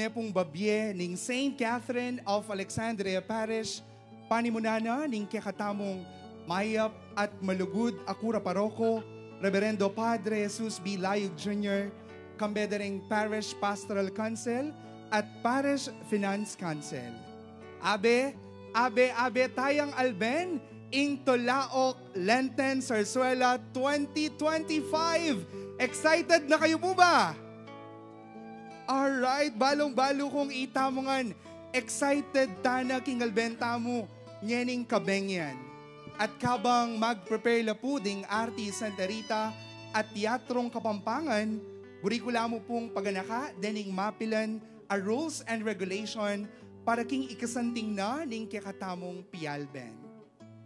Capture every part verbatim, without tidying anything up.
pung babie ning Saint Catherine of Alexandria Parish, panimunan na ning kekatamung mayap at malugud a kura paroko, Reverendo Padre Jesus B. Layug Junior, kambe da ring Parish Pastoral Council at Parish Finance Council. Abe, abe, abe tayang alben ing Tulaok Lenten Zarzuela twenty twenty-five. Excited na kayu pu ba? Alright, balung-balu kung itamu ngan excited tana king alben tamu ngening kabeng yan. At kabang mag-prepare la pu ding Arti Santa Rita at Teatrong Kapampangan, buri ku la mu pung paganaka dening mapilan a rules and regulation para king ikasanting na ning kekatamung pialben.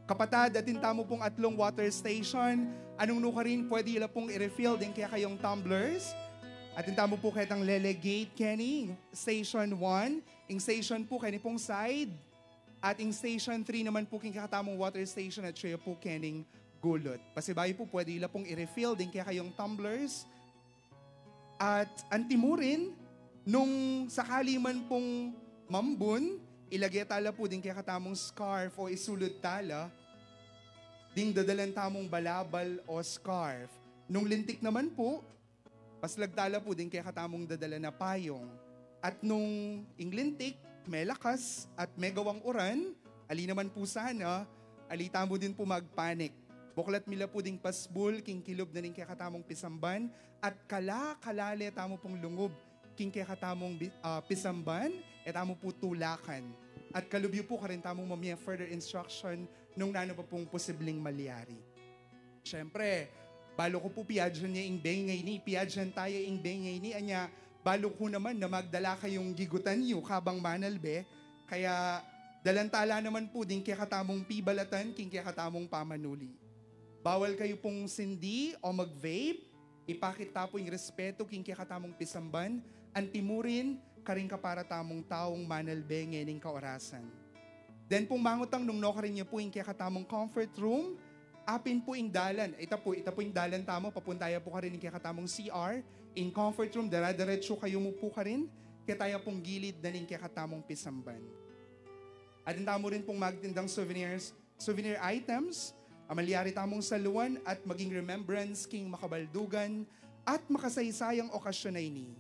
Kapatad, atin tamu pung atlung water station. Nung nukarin, pwede yu la pung i-refill ding kekayung tumblers. Atin tamu pu ketang lele gate keni, station one. Ing station pu keni pung side. At ing station three naman pu king kekatamung water station at siya pu kening gulut. Pasibayu pu, pwede yu la pung i-refill ding kekayung tumblers. At antimurin, nung sakali man pung mambun, ilage tala pu ding kekatamung scarf o isulud tala ding dadalan tamung balabal o scarf. Nung lintik naman pu, paslag tala pu ding kekatamung dadalan a payung. At nung ing lintik, melakas at megawang uran, ali naman pu sana, ali tamu din pu magpanik. Buklat mi la pu ding pasbul king kilub na ning kekatamung pisamban, at kala-kalale tamu pung lungub king kekatamung bi-, ah, pisamban, e tamu pu tulakan. At kalub yu pu karin tamung mamie further instruction nung nanu pa pung posibleng malyari. Siyempre, balu ku pu piadyan ye ing bengay ni, piadyan taya ing bengay ni, anya, balu ku naman na magdala kayung gigutan yu kabang manalbe, kaya dalan tala naman pu ding kekatamung pibalatan king kekatamung pamanuli. Bawal kayu pung sindi o mag-vape, ipakit ta pu ing respetu king kekatamung pisamban, antimurin karing kapara tamung taung manalbe ngening kaorasan. Then pung mangutang nung nukarin ya pu ing kekatamung comfort room, apin pu ing dalan. Ita pu, ita pu ing dalan tamu, papunta ya pu karin ing kekatamung C R, ing comfort room, dara-diretsu kayu mu pu karin, keta ya pung gilid na ning kekatamung pisamban. Atin tamu rin pung magtindang souvenirs, souvenir items, a malyari tamung saluan at maging remembrance king makabaldugan at makasaysayang okasyon a ini.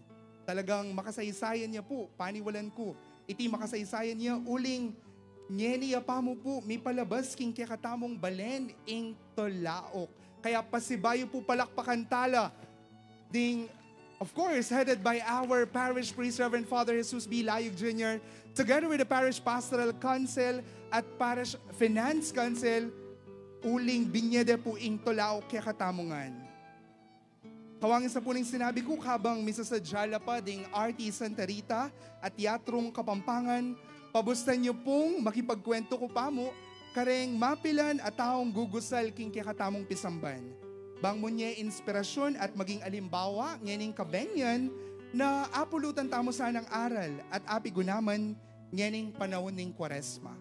Talagang makasaysayan ya pu, paniwalan ku, iti makasaysayan ya uling ngeni ya pa mu pu mipalabas king kekatamung balen ing Tulaok. Kaya pasibayu pu palakpakan tala ding, of course, headed by our parish priest, Reverend Father Jesus B. Layug Junior, together with the Parish Pastoral Council at Parish Finance Council, uling binie de pu ing Tulaok kekatamu ngan. Kawangin sa pu ning sinabi ku, kabang misasadya la pa ding Arti Santa Rita at Teatrong Kapampangan, pabustan yu pung makipagkuwentu ku pa mu kareng mapilan a taung gugusal king kekatamung pisamban. Bang munye inspirasyon at maging alimbawa ngening kabeng yan na apulutan tamu sanang aral at apigunaman ngening panaun ning Kuaresma.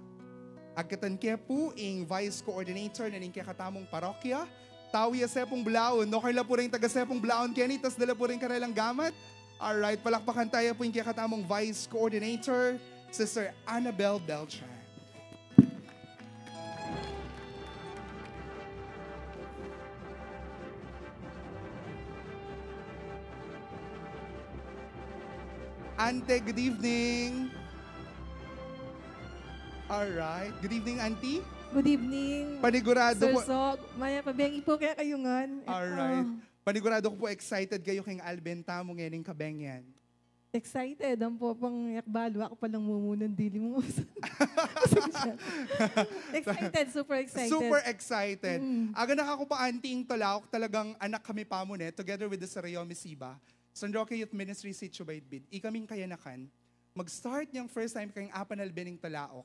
Agkatan ke pu ing vice coordinator na ning kekatamung parokya, tau ya se pung bulaun. Nukar la pu ring taga se pung bulaun keni, tas dala pu ring karelang gamat. Alright, palakpakan taya pu ing kekatamung vice coordinator, Sister Annabel Beltran. Ante, good evening. Alright. Good evening, Auntie. Good evening, Panigurado Sir ko Sok. Maya, pabengi po kaya kayo ngan. Alright. Ah. Panigurado ku pu excited kayu king alben tamu ngening kabeng yan. Excited. Ang po pang yakbalu, aku palang mumunang dili mo. Pasensya. Excited, super excited. Super excited. Mm. Aga na ka ku pa, Auntie, ing Tulaok, talagang anak kami pa mu ne, together with the Sarayomi Siba, San Roque Youth Ministry, Sitio Baidbid. Ikaming kayanakan, mag-start yang first time keng apanalbe ning Tulaok.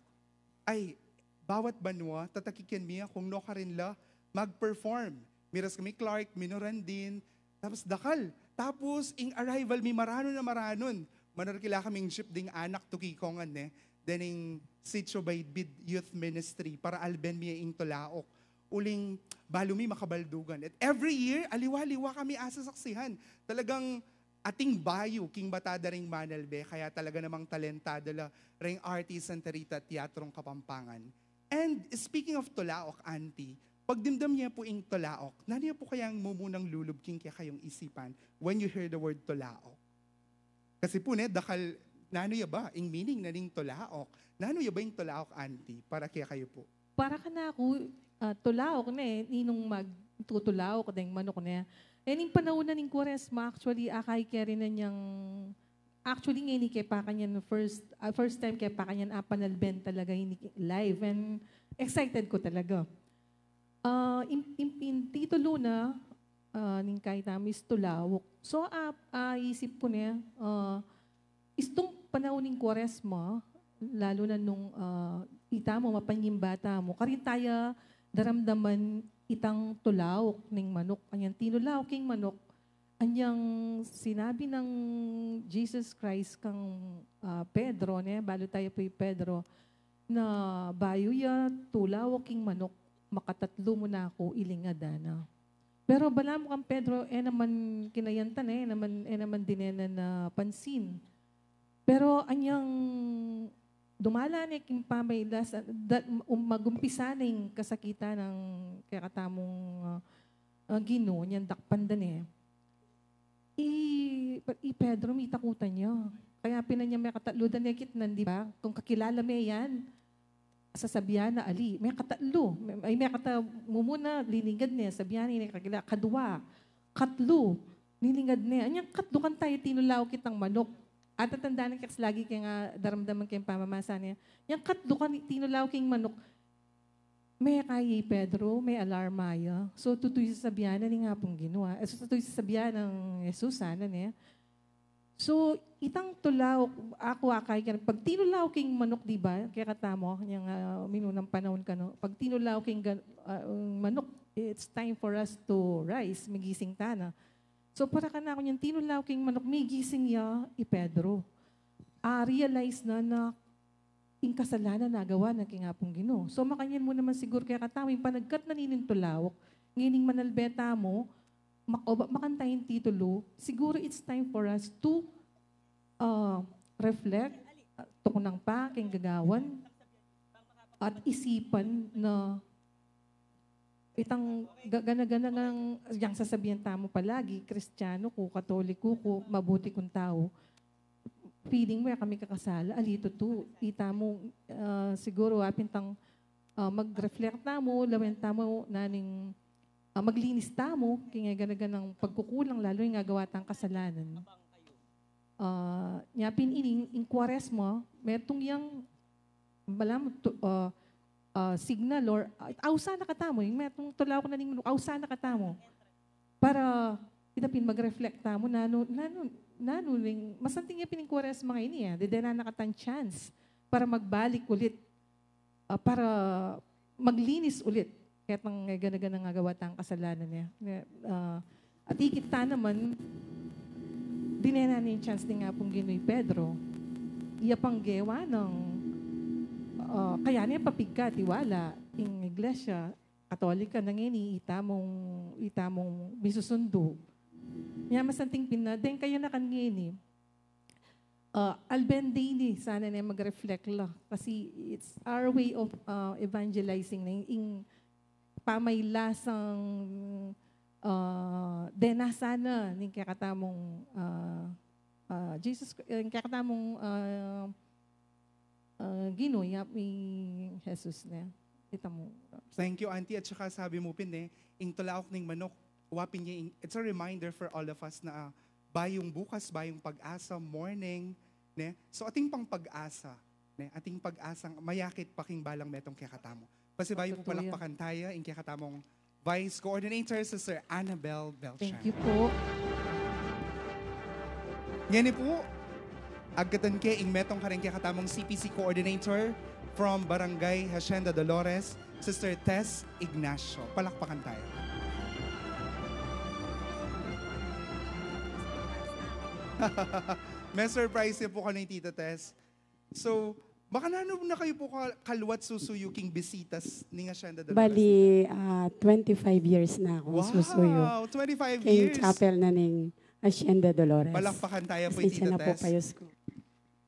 Ay, bawat banua, tatakikan mi ya kung nukarin la mag-perform. Miras kami Clark, Minorandin, tapos dakal. Tapos, ing arrival mi, maranun a maranun. Manarkila kaming jeep ding anak, tuki ko ngan, ne, dening Sitio Baidbid Youth Ministry, para alben mi ing Tulaok. Uling, balu mi makabaldugan. At every year, aliwa-liwa kami asasaksihan. Talagang, ating bayu king matadara ring manalbe, kaya talaga namang talentado la ring artist ng Tarita Teatrong Kapampangan. And speaking of tulaok, Auntie, pagdimdam ye pu ing tulaok, nanu ya pu kayang mumunang lulub king kekayung isipan when you hear the word tulaok? Kasi pu ne, dakal, nanu ya ba ing meaning na ning tulaok? Nanu ya ba ing tulaok, Auntie, para kekayu pu? Para kanaku, ah, tulaok ne, ninung magtutulaok deng manuk ne. E ning panaun na ning Kuaresma, actually, akay keri na niyang, actually, ngeni ke pakanyan first, ah, first time ke pakanyan apanalben talaga ini live, and excited ku talaga. Ah, in, in, in titulu na, ah, ning kayang tama is tulaok. So, ah, ah, isip ku ne, ah, istung panaun ning Kuaresma, lalu na nung, ah, itamu, mapanyimba tamu, karin taya daramdaman itang tulaok ning manuk. Anyang tinulaok king manuk, anyang sinabi nang Jesus Christ kang, ah, Pedro, ne? Balu taya pu i Pedro, na bayu ya tulaok king manuk, makatatlu mu na ku ilingad, ana. Pero balamu kang Pedro, e naman kinayantan, e naman, e naman dinenan na pansin. Pero anyang dumala ne king pamailas, da, um, magumpisa na ing kasakitan nang kekatamung, ah, ah, Ginu, anyang dakpan da ne. I, i Pedro, mitakutan ya. Kaya pin anyang mekatatlu da ne kitnan, di ba? Kung kakilala me yan, sasabian na, ali, mekatatlu. Me-, ay, mekata-, mumuna, liningad ne, sabian ne, kakila-, kadua, katlu, liningad ne. Anyang katlu kang taya tinulaok itang manuk. Atatandanan ke kasi lagi ke nga daramdaman ke ing pamamasa ne. Anyang katlu kang tinulaok ing manuk, mekaya i Pedro, me-alarma ya. So, tutu ing sasabian na ning Apung Ginu, ah. E, so, tutu ing sasabian nang Jesus, sana, ne? So, itang tulaok, aku akay kaya, pag tinulaok ing manuk, di ba? Kekatamu, anyang, ah, minunang panaun kanu. Pag tinulaok ing gan-, ah, ing manuk, it's time for us to rise. Migising tana. So, para kanaku anyang tinulaok ing manuk, migising ya i Pedro. Ah, realize na na ing kasalanan a gawa na king Apung Ginu. So, makanyan mu naman siguru kekatamu, ing panagkat na nining tulaok, ngening manalbe tamu, mak-, o ba, makanta ing titulu, siguru it's time for us to, uh, reflect, uh, tukunan pa king gagawan, at isipan na itang ga-, gana-gana ngang, yang sasabian tamu palagi, Kristiyanu ku, Katoliko ku, mabuti kung tau. Feeling mu, e kami kakasala, ali tutu, itamu, ah, siguru, apin tang, ah, mag-reflect tamu, lawen tamu, naning, ah, maglinis tamu, king e gana-ganang pagkukulang, lalu ing agawa tang kasalanan. Ah, nya pin ining, ing Kuaresma, metung yang, balamu, tu-, ah, ah, signal or, ah, ausan na katamu, ing metung tulaok na ning manuk, ausan na katamu. Para ita pin mag-reflect tamu, nanu, nanu, nanu ning, masanting ya pin ing Kuaresma ngeni, e. Denan na katang chance para magbalik ulit, ah, para maglinis ulit ketang e gana-ganang agawa tang kasalanan, e. Ah, at ikit ta naman, dinenan ning chance ning Apung Ginu i Pedro, iya pang gewa nang, ah, kaya ne papigka tiwala ing Iglesia Katolika na ngeni, itamung, itamung misusundu. Nya masanting pin na, deng kayanakan ngeni, ah, alben da ini, sana ne mag-reflect la. Kasi it's our way of, ah, evangelizing na ing, ing pamailasang, ah, dena sana ning kekatamung, ah, ah, Jesus, ning kekatamung, ah, ah, Ginu, ya, i Jesus, ne? Itamu. Thank you, Auntie. At saka sabi mu pin, ne, ing tulaok ning manuk, wa pin ya ing, it's a reminder for all of us na, ah, bayung bukas, bayung pag-asa, morning, ne? So, atin pang pag-asa, ne? Atin pag-asang mayakit pa king balang metung kekatamu. Pasibayu pu, palakpakan taya ing kekatamung Vice Coordinator, Sister Annabel Beltran. Thank you po. Ngeni pu, agkatan ke ing metung karing kekatamung C P C Coordinator from Barangay Hacienda Dolores, Sister Tess Ignacio. Palakpakan taya. May surprise ya pu kanu i Tita Tess. So, makananu na kayu pu ka-, kalua't susuyu king bisitas ning Hacienda Dolores? Bali, ah, twenty-five years na akong susuyu. Wow, twenty-five years. King chapel na ning Hacienda Dolores. Palakpakan tayo po, Pasensya Tita na po, Tess. Payos ko.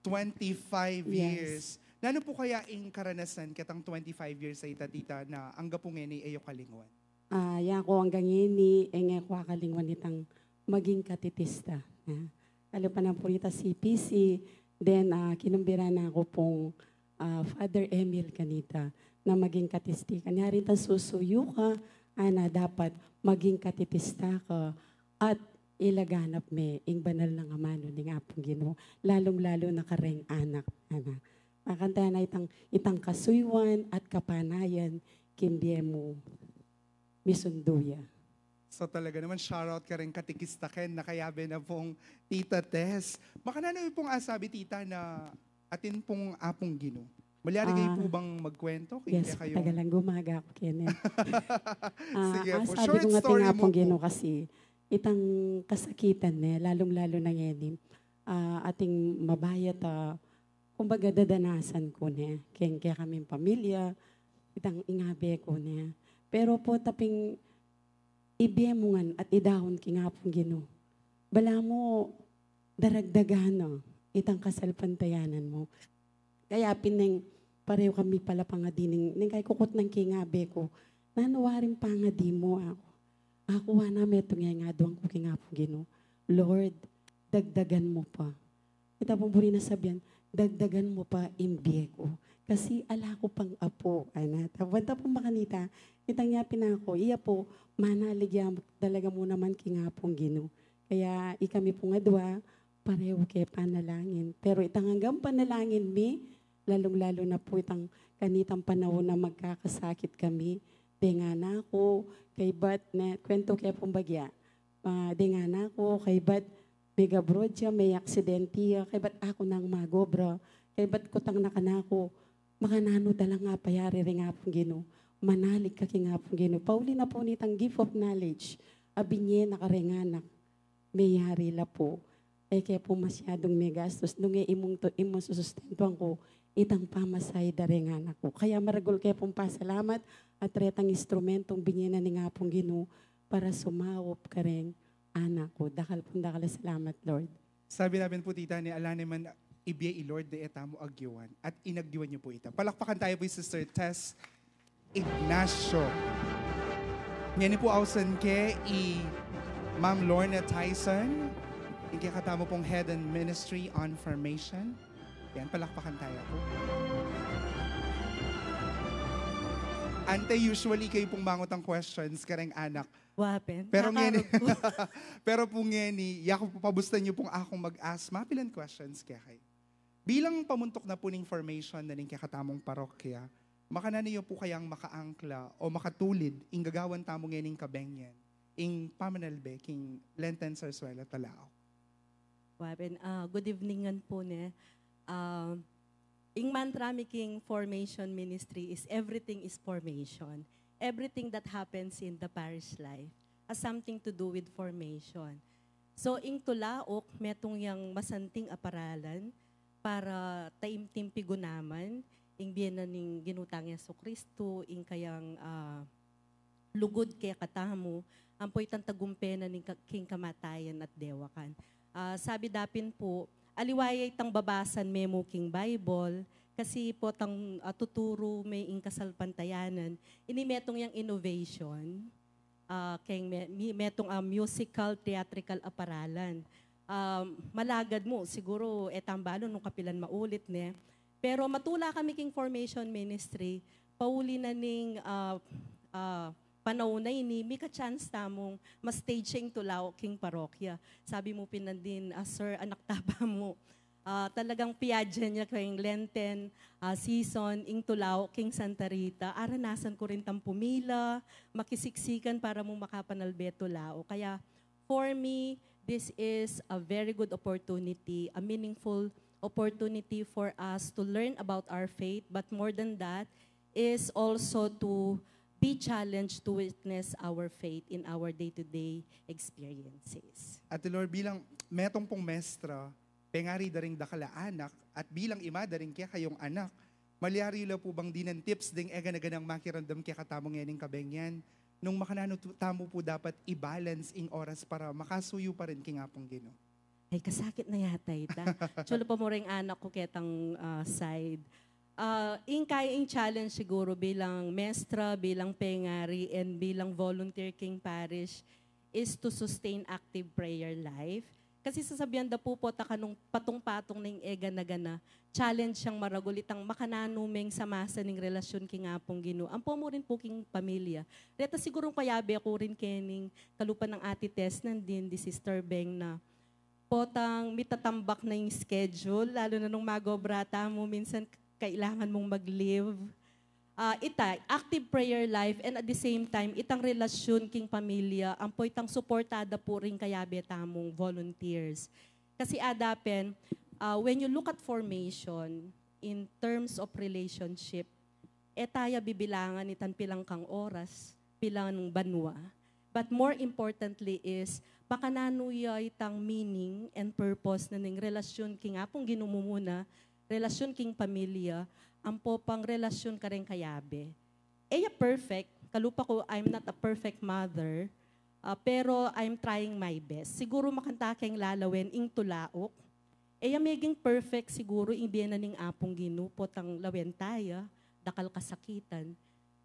Twenty-five Yes. years. Nanu po kaya ing karanasan ketang twenty-five years a ita, Tita, na angga pu ngeni e yu kalingwan? Ah, ya ko angga ngeni, e nge ku akalingwan itang maging katekista. Ah, kalupa na pu rita C P C, then, ah, kinumbiran na ku pung, ah, Father Emil kanita na maging katekista. Kanya rin tang susuyu ka, ana, dapat maging katekista ka at ilaganap me ing banal nang amanu ning Apung Ginu, lalung-lalu na kareng anak, ana. Makantayan na itang, itang kasuyuan at kapanayan king bie mu misundu ya. So, talaga naman, shoutout kareng katekista ken na kayabe na pung Tita Tess. Makananu yu pung asabi, Tita, na atin pung Apung Ginu? Malyari kayu Ah, pu bang magkwento? King yes, kekayu? Tagalan gumaga ku kene. Ah, Sige ah, pu. Sabi Short ko nga story ating mu Apung pu. Ginu kasi, itang kasakitan ne, lalung-lalu na ngeni, ah, ating mabayat, ah, kumbaga dadanasan ku ne, keng kekaming pamilya, itang ing abe ku ne. Pero pu taping ibie mu ngan at idaun king Apung Ginu, balamu daragdagan na itang kasalpantayanan mu. Kaya pin neng pareho kami pala pangadi ning, neng kaikukutnan king abe ku, nanu waring pangadi mu? Aku, aku wa na, metung ya ing aduan ku king Apung Ginu, Lord, dagdagan mu pa. Ita pung buri na sabian, dagdagan mu pa ing bie ku. Kasi ala ku pang apu, ana. Taban ta pung makanita, itang yapin na ku, iya pu, manalig ya talaga mu naman king Apung Ginu. Kaya ikami pung adua, pareho ke panalangin. Pero itang anggang panalangin mi, lalung-lalu na pu itang kanitang panaun a magkakasakit kami. Deng anak ku, kaybat ne, kwento ke pung bagya. Ah, deng anak ku, kaybat meg-abroad ya, me-aksidente ya, kaybat aku nang mag-obra, kaybat kutang na kanaku, makananu talang apayari ring Apung Ginu? Manalig ka king Apung Ginu. Pauli na pu nitang gift of knowledge a binie na kareng anak, meyari la pu. E ke pu masyadung megastus, nung e imung tu-, imung susustentuan ku itang pamasahe da reng anak ku. Kaya maragul ke pung pasalamat at retang instrumentong binie na ning Apung Ginu para sumaup kareng anak ku. Dakal pung dakal a salamat, Lord. Sabi namin pu, Tita, ne, ala naman ibie i Lord de e tamu agyuan. At inagyuan niyo pu ita. Palakpakan tayo pu i Sister Tess Ignacio. Ngeni pu ausan ke i Ma'am Lorna Tyson, ing kekatamu pung Head in Ministry on Formation. Yan, palakpakan tayo pu. Ante, usually kayu pung mangut ing questions kareng anak. Wa pin. Pero ngeni, pero pu ngeni, yaku pu, pabustan yu pung akung mag-ask mapilan questions kekayu. Bilang pamuntuk na pu ning formation na ning kekatamung parokya, makananu yu pu kayang makaangkla o makatulid ing gagawan tamu ngening kabengyan, ing pamanalbe king Lenten Zarzuela Talaok? Wa pin, ah, good evening ngan pu, ne. Ah, ing mantra mi king formation ministry is everything is formation. Everything that happens in the parish life has something to do with formation. So, ing Tulaok, metung yang masanting a paralan para taimtim pigunaman ing bie na ning Ginu tang Jesucristo, ing kayang, ah, lugud kekatamu, ampo itang tagumpe na ning ka-, king kamatayan at dewakan. Ah, sabi da pin pu, aliwa ya itang babasan me mu king Bible, kasi pu itang, ah, tuturu me ing kasalpantayanan, ini metung yang innovation, ah, keng me-, mi-, metung a musical, theatrical a paralan. Ah, malagad mu, siguru, e tambalu nung kapilan maulit, ne? Pero matula kami king formation ministry, pauli na ning, ah, ah, panaun a ini, mika-chance tamung ma-stage ing Tulaok king parokya. Sabi mu pin nandin, "Ah, sir, anak taba mu." Ah, talagang piyadyan ya keng Lenten, ah, season, ing Tulaok king Santa Rita. Aranasan ku rin tang pumila, makisiksikan para mu makapanalbe Tulaok. Kaya, for me, this is a very good opportunity, a meaningful opportunity for us to learn about our faith, but more than that, is also to be challenged to witness our faith in our day-to-day experiences. Ate Lor, bilang metung pung mestra, pengari da ring dakal a anak, at bilang ima da ring kekayung anak, malyari la pu bang dinan tips ding e gana-ganang makiramdam kekatamu ngening kabengyan, nung makananu tu-, tamu pu dapat i-balance ing oras para makasuyu pa rin king Apung Ginu? Ay, kasakit na yata ita. Chula pa mu ring anak ku ketang, ah, side. Ah, ing kaya ing challenge siguru bilang mestra, bilang pengari, and bilang volunteer king parish is to sustain active prayer life. Kasi sasabian da pu, pota kanung patung-patung na ing egana-gana, challenge yang maragul itang makananu meng samasa ning relasyon king Apung Ginu. Ampo mu rin pu king pamilya. Reta sigurung kayabe ku rin kening kalupa nang Ate Tess nandin, di Sister Beng na potang mitatambak na ing schedule, lalu na nung magobra tamu, minsan kailangan mung mag-leave. Ah, ita, active prayer life, and at the same time, itang relasyon king pamilya, ampo itang suportada pu ring kayabe tamung volunteers. Kasi ada pin, ah, when you look at formation in terms of relationship, e taya bibilangan itang pilan kang oras, pilan banua. But more importantly is, makananu ya itang meaning and purpose na ning relasyon king Apung Ginu mumuna, relasyon king pamilya, ampo pang relasyon kareng kayabe. E ya perfect, kalupa ku, I'm not a perfect mother, ah, pero I'm trying my best. Siguru makananu keng lalawen ing tulauk, e ya meging perfect siguru ing bie na ning Apung Ginu, potang lawen taya, dakal kasakitan.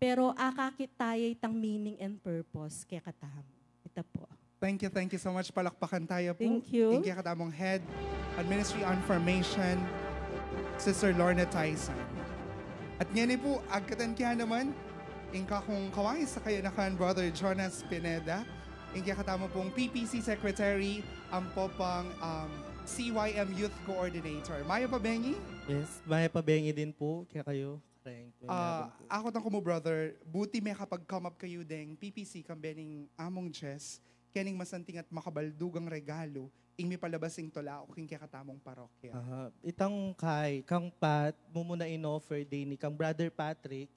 Pero akakit taya itang meaning and purpose kekatamu. Ita pu. Thank you, thank you so much. Palakpakan taya pu. Thank you. Ing kekatamung Head on Ministry on Formation, Sister Lorna Tyson. At ngeni pu, agkatan ke naman ing kakung kawani sa kayanakan, Brother Jonas Pineda, ing kekatamu pung P P C Secretary, ampo pang, um, C Y M Youth Coordinator. Mayap a bengi? Yes, mayap a bengi din pu kekayu. Thank you. Ah, aku, tang kumu, brother, buti mekapag-come up kayu deng P P C kambe ning Among Jess, kening masanting at makabaldugang regalu ing mipalabas ing tulauk king kekatamung parokya. Aha. Itang kay, kang Pat, mumuna in-offer din ni kang Brother Patrick,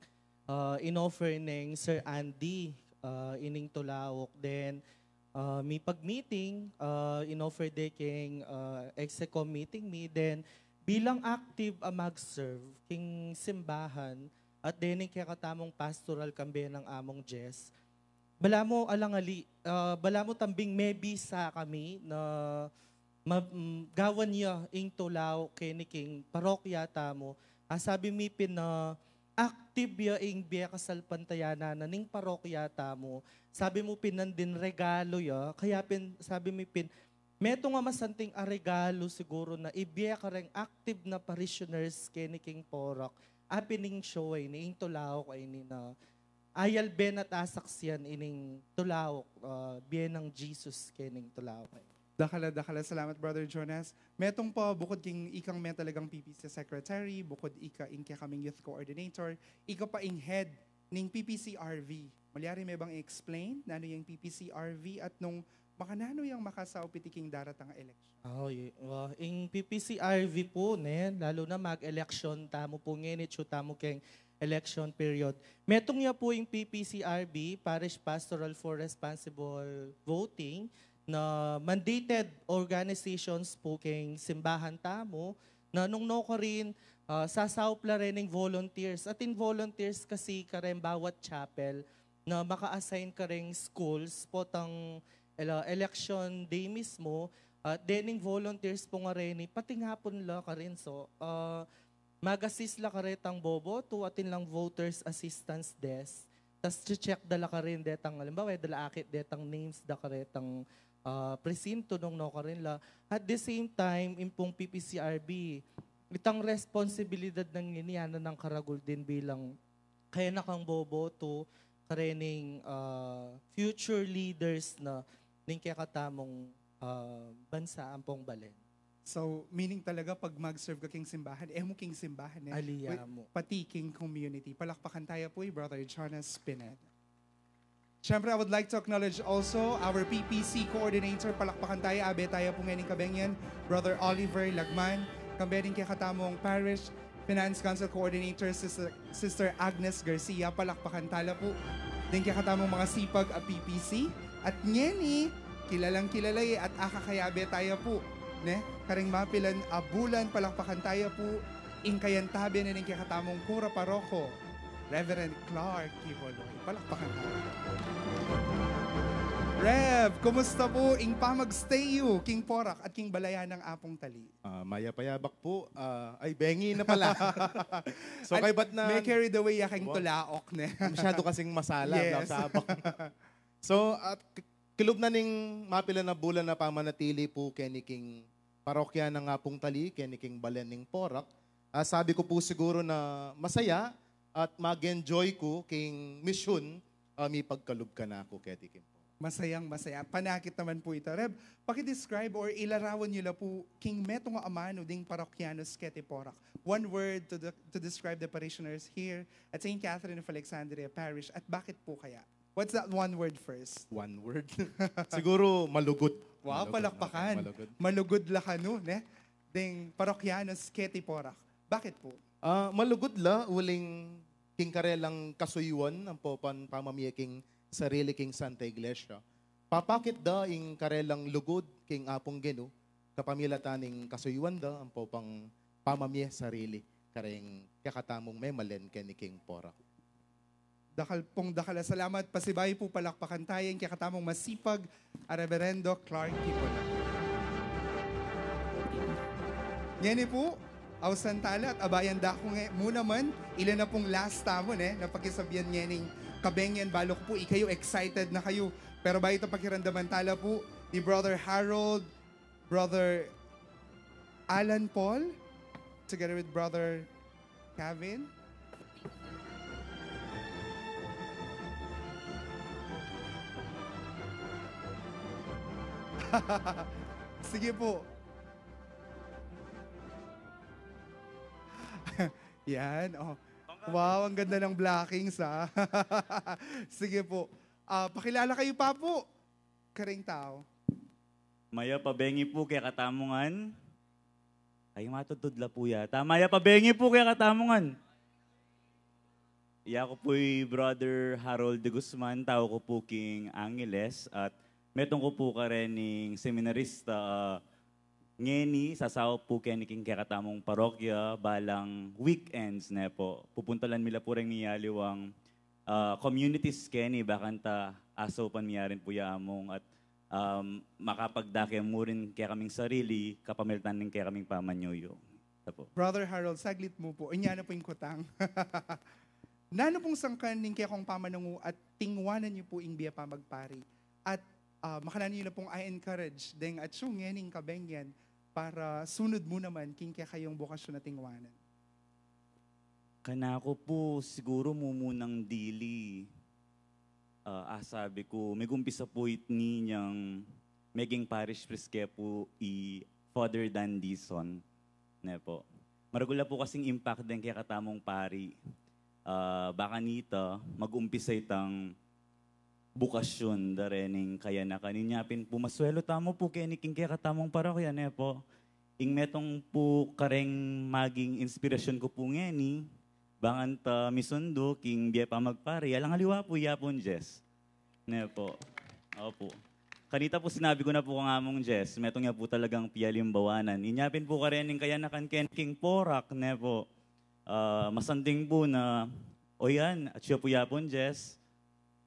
ah, in-offer neng Sir Andy, ah, ining tulauk. Then, ah, mipag-meeting, ah, in-offer de keng, ah, execo meeting mi. Then, bilang active a mag-serve king simbahan, at dening kekatamung pastoral kambe nang Among Jess, balamu alang ali, ah, balamu tambing mebisa kami na ma-, mm, gawan ya ing tulauk keni king parokya tamu. Ah, sabi mi pin na active ya ing bie kasalpantayanan na ning parokya tamu. Sabi mu pin nandin regalu ya, kaya pin, sabi mi pin, metung a masanting a regalu siguru na ibie kareng active na parishioners keni king parokya, a pin ing show a ini, ing tulauk a ini na ayalbe na at asaksian ining tulauk, ah, bie nang Jesus kening tulauk. Dakal a, dakal a salamat, Brother Jonas. Metung pa, bukud king ikang me talagang P P C Secretary, bukud ika ing kekaming Youth Coordinator, ika pa ing head ning P P C R V. Malyari me bang i-explain nanu yang P P C R V at nung makananu yang makasaupit king daratang a eleksyon? Oh, y-, well, ing P P C R V pu, ne, lalu na mag-eleksyon tamu pu ngeni, itsu tamu keng election period. Metung ya pu ing P P C R V, Parish Pastoral for Responsible Voting, na mandated organizations pu keng simbahan tamu, na nung nukarin, ah, sasaup la rening volunteers. At ing volunteers kasi kareng bawat chapel na maka-assign kareng schools, potang ele-, election day mismu, at dening volunteers pu nga reni, patingapun la karin. So, ah, mag-assist la karetang boboto, atin lang voters assistance desk. Tas che-check da la karin detang, halimbawa, e da la akit detang names da karetang, ah, presinto nung nukarin la. At the same time, ing pung P P C R V, itang responsibilidad nang ini, atin nang karagul din bilang kayanakang boboto, karening, ah, future leaders na ning kekatamung, ah, bansa ampong balen. So, meaning talaga, pag mag-serve ka king simbahan, e mu king simbahan, e. Ali ya mu. Pati king community. Palakpakan taya pu i Brother Jonas Pineda. Siyempre, I would like to acknowledge also our P P C coordinator. Palakpakan taya, abe taya pu ngening kabeng yan, Brother Oliver Lagman, kambe ning kekatamung parish Finance Council Coordinator, Sister, Sister Agnes Garcia. Palakpakan tala pu ding kekatamung masipag a P P C. At ngeni, kilalang-kilala ye at akakayabe taya pu, ne, karing mapilan a bulan. Palakpakan taya pu ing kayantabe na ning kekatamung kura paroko, Reverend Clark Quiboloy. Palakpakan tamu. Rev, kumusta pu ing pamag-stay yu king Porac at king balayan nang Apung Tali? Ah, mayap a yabak pu. Ah, ay, bengi na pala. So, kaybat na, me-carried away ya keng tulaok, ne? Masyadu kasing masala, yes, sabak. So, at k-, kilub na ning mapilan a bulan a pamanatili pu keni king parokya nang Apung Tali, keni king balen ning Porac, ah, sabi ku pu siguru na masaya at mag-enjoy ku king misyun, ah, mipagkalub kanaku keti king Porac. Masayang masaya. Panakit naman pu ita. Rev, paki-describe or ilarawan yu la pu king metung a amanu ding parokyanos keti Porac. One word to the, to describe the parishioners here at Saint Catherine of Alexandria Parish, at bakit pu kaya? What's that one word first? One word? Siguro, malugud. Wow, malugud, palakpakan. Okay, malugud. Malugud la kanu, ne? Ding parokyanos keti Porac. Bakit pu? Ah, malugud la, uling king karelang kasuyuan, ampo pang pamamie king sarili king Santa Iglesia. Papakit da ing karelang lugud king Apung Ginu, kapamilatan ning kasuyuan da, ampo pang pamamie sarili, kareng kekatamung memalen keni king Porac. Dakal pung dakal a salamat. Pasibayu pu palakpakan taya ing kekatamung masipag a Reverendo Clark Quiboloy. Ngeni pu, ausan tala at abayan da ku nge mu naman, ila na pung last tamu, ne, na pakisabian ngening kabengian, balu ku pu ikayu excited na kayu. Pero bayu ta, pakiramdaman tala pu ni Brother Harold, Brother Alan Paul, together with Brother Kevin. Sige po. Yan, oh. Wow, ang ganda ng blockings, ah. Sige po. Ah, pakilala kayo pa po. Karing tau. Mayap a bengi pu kekatamu ngan. Ay, matudtud la pu yata. Mayap a bengi pu kekatamu ngan. Yaku pu i Brother Harold de Guzman, tau ku pu king Angeles, at metung ku pu karening seminarista, ah, ngeni, sasaup pu keni king kekatamung parokya, balang weekends, ne po. Pupuntalan mi la pu reng miyaliwang ah, communities keni, bakanta asaupan mi ya rin pu ya among at, um, makapagdake mu rin kekaming sarili, kapamilatan ning kekaming pamanyuyu. Ita po. Brother Harold, saglit mu po. Inya na po ing kutang. Nanu pung sangkan ning kekong pamanangu at tingwanan yu pu ing bie pamagpari? At, ah, makananu yu na pung a-encourage deng atyu ngening kabengian para sunud mu naman king kekayung bokasyon a tingwanan? Kanaku pu, siguru mumunang dili, ah, asabi ku, megumpisa pu itni inyang meging parish priest ke pu i Father Dan Dizon, ne po. Maragul la pu kasing impact deng kekatamung pari. Ah, bakanita, mag-umpisa itang bukasyon da rening kayanakan. Inya pin pu, masuelu tamu pu keni king kekatamung parokya, ne po. Ing metung pu kareng maging inspirasyon ku pu ngeni, bakanta misundu king bie pamagpari, alang aliwa pu i Apung Jess. Ne po. Opu. Kanita pu sinabi ku na pu kang Among Jess, metung ya pu talagang pialimbawanan. Inya pin pu karening kayanakan keni king Porac, ne po. Ah, masanding pu na, o yan, atyu ya pu i Apung Jess,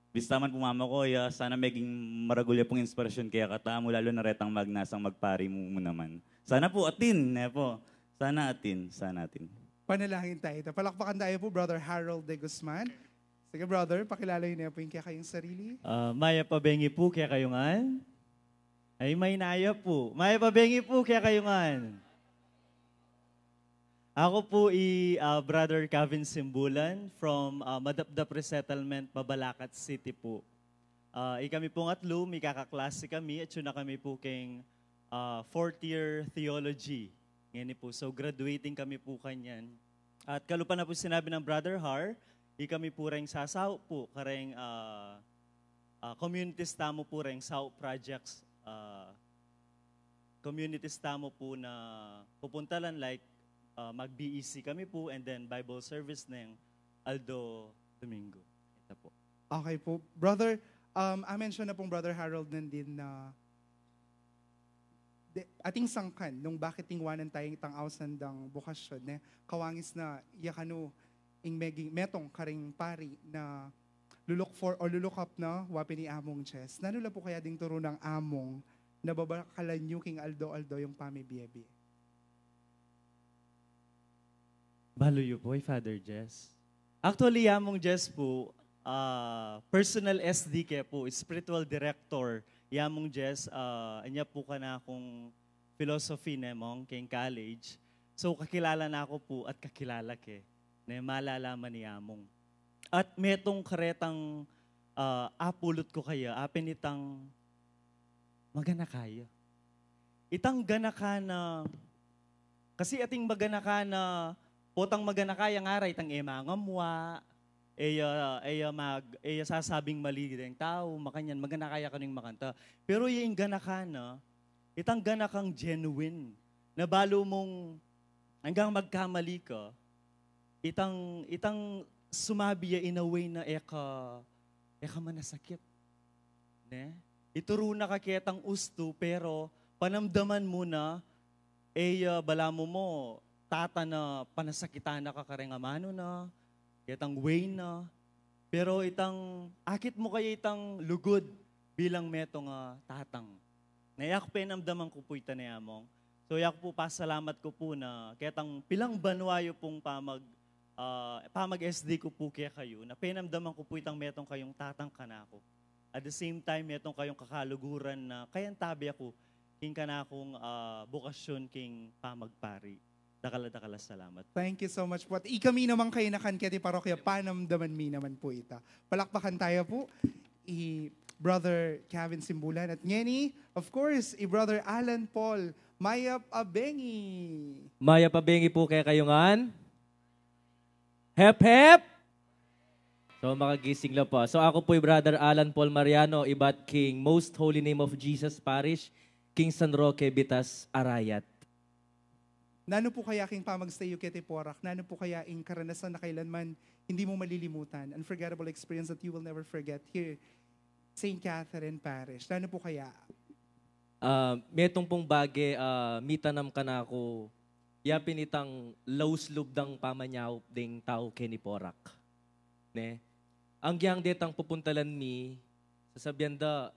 bista man pu mamaku ya, sana meging maragul ya pung inspirasyon kekatamu, lalu na retang magnasang magpari mu, mu naman. Sana pu atin, ne po? Sana atin, sana atin. Panalangin tayo. Palakpakan tayo po, Brother Harold de Guzman. Sige, brother, pakilala yu na po ing kekayung sarili. Ah, mayap a bengi pu kekayu ngan. Ay, maynaya pu. Mayap a bengi pu kekayu ngan. Aku pu i, ah, Brother Kevin Simbulan from, ah, Madapdap Resettlement, Mabalacat City pu. Ah, ikami pung atlu, mikakaklase kami, atyu na kami pu keng, ah, fourth year theology ngeni pu. So, graduating kami pu kanyan. At kalupa na pu sinabi nang Brother Har, ikami pu reng sasaup pu kareng, ah, ah, communities tamu pu reng saup projects, ah, communities tamu pu na pupuntalan, like, ah, mag-B E C kami pu, and then Bible service neng aldo Domingo. Ita pu. Okay pu. Brother, um, a-mention na pung Brother Harold nandin na de, ating sangkan nung bakit tingwanan taya itang ausan dang bokasyon, ne? Kawangis na, ya kanu, ing meging metung karing pari na lu-look for o lu-look up na wa pin i Among Jess. Nanu la pu kaya ding turu nang Among na babakalan yu king aldo-aldo yung pamibie-bie? Balu yu pu, i Father Jess. Actually, i Among Jess pu, ah, personal S D ke pu, spiritual director. I Among Jess, ah, anya pu kanakung philosophy ne, Mong, keng college. So, kakilala na ku pu at kakilala ke. Ne, malalaman ni Among. At metung karetang, ah, apulut ku kaya, apin itang maganaka ya. Itang ganaka na, kasi ating maganaka na, potang maganaka ya ngara, itang e mangamua, e ya, e ya mag-, e ya sasabing mali deng tau, makanyan, maganaka ya kanu ing makanta. Pero ya ing ganaka na, itang ganakang genuine, na balu mung anggang magkamali ka, itang, itang sumabi ya in a way na e ka, e ka manasakit. Ne? Ituru na ka ketang ustu, pero panamdaman mu na, e ya, balamu mu, tata na panasakitan na ka kareng amanu na, ketang way na. Pero itang, akit mu kaya itang lugud bilang metung a tatang. Na yaku penamdaman ku pu ita ne, Among. So, yaku pu pasalamat ku pu na ketang pilang banua yu pung pamag-, ah, pamag-S D ku pu kekayu, na penamdaman ku pu itang metung kayung tatang kanaku. At the same time, metung kayung kakaluguran na kayantabe aku king kanakung, ah, bokasyun king pamagpari. Dakal a dakal a salamat. Thank you so much pu. At ikami naman kayanakan keti parokya, panamdaman mi naman pu ita. Palakpakan taya pu i Brother Kevin Simbulan. At ngeni, of course, i Brother Alan Paul. Mayap a bengi. Mayap a bengi pu kekayu ngan. Hep, hep! So, makagising la pu. So, aku pu i Brother Alan Paul Mariano, ibat king Most Holy Name of Jesus Parish, king San Roque, Vitas, Arayat. Nanu pu kaya king pamag-stay yu keti Porac? Nanu pu kaya ing karanasan na kailanman hindi mo malilimutan? Unforgettable experience that you will never forget here, Saint Catherine Parish. Nanu pu kaya? Ah, metung pung bage, ah, mitanam kanaku, ya pin itang laus lub dang pamanyaup ding tau keni Porac. Ne? Anggyang detang pupuntalan mi, sasabian da,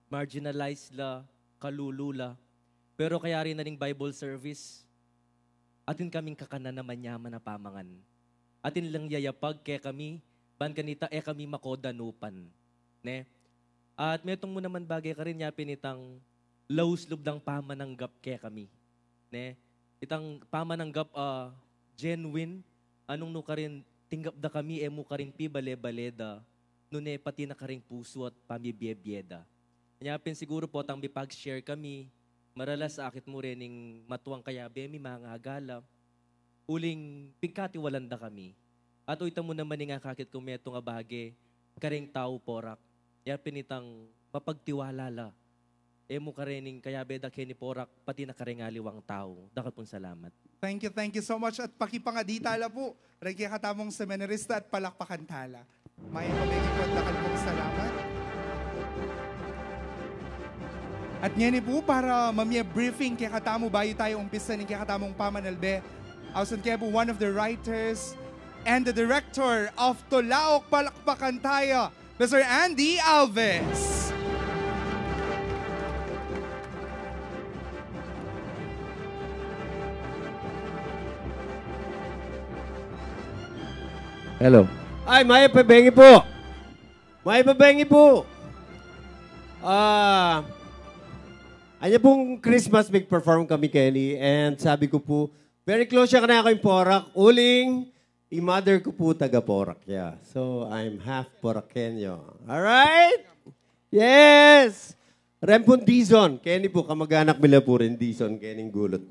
marginalized la, kalulu la. Pero kayari na ning Bible service, atin kaming kakanan a manyaman a pamangan. Atin lang yayapag kekami, ban kanita e kami makodanupan. Ne? At metung mu naman bage karin ya pin itang laus lub dang pamananggap kekami. Ne? Itang pamananggap, ah, genuine, anung nu karin tinggap da kami, e mu karin pibale-bale da, nune pati na karing pusu at pamibie-bie da. Nya pin siguru potang mipag-share kami, maralas akit mu rening matuang kayabe mi mangagala, uling pigkatiwalan da kami. At oytan mu naman ing akakit kung metung a bage karing tau Porac. Ya pin itang mapagtiwala la. E mu karening kayabe da keni Porac, pati na kareng aliwang tau. Dakal pung salamat. Thank you, thank you so much. At pakipangadi tala pu reng kekatamung seminarista at palakpakan tala. Mayap a bengi pu at dakal pung salamat. At ngeni pu, para mamie briefing kekatamu bayu tayu umpisan ing kekatamung pamanalbe, ausan ke pu one of the writers and the director of Tulaok, palakpakan taya, Mister Andy Alves. Hello. Ay, mayap a bengi pu. Mayap a bengi pu. Ah, anya pung Christmas, mig-perform kami keni, and sabi ku pu, very close ya kanaku ing Porac, uling i mother ku pu taga Porac ya. So, I'm half Poraqueño. Alright? Yes! Reng pung Dizon, keni pu, kamag-anak mi la pu reng Dizon, kening gulut.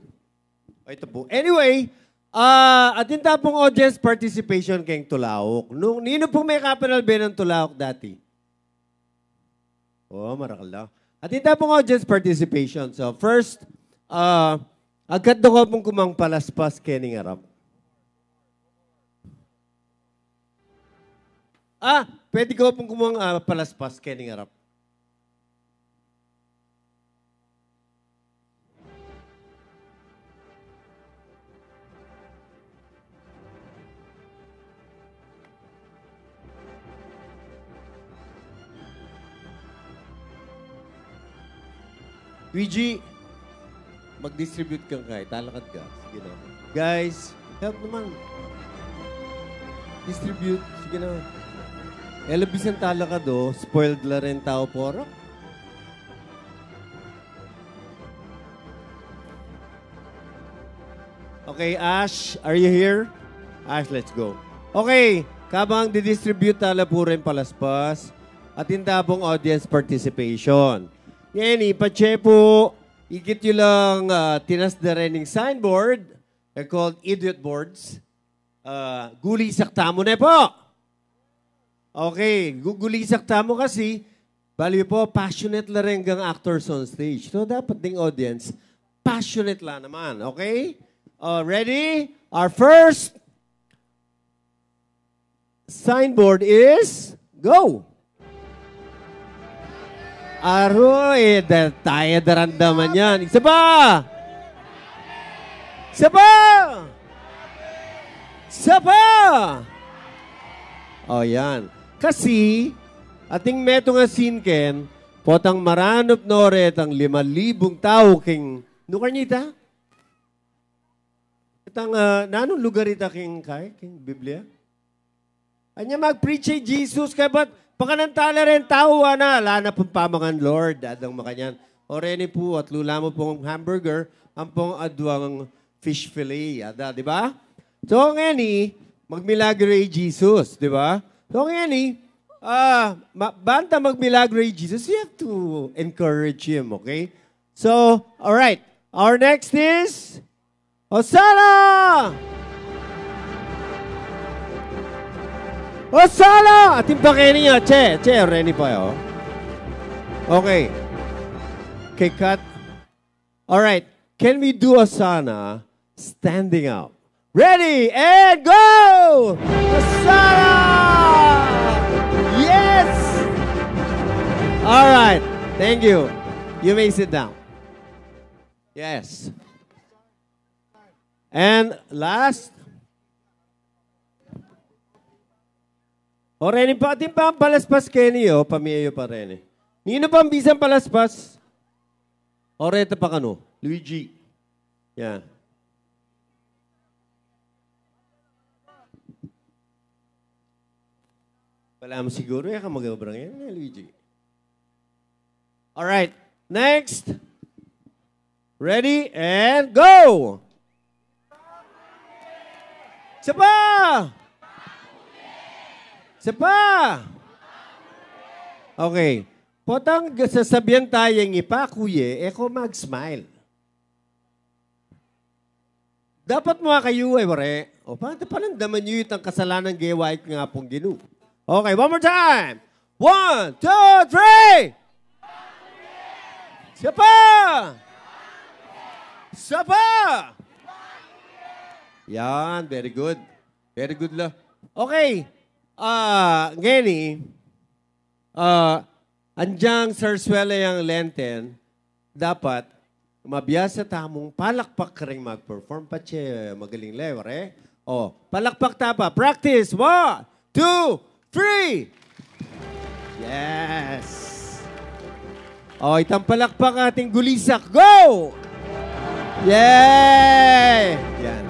O, ita pu. Anyway, ah, atin ta pung audience participation keng Tulaok. Nung, ninu pung mekapanalbe ning Tulaok dati? O, marakal la. Atin ta pung audience participation. So, first, ah, agad da ko pung kumuang palaspas kening arap. Ah, pwede ko pung kumuang, ah, palaspas kening arap. Luigi, mag-distribute kang kay. Talakad ka. Sige na. Guys, help naman. Distribute. Sige na. E la bisang talakad, o. Spoiled la rin tau, poro. Okay, Ash, are you here? Ash, let's go. Okay, kabang didistribute tala pu rin palaspas, atin ta pung audience participation. Ngeni, patse pu, ikit yu lang, ah, tinas da rin ing signboard, they're called idiot boards. Ah, gulisak tamu ne pu. Okay, gugulisak tamu kasi, bali pu, passionate la rin gang actors on stage. So, dapat ding audience, passionate la naman, okay? Uh, ready? Our first signboard is, go! Aro, e, da-, taya daramdaman yan. Isa pa! Isa pa! Isa pa! O, yan. Kasi, atin metung a scene ken, potang maranup no retang lima libung tau king, nu kanita? Itang, ah, nanung lugar ita king, kay, king Biblia? Anya mag-preach i Jesus, kaybat pakanan tala rin tau, ana, ala na pung pamangan, Lord, adang makanyan. O reni pu, atlu la mu pung hamburger, ampong adwang fish fillet, ada, di ba? So, ngeni, magmilagro i Jesus, di ba? So, ngeni, ah, ma-, banta magmilagro i Jesus, you have to encourage him, okay? So, all right. Our next is Hosanna! Hosanna! Atin pa keni, che, che, reni pa, o. Okay. Kay Kat. All right. Can we do Hosanna standing up? Ready and go! Hosanna! Yes! All right. Thank you. You may sit down. Yes. And last, o reni pa, atin pang palaspas keni, o, pamie yu pa reni. Ninu pang bisang palaspas? O reta pa kanu, Luigi. Yan. Wala mu siguru, e ka mag-obra ngayon, e, Luigi. All right. Next. Ready and go! Isa pa! Isa pa! Okay. Potang sasabian taya ing ipakuye, e ko mag-smile. Dapat mu kayu, e, ware. O, pa-, pakiramdaman yu itang kasalanan gewa it king Apung Ginu. Okay, one more time. One, two, three. Isa pa! Isa pa! Yan, very good. Very good, la. Okay. Ah, ngeni, ah, anyang sarsuela yang Lenten, dapat mabiasa tamung palakpak karing mag-perform, patse magaling la, ware. O, palakpak ta pa. Practice. One, two, three. Yes. O, itang palakpak ating gulisak. Go! Yay! Yan.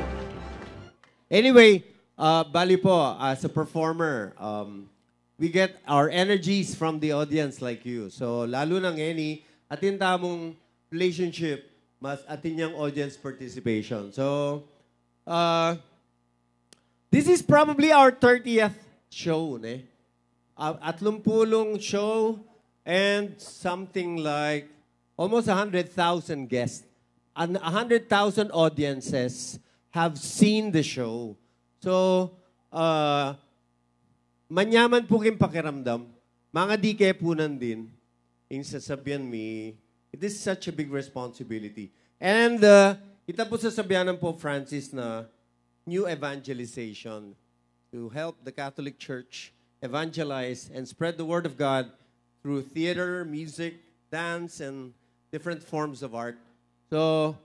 Anyway, uh, bali po, as a performer, um, we get our energies from the audience like you. So, lalo na ngeni, atin tamung relationship, mas atin yang audience participation. So, uh, this is probably our thirtieth show, ne? Uh, atlumpulung show and something like almost a hundred thousand guests. And a hundred thousand audiences have seen the show. So, uh, manyaman pu king pakiramdam, mangadi ke pu nandin, ing sasabian mi, it is such a big responsibility. And, uh, ita pu sasabian ng Pope Francis na new evangelization to help the Catholic Church evangelize and spread the word of God through theater, music, dance, and different forms of art. So,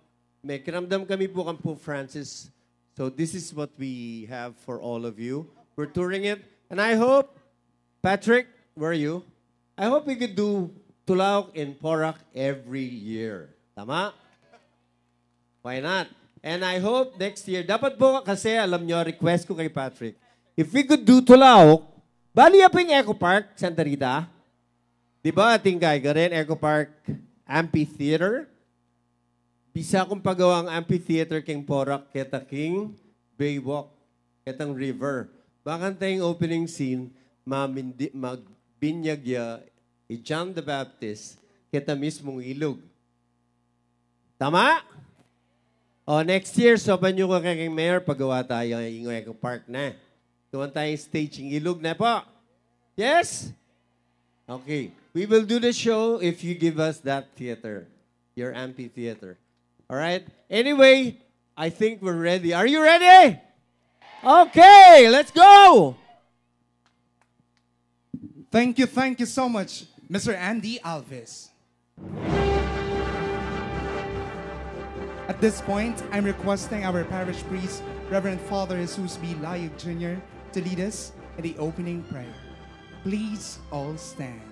mekiramdam kami pu kang Pope Francis. So, this is what we have for all of you. We're touring it. And I hope, Patrick, where are you? I hope we could do Tulaok in Porac every year. Tama? Why not? And I hope next year, dapat po kasi, alam nyo, request ko kay Patrick, if we could do Tulaok, bali ya pa ing Eco Park, Santa Rita. Di ba, atin kaya rin, Eco Park Amphitheater? Bisa kung pagawang amphitheater king Porac, keta king Baywalk, ketang river. Bakanta ing opening scene, mamindi-, magbinyag ya i John the Baptist, keta mismung ilug. Tama? O, next year, saupan yu ku keng mayor, pagawa taya ing Eco Park na. Gawan taya stage ing ilug na po. Yes? Okay. We will do the show if you give us that theater, your amphitheater. All right? Anyway, I think we're ready. Are you ready? Okay, let's go! Thank you, thank you so much, Mister Andy Alves. At this point, I'm requesting our parish priest, Reverend Father Jesus B. Layug Junior, to lead us in the opening prayer. Please all stand.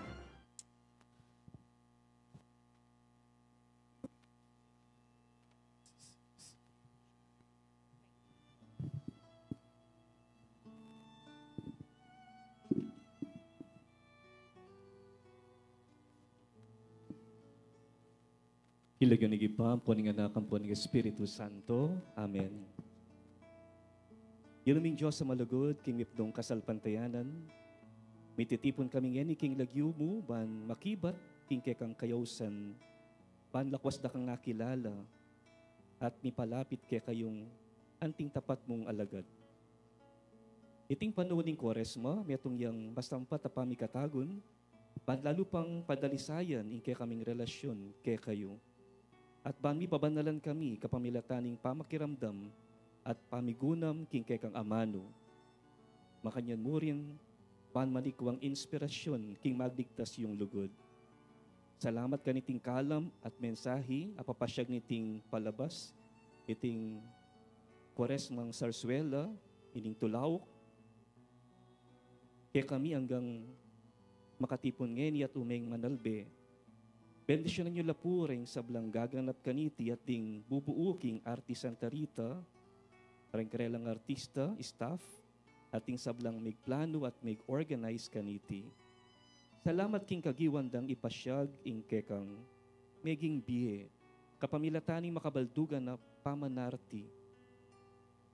King lagyu ning Ibpa, ampo ning Anak, ampo ning Espiritu Santo. Amen. Ginu ming Dios a malugud, king mipnung kasalpantayanan, mititipun kami ngeni king lagyu mu, ban makibat king kekang kayausan, ban lakwas da kang akilala, at mipalapit kekayung anting tapat mung alagad. Iting panaun ning Kuaresma, metung yang masampat a pamikatagun, ban lalu pang padalisayan ing kekaming relasyun kekayu, at ban mipabanalan kami kapamilatan ning pamakiramdam at pamigunam king kekang amanu. Makanyan mu rin, ban manikwang inspirasyun king magligtas yung lugud. Salamat kaniting kalam at mensahi a papasyag niting palabas iting Kuaresmang sarsuela, ining Tulaok, kekami anggang makatipun ngeni at umeng manalbe. Bendisyunan yu la pu reng sablang gaganap kaniti at ding bubuu king Arte Santa Rita, reng karelang artista, staff, at ding sablang megplanu at meg-organize kaniti. Salamat king kagiwan dang ipasyag ing kekang meging bie kapamilatan ning makabaldugan a pamanarti.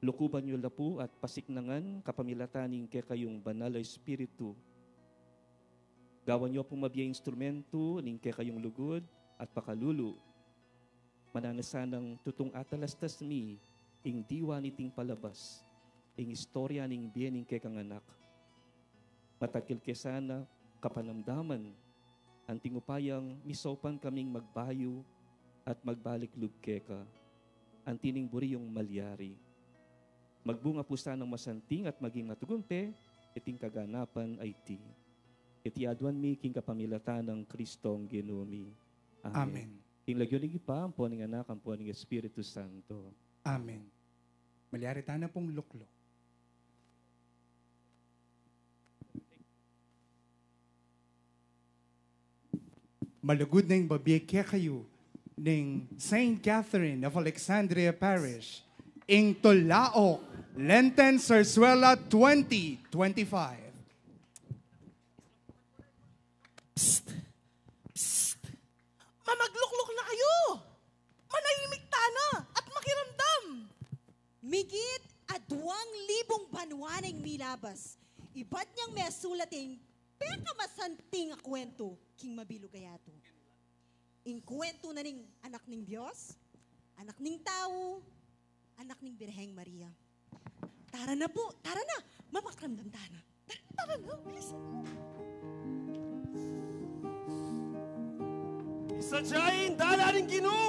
Lukuban yu la pu at pasiknangan kapamilatan ning kekayung Banal a Espiritu. Gawan yu pung mabie instrumentu ning kekayung lugud at pakalulu. Mananu sanang tutung atalastas mi ing diwa niting palabas, ing istorya ning bie ning kekang anak. Matagil ke sana kapanamdaman anting upayang misaupan kaming magbayu at magbalik lub keka, anti ning buri yung malyari. Magbunga pu sanang masanting at maging matagumpe iting kaganapan a iti. Iti aduan mi king kapamilatan nang Kristong Ginu mi. Amen. Amen. King lagyu ning Ibpa, ampo ning Anak, ampo ning Espiritu Santo. Amen. Malyari tana pung lukluk. Malugud neng babie kekayu ning Saint Catherine of Alexandria Parish, ing Tulaok Lenten Sarsuela twenty twenty-five. Psst! Psst! Mamaglukluk na kayu! Manahimik tana at makiramdam! Migit a duang libung banua neng milabas, ibat nyang mesulat ing pekamasanting a kuwentu king mabilug a yatu. Ing kuwentu na ning anak ning Dios, anak ning tau, anak ning Birheng Maria. Tara na pu, tara na, mapakiramdam tana. Tara, tara na, bilisan mo. Isadya ing dalan ning Ginu.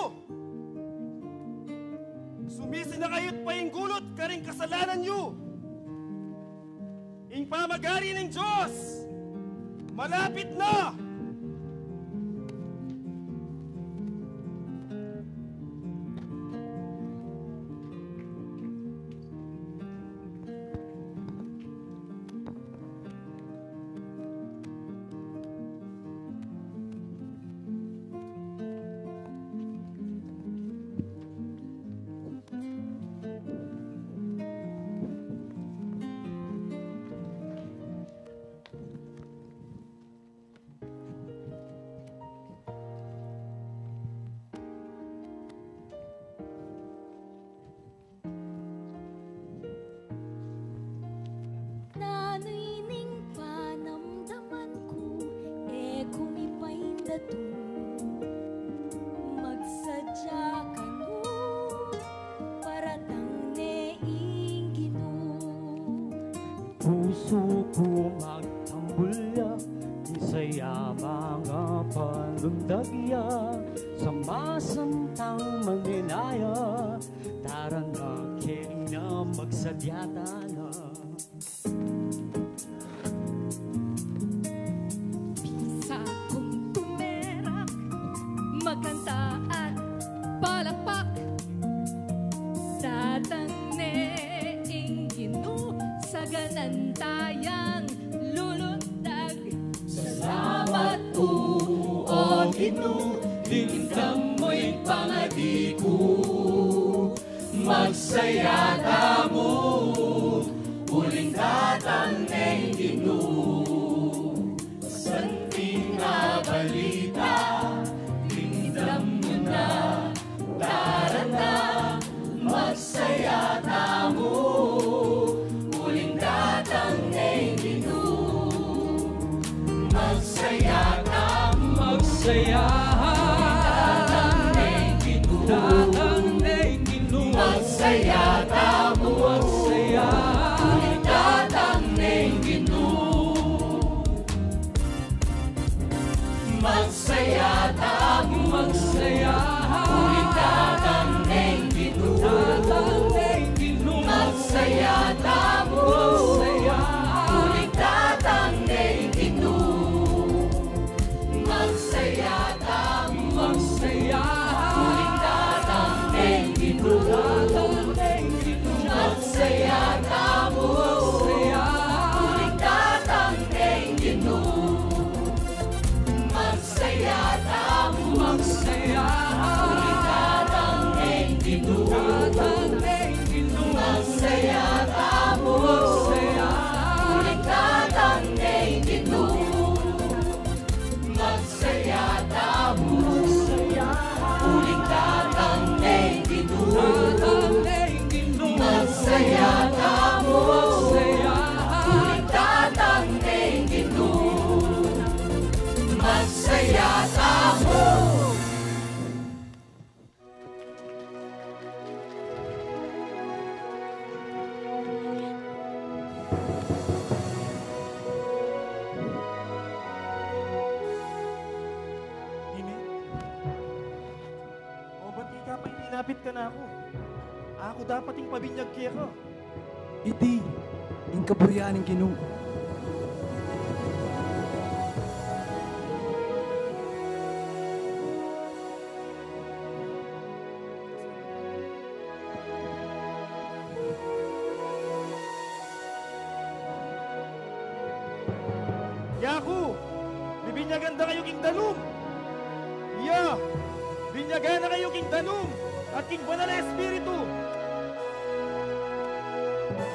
Sumisi na kayu't painggulut karing kasalanan yu. Ing pamagari ning Dios malapit na. Suku magtambul ya, ing saya manga panundag ya, sa masantang maninaya, tara na keni na magsadya tana. Bisa kung tumerak, magkanta at palakpak. Datang ne ing Ginu, saganan tayang lulundag. Salamat pu, o Ginu, dimdam mu ing pangadi ku. Magsaya tamu, uling datang ne ing Ginu. Masanting a balita, dimdam mu na, tara na, magsaya tamu, uling datang ne ing Ginu. Magsaya tamu, magsaya. Datang ne ing Ginu. Datang ne ing Ginu. Magsaya tamu, magsaya. Datang ne ing Ginu. Magsaya tamu, magsaya. Uling datang ne ing Ginu. Datang ne ing Ginu. Magsaya tamu, magsaya. Uling datang ne ing Ginu. Magsaya tamu, magsaya. Uling datang ne ing Ginu. Datang ne ing Ginu. Magsaya tamu, magsaya. Uling datang ne ing Ginu. Magsaya tamu, magsaya. Uling datang ne ing Ginu. Datang ne ing Ginu. Magsaya tamu, magsaya. Uling datang ne ing Ginu. Magsaya tamu, magsaya. Uling datang ne ing Ginu. Datang ne ing Ginu. Magsaya tamu, magsaya. Uling datang ne ing Ginu. Magsaya tamu. Nini, o ba't ika pa ing linapit kanaku? Aku dapat ing pabinyag keka. Iti ing kaburian ning Ginu. Yaku, bibinyagan da kayu king danum. Iya, binyagan na kayu king danum at king Banal a Espiritu.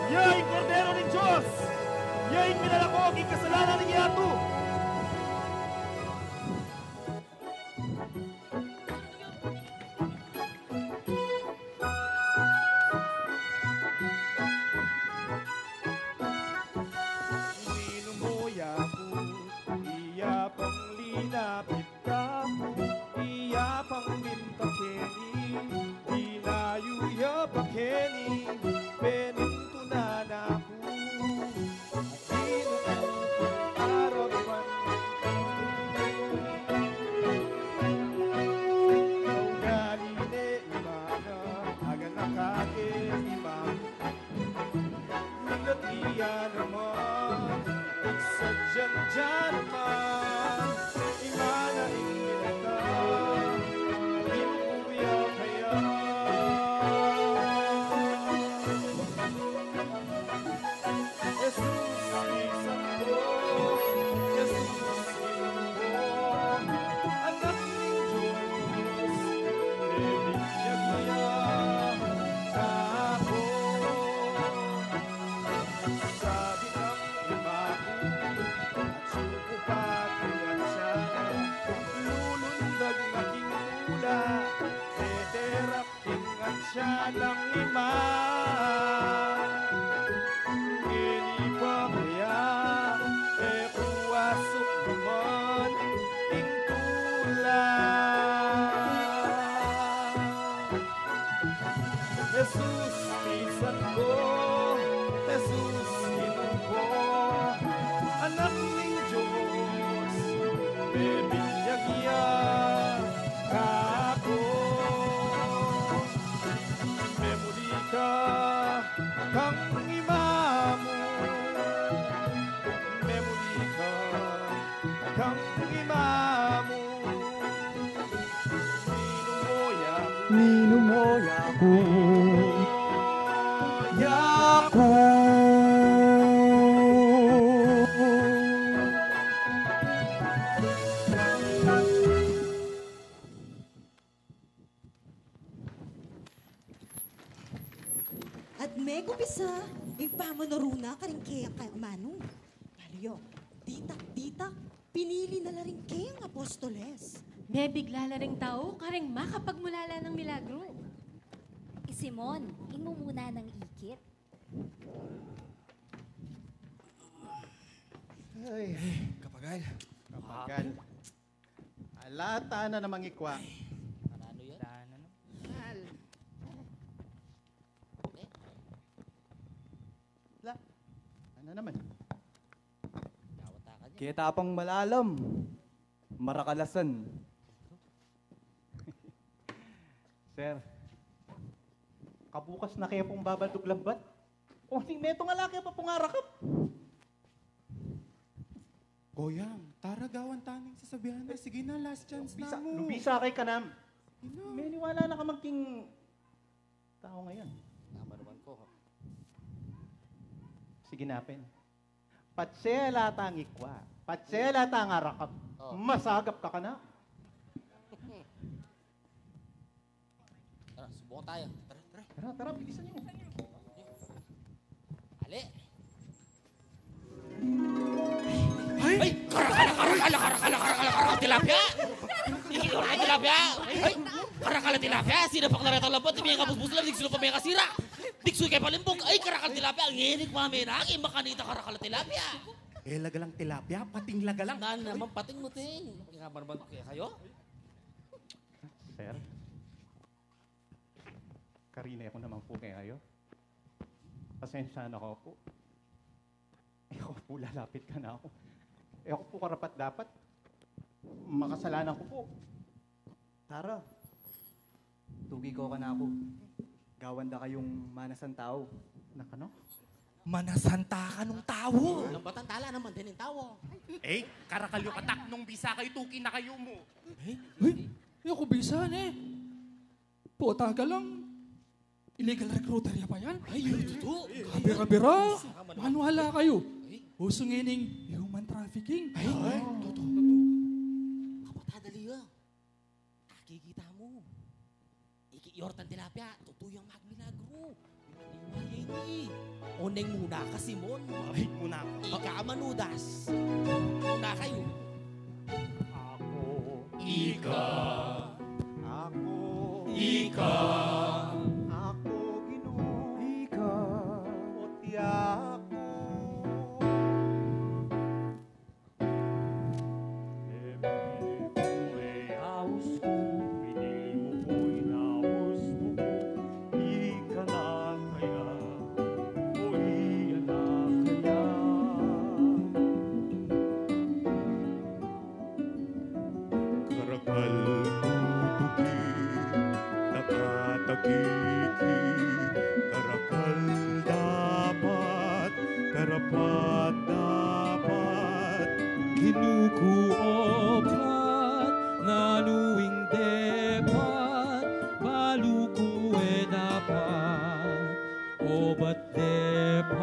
Iya ing Kordero ning Dios. Iya ing minalako king kasalanan ning yatu. Ninu mu yaku, iya pang linapit kaku, iya pang minta keni, dinayu ya pa keni, penintunan na ku. Jesus, bisan ko, Jesus, bisan ko, Anak ning Dios, e binyag mu ya kaku. Sabi nang ima ku, atyu ku pa king atiu, lulundag na king tula, e tera king atiu nang ima. Ngeni pa kaya, e ku asuk naman ing tula. Jesus, bisan ko, Jesus, Ginu ku, Anak ning Dios, mebinyag ya kaku. Memuli ka kang Ima mu, memuli ka kang Ima mu. Ninung mu ya ku. Ninung mu ya ku. Ya ku. At mekumpisa ing pamanuru na karing keyang amanu. Balu yu, ditak-ditak, pinili na la ring keyang apostoles. Mebigla la ring tau karing makapagmulala nang milagru. I Simon, ing mumuna nang ikit. Ay, kapagal. Kapagal. Ala, tana namang ikwa. Ay, ano yan? Tana naman. Al. Eh? La, ano naman? Kita pang malalam, marakalasan. Sir, kabukas na ke pung babandug lambat. O, ning metung a laki pa pung arakap. Goyang, tara gawan ta ning sasabian na. Sige na, last chance na mu. Lubisa kay kanam. Meniwala na ka maging tau ngayan. Tama naman ko. Sige na, Pen. Patse la tang ikwa. Patse la tang arakap. Oh. Masagap ka kana. Tara, subukan tayo. Tara, tara. Tara, tara, bilisan niyo. Ali. Ay! Ay! Karakal, karakal, karakal, karakal, karakal, tilapia! Karakal tilapia! Ay! Karakal tilapia! Sinapak na retang lambat, di mekabusbus la, di sulu pa mekasira. Di sulu kaya palimbuk. Ay, karakal tilapia! Ngenik mame na, ay, makanita karakal tilapia! Eh, lagalang tilapia, pating lagalang. Na naman, pating muting. Kaya ba naman kaya kayo? Sir? Karine ku naman pu kekayu. Pasensya na kayu pu. E ku pu lalapit kanaku. E ku pu karapat-dapat. Makasalanan ku pu. Tara. Tuki ko kanaku. Gawan da kayung manasang tau. Nakanu? Manasang ta kanung tau. Nang batang tala naman din ing tau. E, karakal yu katak nung bisa kayu, tuki na kayu mu. E? Uy, e ku bisa ne. Pota ka lang. Illegal recruiter ya pa yan? Ay, tutu. Kabira-bira. Maniwala kayu. Usu ngening human trafficking. Ay, tutu. Kapatada liya. Akikita mu. Iki yortan tilapia, tutu yang magmilagru. Iwaya ini. Oneng muna ka, Simon. Ay, muna ka. Ika, Manudas. Muna kayu. Aku. Ika. Aku. Ika. Aku, Ginu. Ika. Otia aku. E, pinili mu pu ing aus ku, pinili mu pu ing aus ku, ika na kaya, o iya na kaya. Karakal ku tuki, takataki ki, karakal dapat, karapat-dapat. Ginu ku, obat, nanu ing depat, balu ku e dapat, obat depat.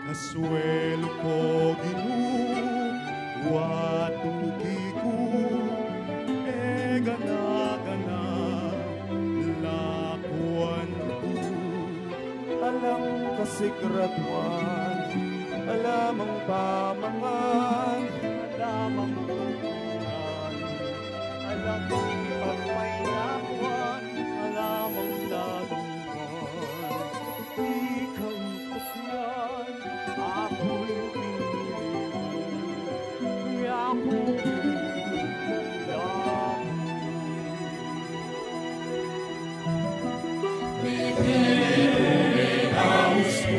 Kasuelu ko, Ginu, wa tuki ku, e gana-gana lakuan ku. Alang kasigradwan, alamang pamangan, alamang tutukan, alamang pagpainapuan, alamang laluman. Ika ing tukyan, aku ing pinili mu, aku ing pinili mu. Aus ku,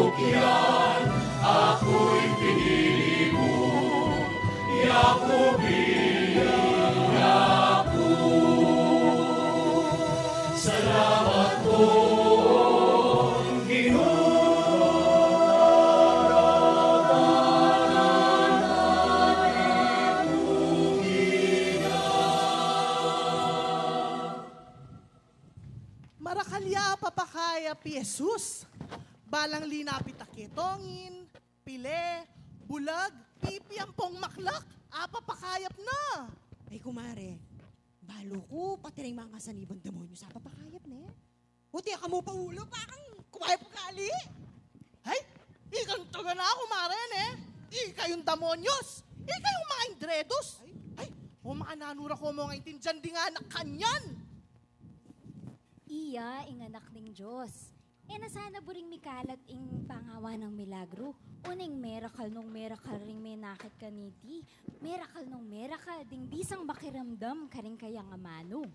Matukyan, aku ing pinili mu, yaku, pinili yaku. Salamat ku, Ginu. Marakal ya papakayap i Jesus. Balang linapit a ketongin, pile, bulag, pipi ampong maklak, apapakayap na. Ay, kumare, balu ku pati ring mangasanibang demonyos apapakayap ne. Uti, kamu pa ulo, parang kumayap ugali. Ay, ikang taga na, kumare, ne? Ikayung demonyos, ikayung mga indredos. Ay, o, makananu ra ko mu ngan aintindian ding anak kanyan. Iya ing Anak ning Dios. E na sana buring mikalat ing pangawa nang milagru, o ning merakal nung merakal ring menakit kaniti, merakal nung merakal ding bisang makiramdam karing kayang amanu.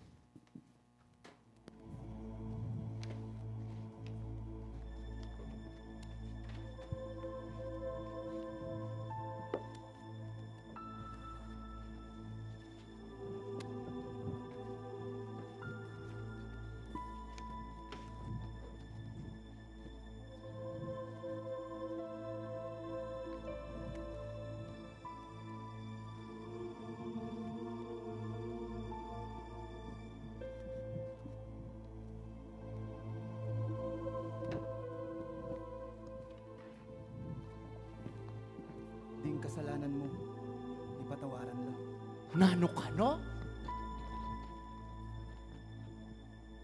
Ding kasalanan mu, ipatawaran la. Nanu kanu?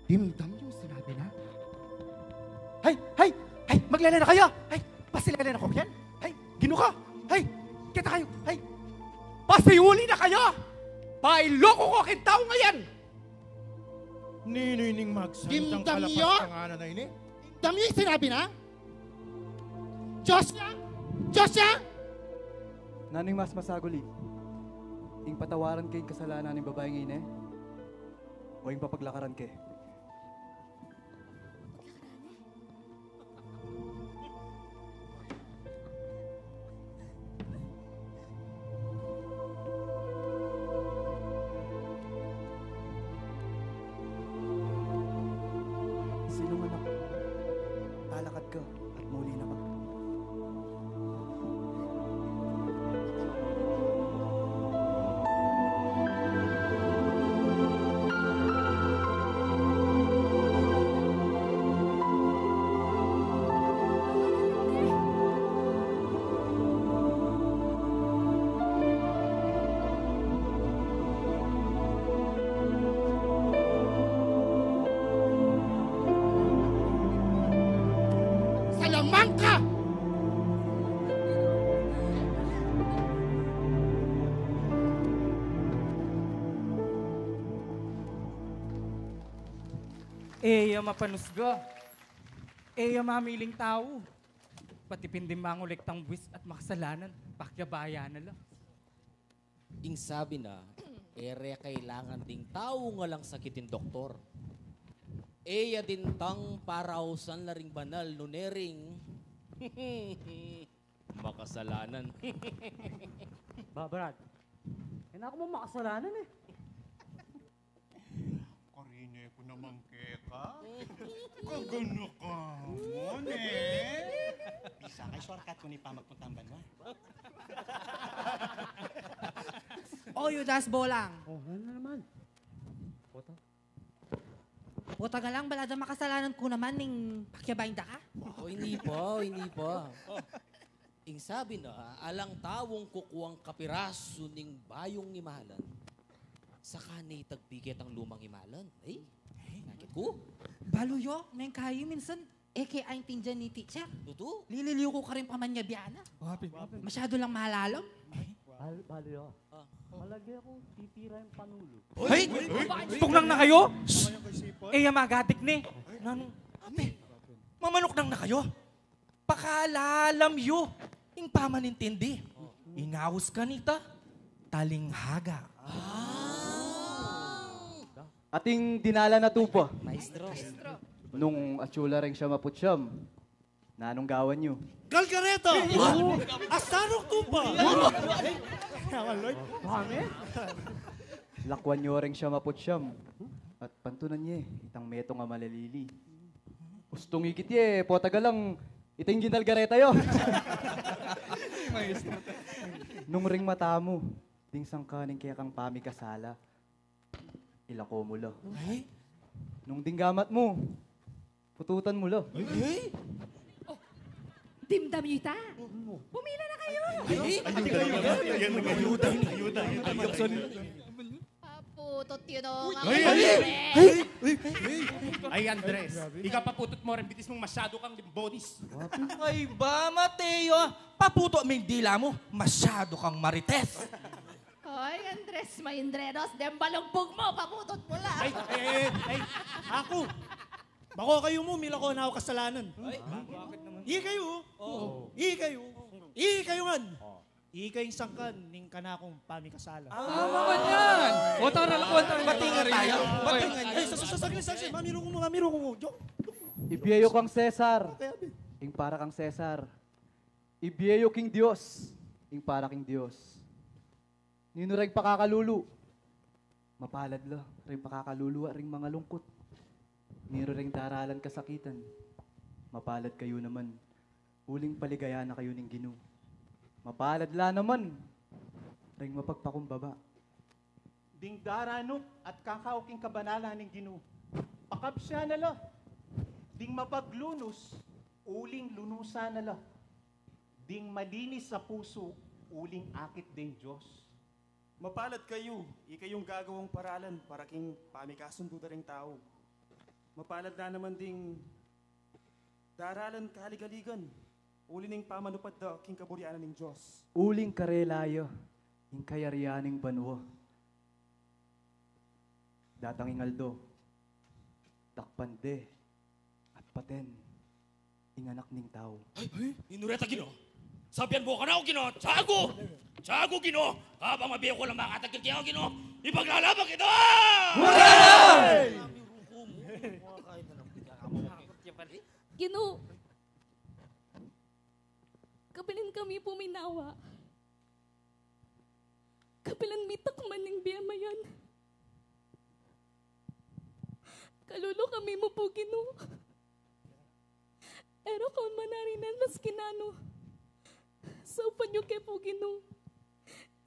Dimdam yung sinabi na? Hay! Hay! Hay! Maglele na kayu! Hay! Pasilele na ko yan! Hay! Ginu ku! Hay! Keta kayu! Hay! Pasiuli na kayu! Pailoko ku king tau ngeni! Ninu ining magsalitang kalapas yu? Dimdam yu? Dimdam yu ing sinabi na? Dios ya? Dios ya? Nanu ing mas masaguli? Ing patawaran ke ing kasalanan ning babaing ini? O ing papaglakaran ke? Sinong anak? Talakad ka at mauli na ka. Salamangka! E ya mapanusga, e ya mamiling tau. Pati pin ding mangolektang buis at makasalanan, pakyabayan na la. Ing sabi na, e re kailangan ding tau ngalang sakit ing doktor. E ya dintang parausan la ring banal nune ring makasalanan. Ba, Brad, e na ku mu makasalanan e. Karine ku naman keka. Kagana ka mu, ne? Bisa kay shortcut ku ne pa magpuntang banwa. O, Judas Bolang. O, nanu na naman? Puta. Puta galang, balamu makasalanan ku naman ning pakyabayan da ka? O, ini pa, ini pa. Ing sabi na, alang taung kukuang kapirasu ning bayung imalan, saka ne itagpi ketang lumang imalan. Ay, nakit ku. Balu yo, mengkayu minsan, e ke aintindian ni teacher. Tutu? Lililiw ku karing pamanyabian na. Masyadu lang malalam. Bal-, balu yo. Ah. Malage ku titira ing panulu. Hoy! Tuknang na kayu? Shh! E ya magadik ne. Nanung, ape, mamanuknang na kayu? Pakalalam yu ing pamanintindi. Ing aus kanita, talinghaga. Ating dinala na tupa. Maestro. Nung atsu la reng siyam apu't siyam, nanung gawan yu? Kalkareta! Asanuk tupa! Lakwan yu reng siyam apu't siyam at pantunan ye itang metung a malalili. Ustung ikit ye, pota galang, ita ing ginalgareta yu. Nung ring mata mu, ding sangkan ning kekang pamikasala, ilako mu la. Ay? Nung ding gamat mu, pututan mu la. Ay? Dimdam yu ita? Pumila na kayu! Ay? Ay, ayuda, ayuda, ayuda. Paputut yu no, ay, ay, ay, ay, Andres, ika paputut mu rin, bitis mung masyadu kang limbonis. Ay ba, Mateo, paputut mu ing dila mu, masyadu kang marites. Hoy, Andres Maindredos, deng balugbug mu, paputut mu la. Ay, eh, ay, aku, bako kayu mu, milako na aku kasalanan. Ay, bakit naman? Ikayu, ikayu, ikayu ngan. Ika ing sangkan ning kanakung pamikasala. Ah, makanyan! O, tara, lakuan tayo. Batingan tayo. Batingan. Ay, sa, sa, sa, saglit, saglit. Mamiru ku mu, mamiru ku mu. Joke. Ibie yu kang Cesar ing para kang Cesar. Ibie yu king Dios ing para king Dios. Ninu reng pakakalulu? Mapalad la reng pakakalulu at reng mangalungkut. Ninu reng daralan kasakitan? Mapalad kayu naman, uling paligayan na kayu ning Ginu. Mapalad la naman reng mapagpakumbaba. Ding daranup at kakaw king kabanalan ning Ginu, pakabsian na la. Ding mapaglunus, uling lunusan na la. Ding malinis a pusu, uling akit deng Dios. Mapalad kayu, ikayung gagawang paralan para king pamikasundu da ring tau. Mapalad la naman ding daralan kaligaligan, uli ning pamanupad da king kaburian ning Dios. Uling karela ya ing kayarian ning banua. Datang ing aldo, dakpan de at paten ing Anak ning Tau. Ay, ay, ninu reta, Ginu? Sabian mu kanaku, Ginu, tiyagu! Tiyagu, Ginu! Kabang mabie ku lang makatagil keka, Ginu, ipaglalaban kita! Hooray! Ginu, kapilan kami puminawa. Kapilan mi takman ing bie mayan. Kalulu kami mu pu, Ginu. E ra kami manarinan maski nanu. Saupan yu ke pu, Ginu,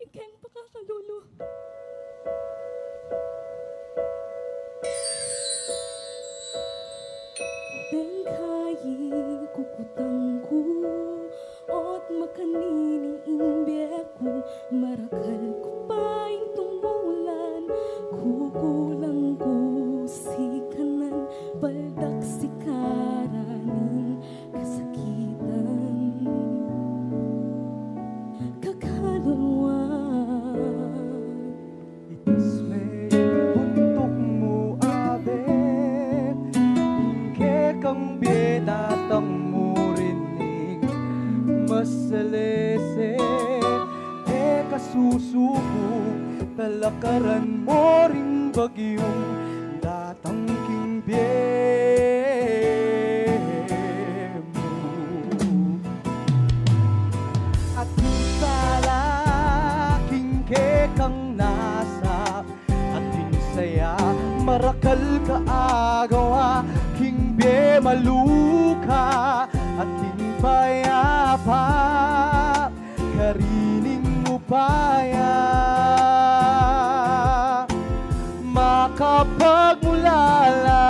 ing keng pakakalulu. Deng kayi kukutang ku, o't makanini ing bie ku, marakal ku pa ing tumulan, kukulang ku sikanan, paldak sikaran ing kasakitan. Kakaluluan. Itas me ing buntuk mu, Abe, ing kekang bie datang mu rin ning masalese, e ka susuku, talakaran mu ring bagyung datang king bie mu. Ating sala king kekang nasa, ating saya, marakal ka agawa, king bie maluka, ating payapa, karining upaya, makapagmulala.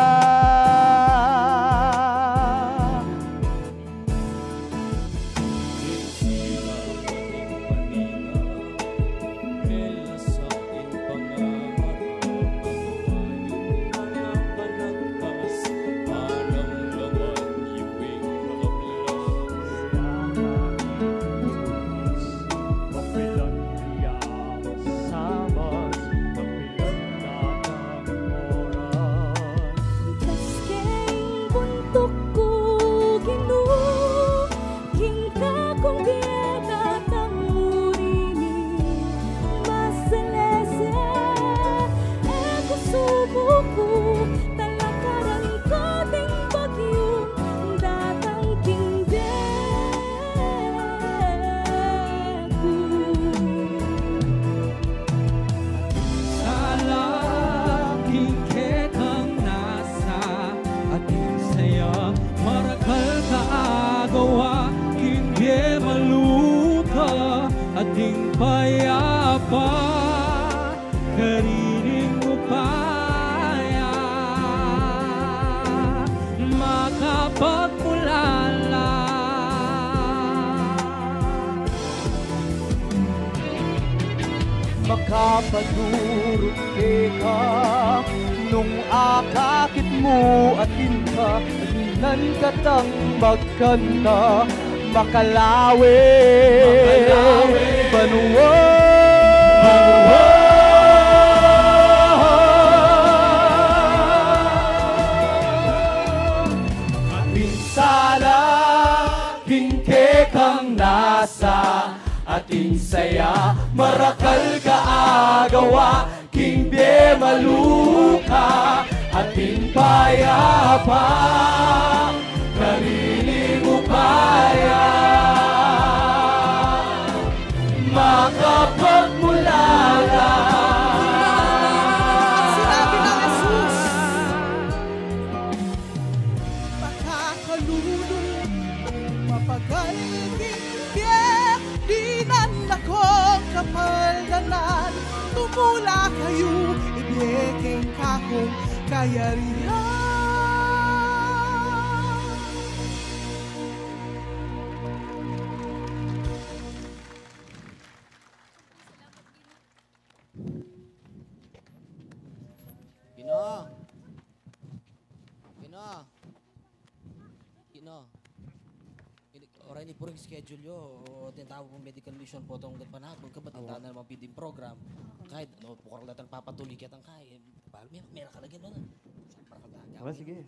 Makapanurut keka nung akakit mu, atin ka, atin ka tang magkanta, makalawe, makalawe, banua. Banua. Atin sala king kekang nasa, atin saya, marakal ka agawa, king bie maluka, atin payapa, karili mu kaya makapagmulala. At sinabi ng Jesus, Makakalulu, mapagal king bie, dinan na kong kapaldanan, tumula kayu, ibie king kakung kayarian. Ginu. Ginu. Ginu. Ini, oray ini pu ring schedule yu, o, tinatawag pung medical mission potong gat panahon, kabat, awa, kita na naman pwedeng program. Kahit, no, bukal datang papatuloy kitang kahit, pal-, may, may nakalagyan na. Sa, para kang gagawin. Awa, sige.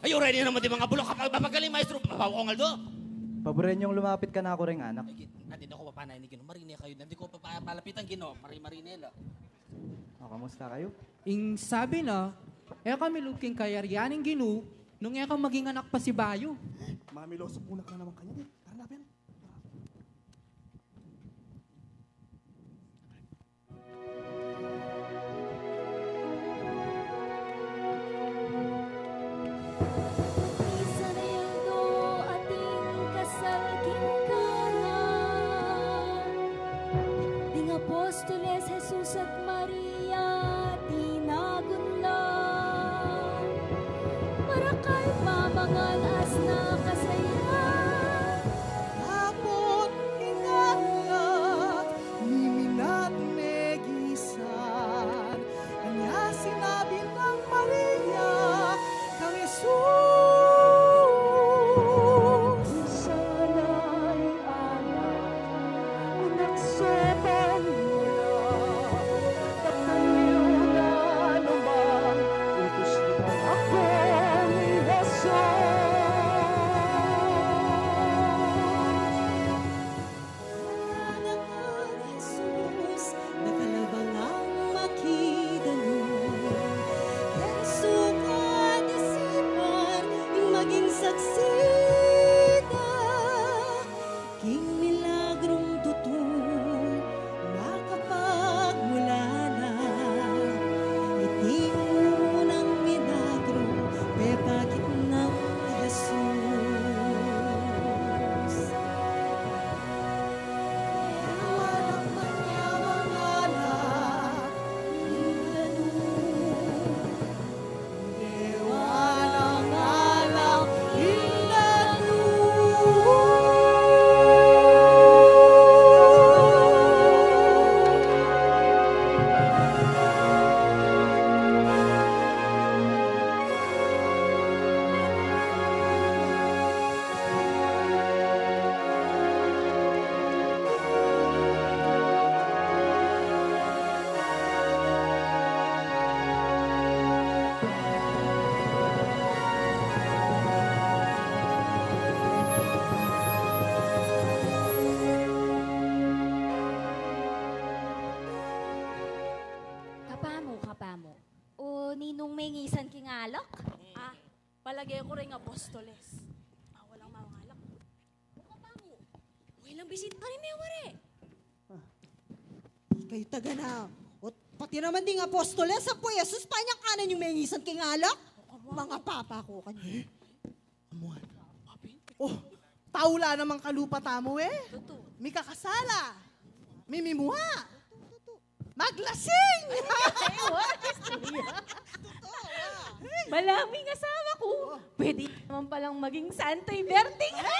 Ay, oray na naman di mga bulok. Kapag mapagaling, maestro, mapapakongal do. Paboren yung lumapit ka na ako ring anak. Ay, gin-, nandito ko papanay ni Ginu. Marine kayo. Nandito ko papalapitan, Ginu. Mari-, marine la. O, kamusta kayo? Ing sabi na, e kami lugking kayarian ning Ginu, nung e kang maging anak pa si bayu. Mamiloso puna ka na naman kanya, eh. Tara na, Ben. Misan yaldo ating kasal king Cana, ding apostoles Jesus at Maria tinagun la. Marakal pamangan as nakasaya. Apot ing anak, miminat megisan. Anya sinabi nang Maria kang Jesus, Sana ing anak, anak, sepan mu na, at aliw na naman, utus na ako ni Jesus. Nanakan Jesus, nakalabang ang makidanum. Yang sukat isipan, ing maging saksi da. King milagrung tutu, makapagmula na. Iti munang milagru, pepakit nang Jesus. Kapamu, kapamu. O ninung mengisan king alak? Ah, palage ku ring apostoles. Bawal lang mangalak. O kapamu, o ilang bisita karin e wari. Ikayu taga na. O, pati naman ding apostoles, apo Jesus, panyang kanan yu mengisan king alak? Mga papa ku kanyan. Amuan. O, tau la namang kalupa tamu e. Tutu. Mikakasala. Mimimua. Maglasing! Ay, ay, what? Istorya. Totoo, ah. Balamu ing asawa ku. Oh. Pwede naman palang maging santo ing Berting. Ay!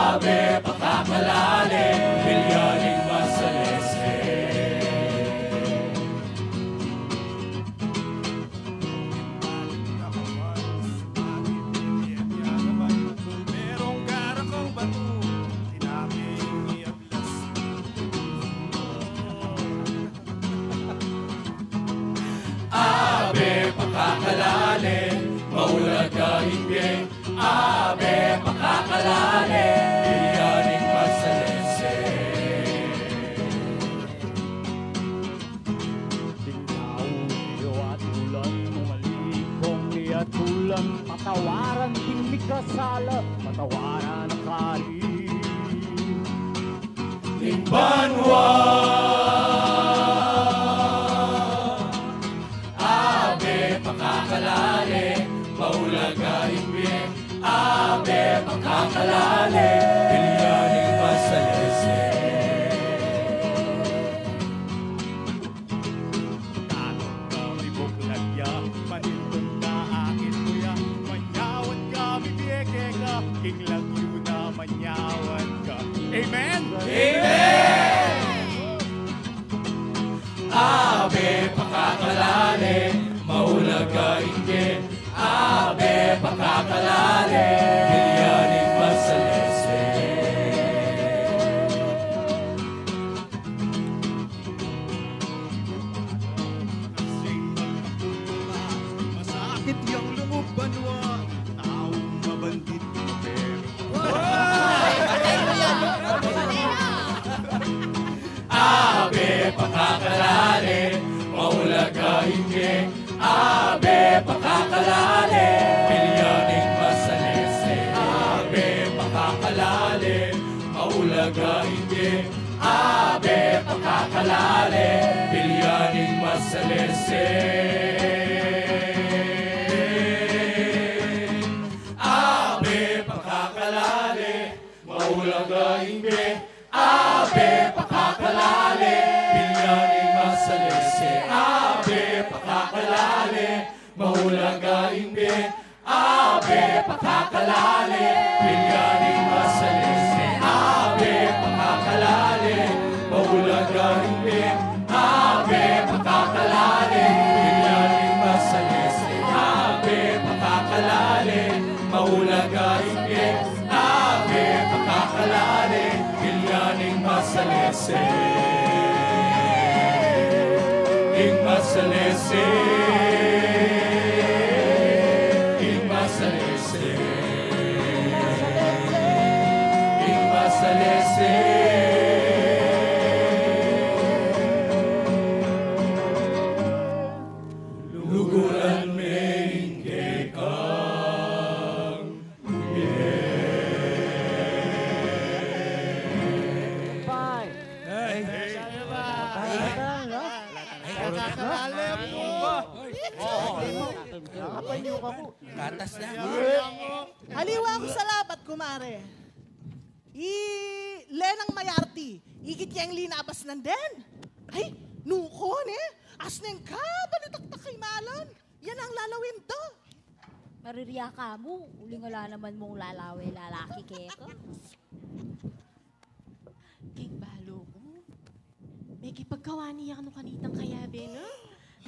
Abe pakakalale, bilya ning masalese. Abe pakakalale, maulaga ing bie. Abe pakakalale, bilya ning masalese. Ding tau, iyatulan, umalikong iyatulan, patawaran ding mikasala, patawaran a kari ning banua. Abe pakakalale, maulaga ing bie. Abe pakakalale, bilya ning masalese. Tanong kami buklat ya, panintun ka akit kuya, manyawan kami biye keka, king lagyu na manyawan ka. Amen? Amen! Abe pakakalale, maulaga ing bie. Abe pakakalale, bilya ning masalese. Masakit yang lungub banua, taung mabandit. Abe pakakalale, maulaga ing bie. Abe pakakalale, bilya ning masalese. Abe pakakalale, maulaga ing bie. Abe pakakalale, bilya ning masalese. Abe pakakalale, maulaga ing bie. Abe pakakalale, bilya ning masalese. Abe pakakalale, maulaga ing bie. Abe pakakalale, bilya ning masalese. Abe pakakalale, maulaga ing bie. Abe pakakalale, bilya ning masalese. Abe pakakalale, maulaga ing bie. Abe pakakalale, bilya ning masalese. Ing masalese. Ing masalese. Ing masalese. Luguran me ing kekang bie. Pay. Hey. Hey. Hey. Gatas na. Aliwa ku sa labat, kumare. I Lenang Mayarte, ikit ya ing linabas nandin. Ay, nuko ne, asne ing kabalitaktak kay Malan. Yan ang lalawin da. Maririya ka mu, uling ala naman mung lalawe lalaki keka. King balu ku, mekipagkawani ya kanu kanitang kayabe na.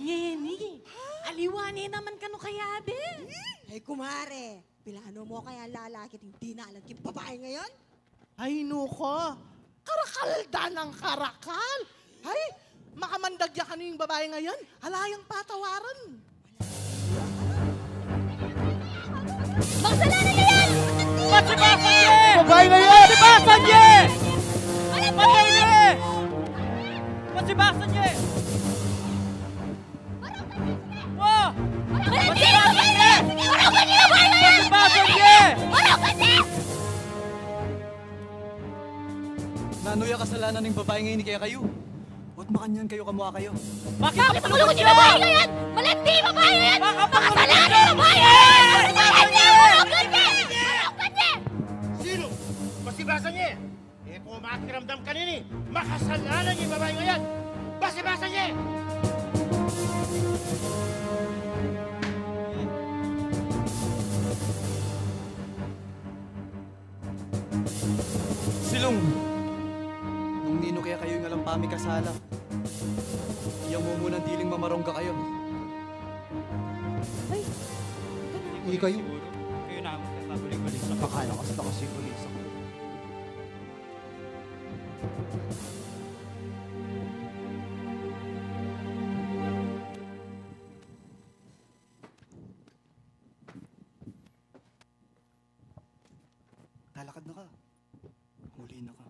Ngeni, aliwa ne naman kanu kayabe. Ay, kumare, pilanu mu kaya lalaki ating dinalan king babai ngayon? Ay, nuko, karakal da nang karakal. Ay, makamandag ya kanu ing babai ngayon, ala yang patawaran. Makasalanan ya yan! Pasibasan ye! Babai ngayon! Pasibasan ye! Pasibasan ye! Pasibasan ye! Wa! Pasibasan ye! Pasibasan ye! Nanu ya kasalanan ning babai ngeni kekayu? Ot makanyan kayu kamua kayu? Bakit makulungan ing babai yan? Malandi ing babai yan! Makasalanan ing babai yan! Malandi! Makulungan ye! Makulungan ye! Sino? Pasibasan ye! E ko makiramdam kanini, makasalanan ing babai yan! Pasibasan ye! Mikasala. Yang mumunang diling mamarong ka kayo. Ay! Ikayu. Kayu na, makalakas-lakas ing pulis. Talakad na ka. Huli na ka.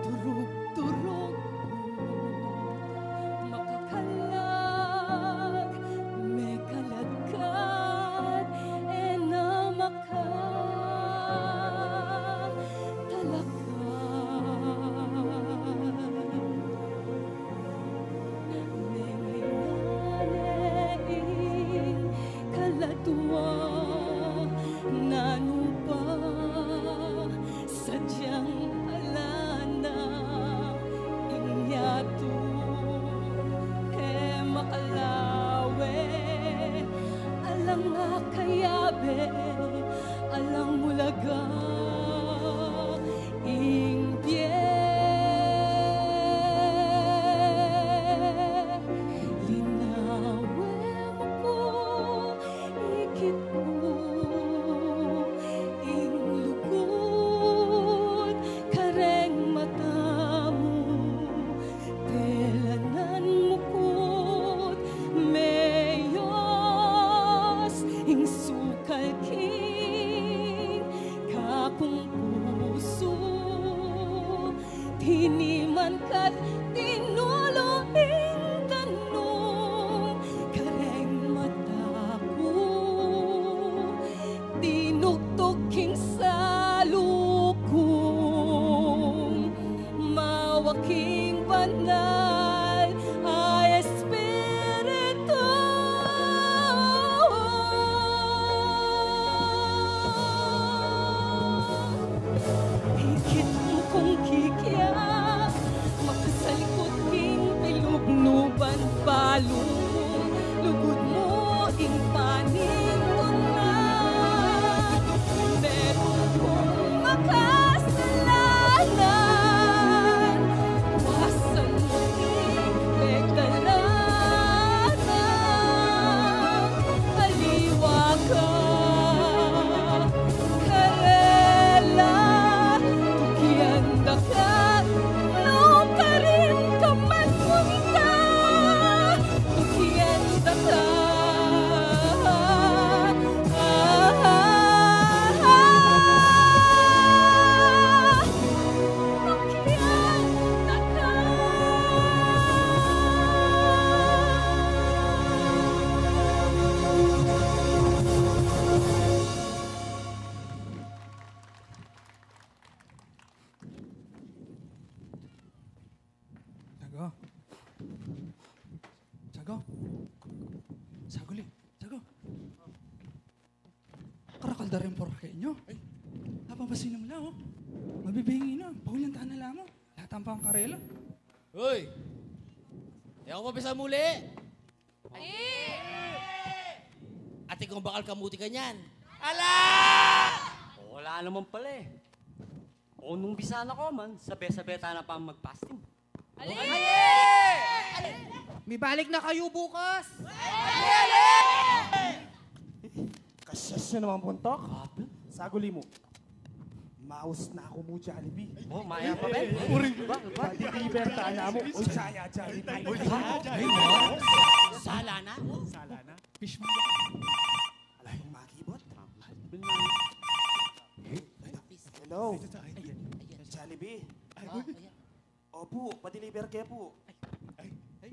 Turug-turug, makakalag, mekaladkad, e na makatalakad. Mengayan ne ing kaladwa, nanu pa sadyang ala na ing yatu, e makalawe, alang akayabe, alang mulaga ing bie. Linawe mu ku, ikit ku ing lugud kareng mata mu, telanan mu ku't meyos ing sukal king kakung pusu. Tiniman ka't tinulu ing danum kareng mata ku, tinugtug king salu kung mawak ing banal a Espiritu. Ikit mu kung kikya, makasalikut king pilubluban balu, lugud mu ing panintun na. Metung kung makasalanan, wasan mu ing pegdalanan. Aliwa ka karela, tukian da ka, nukarin ka man punta, tukian da ka. Ah, ah, ah. Sago. Sago. Saguli. Sago. Karakal da ring porke nyo. Ay. Apa masinum la, o? Mabibingi na. Paulan tana la mu. Latan pa ang karela. Uy! E ko pa bisa muli. Ay! Atin kung bakal kamuti kanyan. Ala! Wala naman pala e. O nung bisa na ko man, sabe-sabe tana pa mag-fasting. Ali! Mibalik na kayu bukas! Kasya siya naman puntok. Saguli mu. Maus na ku mu, Jollibee. O, mayap pa, Ben. Uri. Ba, ba? Pati liver tana mu. O, Jaya, Jollibee. Ay, ay, ay. Sala na? Sala na? Fish man. Ala, yung makibot. Hello. Jollibee. Opu, pa-deliver ke pu. Ay, ay,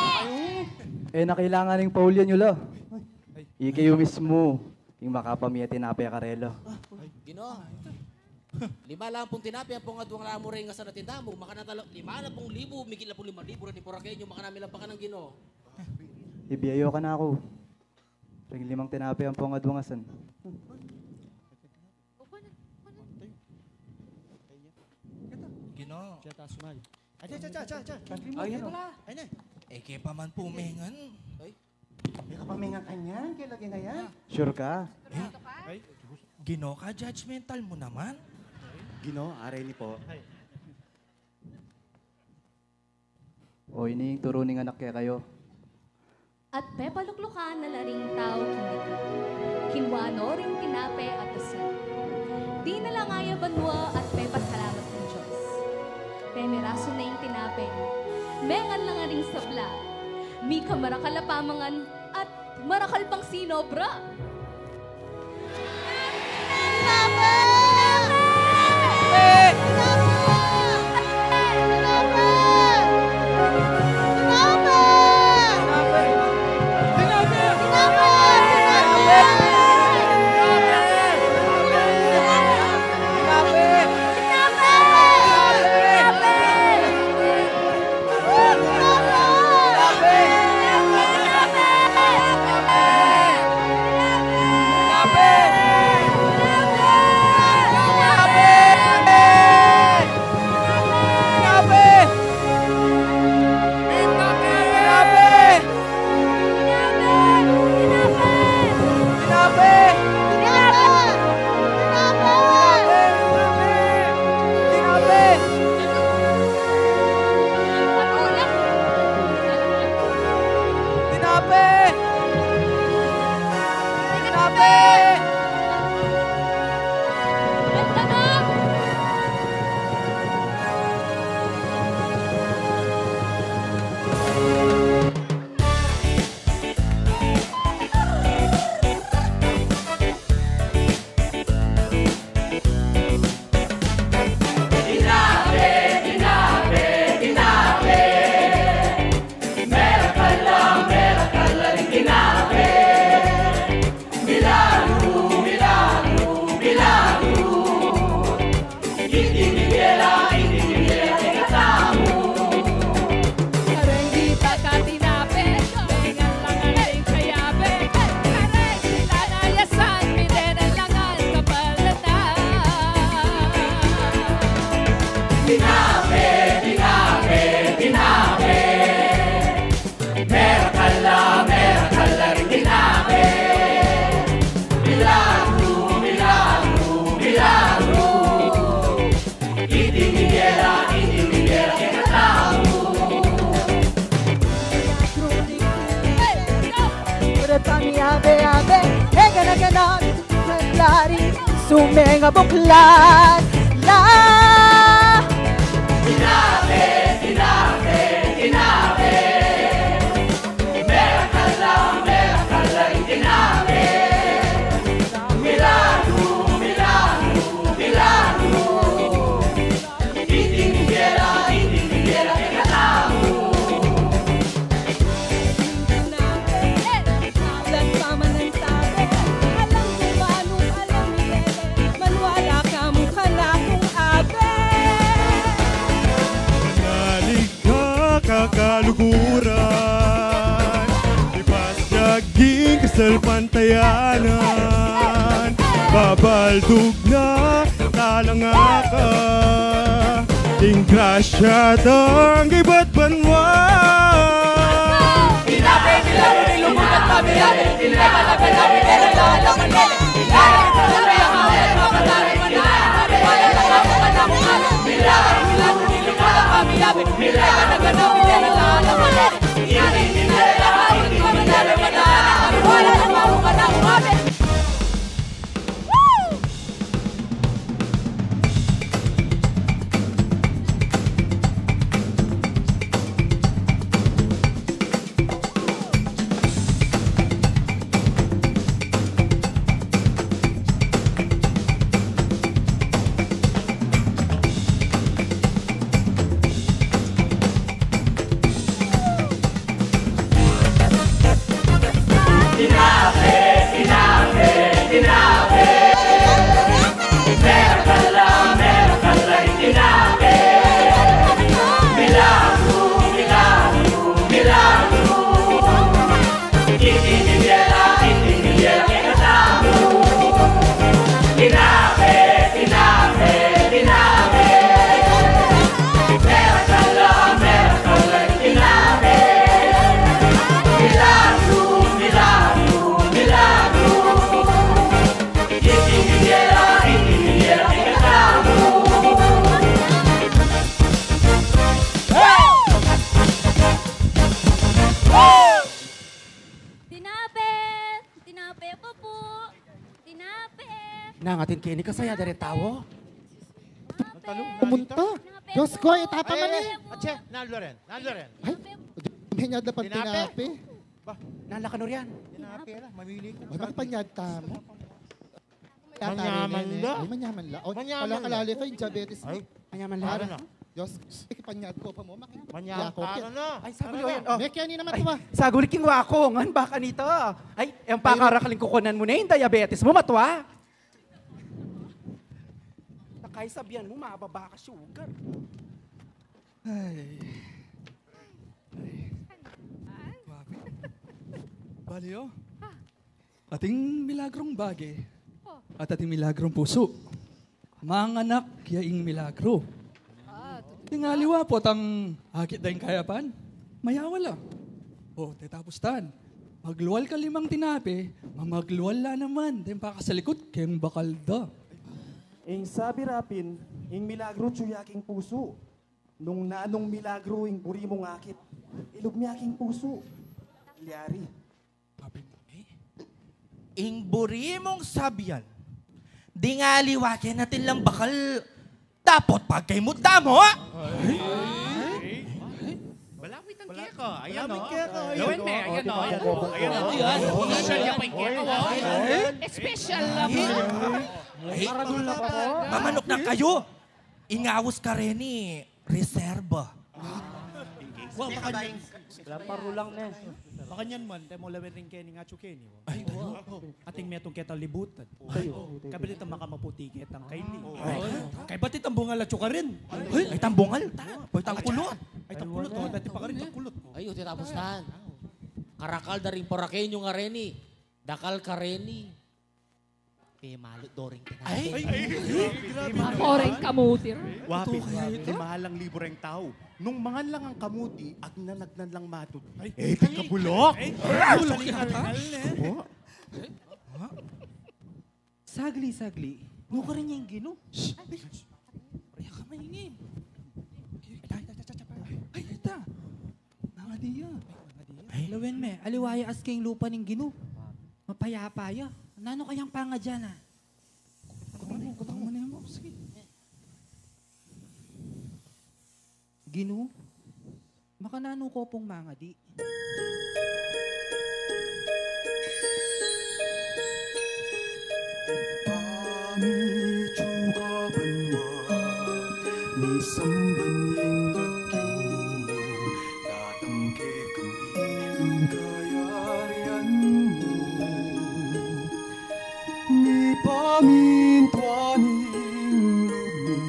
E na kailangan ing paulyan yu la. Ikayu mismu ing makapamie tinape karela. Ginu, lima la pung tinape ampong adwang lamu reng asan a tinda mu. Makananu la lima na pung libu, migit la pung lima libu reng ipura kenyu, makananu la pa kanang, Ginu. Ibie yu kanaku ring limang tinape ampong adwang asan. Ginu. Acha, acha, acha, acha, acha. Ay, Ginu. Ay, ne. E ke pa man pumengan. Ay. E ka pa mengan kanyan, kaya lagi na yan. Sure ka? Ginu, ka-judgmental mu naman. Ginu, are ini po. O, ini ing turu ning anak kekayu. At pepaluklukan na la ring tau king ligaya, kinua no ring tinape at asan. Dinala na ya banua at pepasalamat king Dios. Pemirasu ne ing tinape, mengan la ngan ring sabla, mika marakal a pamangan at marakal pang sinobra. Kareng di pagkatinape, lengan lang ang leng kayabe. Kareng di lanayasan, midenan lang ang kapalanan. Tinape, tinape, tinape. Merakal la, merakal la ring tinape. Milagru, milagru, milagru. Iti mie la, iti mie la kekatamu. Urat pamiabe-abe, e gana-gana, lari, sumengabuklat la. Tinape, tinape, tinape. Merakal la, merakal la ring tinape. Milagru, milagru, milagru. Iti mie la, iti mie la kekatamu. Alang pamanantabe, alang kung manu, alang milele, maniwala ka mu kanakung abe. Nalig ka kakaluguran, ipasyag ing kasalpantayanan, babaldug na talangaka, ing grasya tang ibat banwa. Atin keni kasaya da rin tau. Pumunta. Diyos ko, itapa man eh. Atse, naldo rin, naldo rin. Ay, menyad na pang tinape. Ba, nalakano riyan. Tinape la, mamili ko. Ay, makipanyad tamu. Manyaman la. Ay, manyaman la. O, manyaman la. Pala kalali ko yung diabetes mo. Ay. Manyaman la. Para na. Diyos, ikipanyad ko pa mu, maki-, manyaman ka na. Ay, saguli, o, yan, o. Mekeni naman tuwa. Saguli, king wa ko ngan, baka nita. Ay, e, ang pakarakal ing kukunan mu ne, ing diabetes mu, matwa. Nakaisabian mu, mababa ka sugar. Ay. Ay. Grabe. Bali, o. Ating milagrong bage at ating milagrong pusu. Manganak ya ing milagro. Ting aliwa potang akit da ing kayapan, mayawa la. O, tetapos tan, maglual ka limang tinape, mamaglual la naman deng pakasalikut keng bakal da. Ing sabi ra pin, ing milagro atsu ya king pusu. Nung nanung milagro ing buri mung akit, ilub mi ya king pusu. Lyari. Ing buri mung sabian, ding aliwa keng atin lang bakal, dapot pagkaimut da mu. Balamu itang keka. Ayan, o. Lawen me, ayan, o. Ayan, o. Special ya pa ing keka, o. Special naman. Mamanuk na kayu. Ing aus kareni, reserba. Wa, makanyan. Laparu lang ne. Makanyan man, te mo lawen ring keni nga atsu keni, wa. Ay, tayo. Ating metung ketang libutan. Tayo. Kabit itang makamaputi ketang kaili. Ay. Kaybat itang bungal atsu karin. Ay, itang bungal. Pwede itang kulot. Ay, itang kulot, o. Dati pa karin, itang kulot. Ay, o, tetapos tan. Karakal da ring Poraqueño ngareni. Dakal kareni. Pemalu do ring kinain. Ay, ay, ay, grabe. Oreng kamuti ra. Wapit, limang libu reng tau. Nung mangan lang ing kamuti, agnanagnan lang matut. Ay, e, di kabulok. Ay, ay, kabulok yata. Sagli, sagli. Nukarin ya ing Ginu. Shh. Ay, ka maingay. Ay, ay, ay, ay, ay, ay, ay, ay. Mangadi ya. Ay. Lawen me, aliwa ya asking lupa ning Ginu. Mapayapa ya. Nanu kayang pangadya na? Kutang mu, kutang mu na yan, boss. Sige. Ginu, makananu ko pung mangadi? Pamicu ka banua, misamban ing lagyu mu, datang kekami ing kayarian mu. Mipamintuan ing lub mu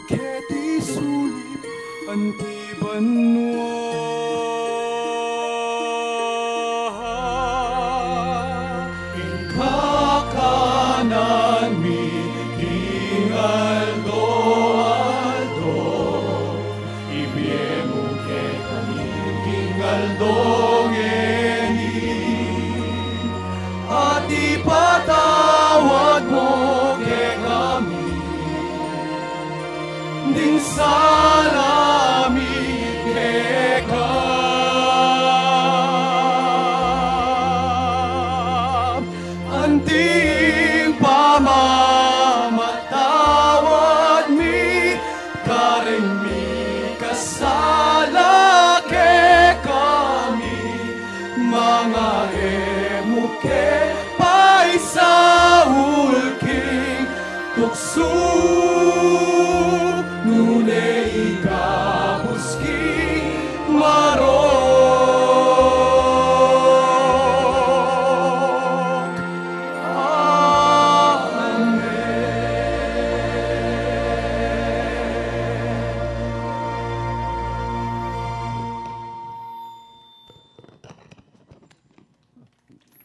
keti sulip anti banua. Ing kakanan mi king aldo-aldo, ibie mu kekami king aldo ngeni, at ipatawad mu kekami ding sala mi keka, anti ing pamamatawad mi karing mikasala kekami, manga e mu ke paisaul king tuksu, nune ikabus king marok. Amen.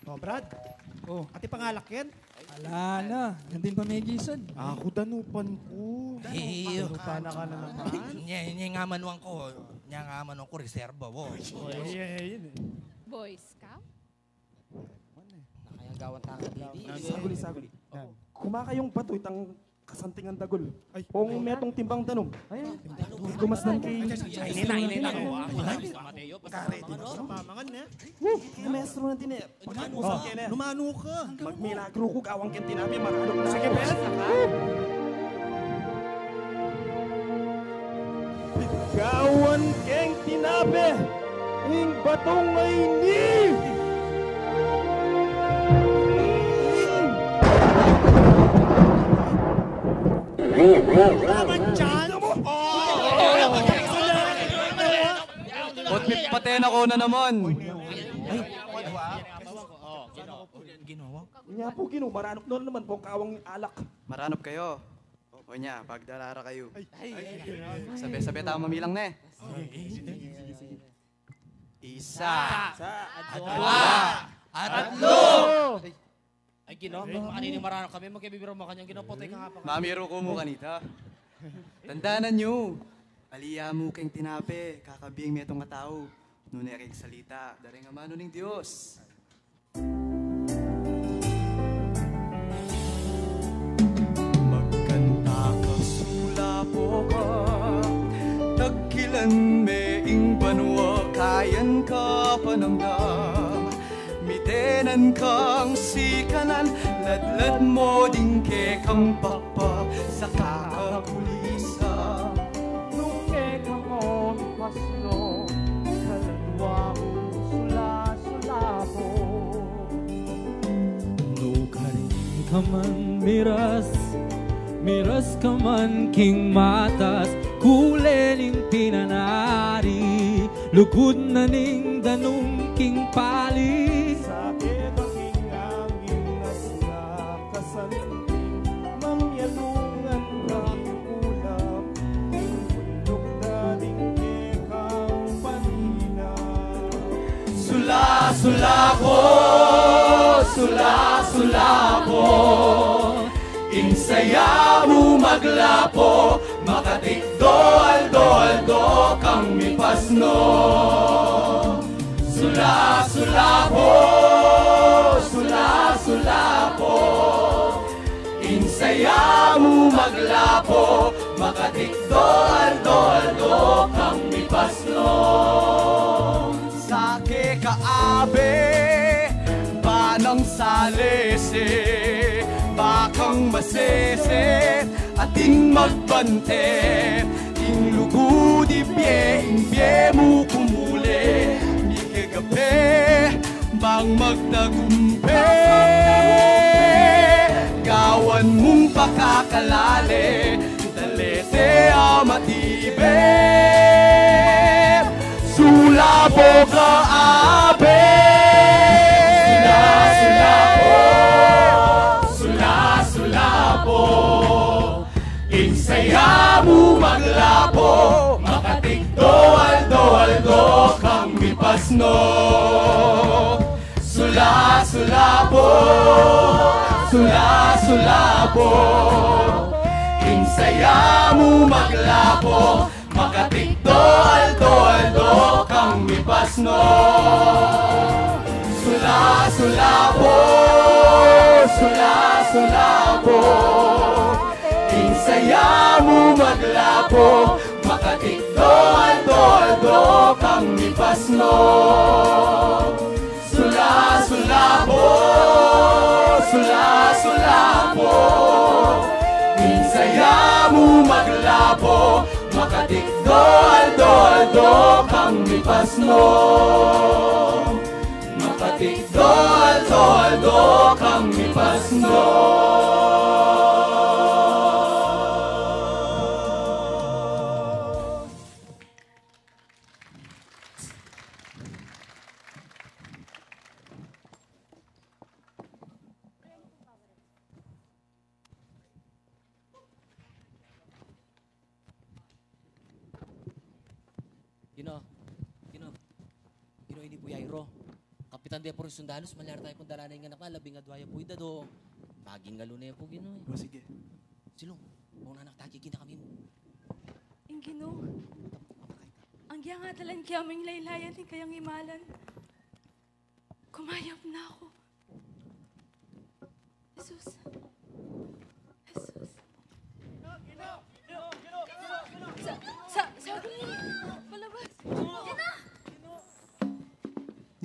O, Brad. O. Atin pang alak yan? Ala na. Atin pamegisan. Aku, danupan ku. Iyo. Danupan na ka na naman. Nya, nya nga manuan ku. Nya nga manuan ku, reserba, wo. O, iya, iya, iya. Boy Scout? Nakayagawan ta ka didi. Saguli, saguli. Kumakayung bato itang Kasanting a dagul. Ay. Kung metung timbang danum. Ay. Gumasdan kay... Ay, ay, ay, ay, ay. Kare, di ba? Sa pamangan, eh. Woo! Kay maestro na din, eh. Magmanu ka. Magmilagro ku, gawan keng tinape, maralok na. Sige, Ben. Gawan keng tinape ing batung ini. Tama, Chan. Ba't may patena ko na naman? Nya pu, Ginu, maranop na naman pung kawang alak. Maranop kayu. O nya, pagdala ra kayu. Sabe-sabe tang mamilang ne. Isa. Isa. Dua. Tatlu. Ay, Ginu, kanini maranop kami, magkabibiro mu kanyan, Ginu, potay ka nga pa. Mamiru ku mu kanita. Tandanan yu, ali ya mu keng tinape, kakabie ing metung a tau, nune keng salita, daring amanu ning Dios. Magkanta ka, sulapo ka, tagkilan me ing banua, kayan ka panamdam. Mitenan kang sikanan, ladlad mu ding kekang pakpak, saka ka kulisan. Nung keka mu mipasno, kaladua mu sula-sulapo. Nukarin ka man miras, miras ka man king matas, kule ning pinanari, lugud na ning danum king pali. Sake ka king angin, asna ka santing, mamialungan ka king ulap, ing buluk da ding kekang panina. Sula-sulapo, sula-sulapo, ing saya mu maglapo, makatikdo aldo-aldo kang mipasno. Sula-sulapo, sula-sulapo, ing saya mu maglapo, makatikdo aldo-aldo kang mipasno. Sake ka abe, banang salese, bakang masese, atin magbante, ing lugud ibie, ing bie mu kumule, mikegape, bang magtagumpe, gawan mung pakakalale, talete a matibe. Sulapo ka, abe. Sula-sulapo, sula-sulapo, ing saya mu maglapo, makatikdo aldo-aldo kang mipasno. Sula-sulapo, sula-sulapo, ing saya mu maglapo, makatikdo aldo-aldo kang mipasno. Sula-sulapo, sula-sulapo, ing saya mu maglapo, makatikdo aldo-aldo kang mipasno. Sula-sulapo, sula-sulapo, ing saya mu maglapo, makatikdo aldo-aldo kang mipasno. Makatikdo aldo-aldo kang mipasno. Ginu, Ginu, Ginu, ini pu i Jairo. Kapitan de pu ring sundalu, malyari tayu pung dalan ing anak na, labing adua ya pu ida do. Maging alu ne pu, Ginu, e. O, sige. Silung, bang nanakta, kiki na kami mu. Ing Ginu, anggiang adalan ke ya mu ing laylayan ning kayang imalan. Kumayap na ku. Jesus. Jesus.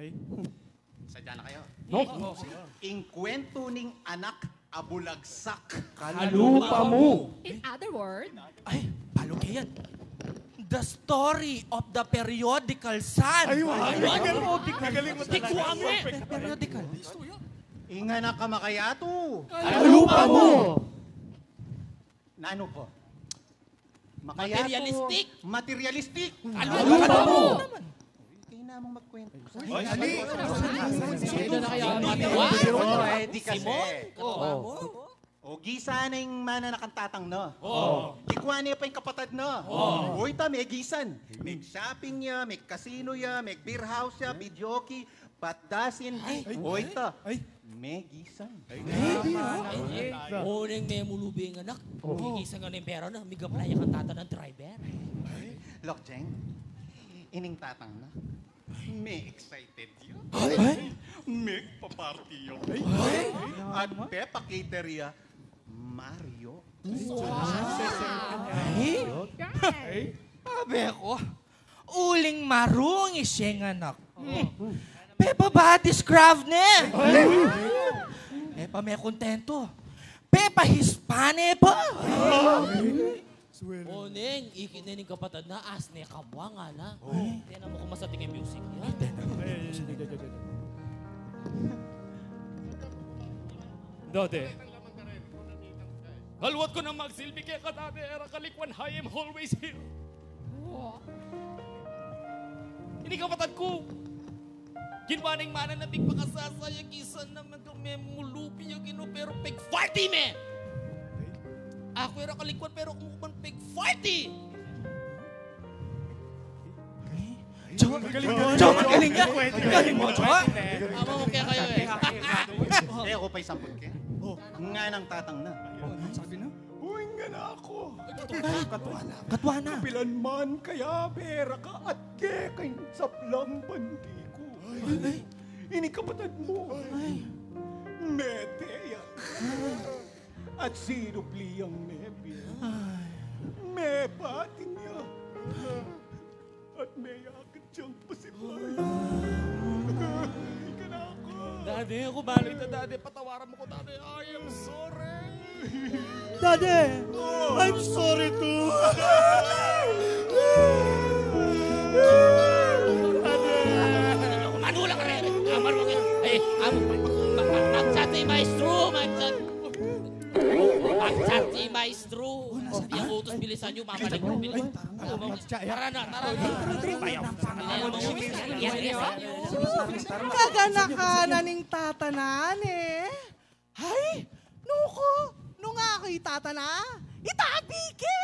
Ay. Sadya na kayu. No? Ing kwentu ning anak a bulagsak. Kalupa mu. In other words, Ay, palo ke yan. The story of the periodical son. Ay, wow. Ay, wow. Galing mo talaga. Di ko alam eh. Periodical. Ing anak a makayatu. Kalupa mu. Nanu ko? Makayatu. Materialistic. Materialistic. Kalupa mu. Kalupa mu. Kailangan mong magkwento. Ay, ali. Pwede na kaya? Pwede kasi. Simon? Katawa mo? O, gisan na ing mananakang tatang na. O. Likwan ne pa ing kapatad na. O. O, ita, megisan. Meg-shopping ya, meg-casino ya, meg-beer house ya, videoke, patdasin, di. Ay. O, ita. Ay. Megisan. Ay. Ay. O, neng memulubi ing anak. O. Megisan na ing pera na, meg-apply ya kang tata nang driver. Lokjeng, ining tatang na. Me-excited ya. Ay! Megpa-party ya. Ay! At pepakita ya Mario. Ay! Ay! Abe ku, uling marung iseng anak. Pepa-body scrub ne. Ay! E Pepa me kontento. Pepa Hispane pa! O, neng, ikit ne ning kapatad na, as ne kabua, ngana. Ay. Tinan mu kung masating ing music ya. Dade. Kaluat ku nang magsilbi keka, dade, e ra kalikwan, I am always here. Ini kapatad ku. Ginawa neng mana na pigpakasasaya, gisan na magmemulupi ya, Ginu, pero peg forty me. Aku e ra kalikwan, pero aku mu ka man peg forty. Jo, Jo, magaling ya. Galing mu, Jo. Amu, okay kayu e. E, aku pa isamput ke. O. Ngana nang tatang na. O, nanu sabi na? Uy, ngana ku. Katua na. Katua na. Kapilan man kaya pera ka at keka ing sablang bandi ku. Ay. Ini kapatad mu. Ay. Mete ya. At sinupli yang mebie. Ay. Mepatin ya. At meyakit yang pasibayu. Ika na ku. Dade, aku balu ita, dade. Patawaran mu ku, dade. I am sorry. Dade, I'm sorry too. Dade. Manulang ka rin. Ah, manulang ka. Eh, am, ma-, ma-, mag-chat si maestro, mag-chat. Mag-chat si maestro. True. O, nasa, ah? Yang utos, bilisan yu, mamalig mo, bilis. Ay, tara na, tara na. Tara na, tara na. Ay, tara, tara, tara. Ayaw. Yes, yes. Kaganakan na ning tata na, ne. Ay, nuku, nung aku i tata na, itabi ke.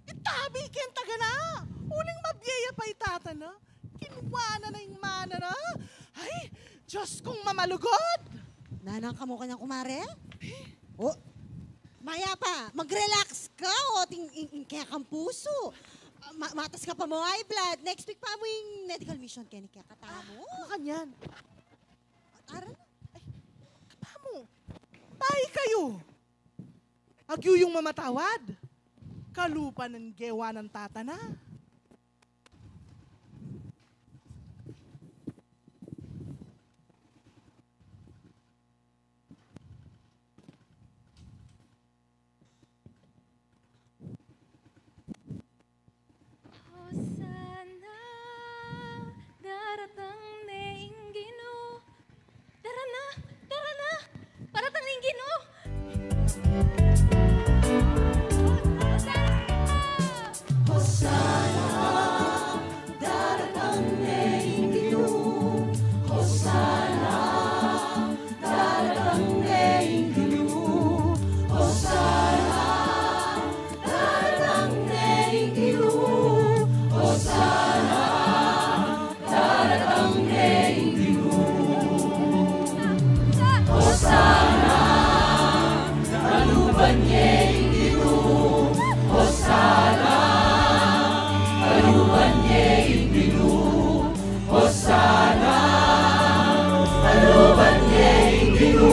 Itabi ke ing taga na. Uling mabie ya pa i tata na. Kinua na na ing mana na. Ay, Dios kung mamalugud! Nanang ka mu kanyan, kumare? O, mayap a, mag-relax ka, o, ting, ing, ing kekang pusu. Ah, ma-, matas ka pa mu high blood. Next week pa mu ing medical mission keni kekatamu. Ah, ano kanyan? Tara na. Ay, kapamu. Tae kayu. Agyu yung mamatawad. Kalupa nang gewa nang tata na. Hosana, daratang ne ing Ginu. Tara na! Tara na! Paratang na ing Ginu! Hosana! Daratang ne ing Ginu! Hosana! Daratang ne ing Ginu! Hosana! Daratang ne ing Ginu! Hosana! Daratang ne ing Ginu. Hosana, kaluban ne ing Ginu. Hosana, kaluban ne ing Ginu. Hosana, kaluban ne ing Ginu.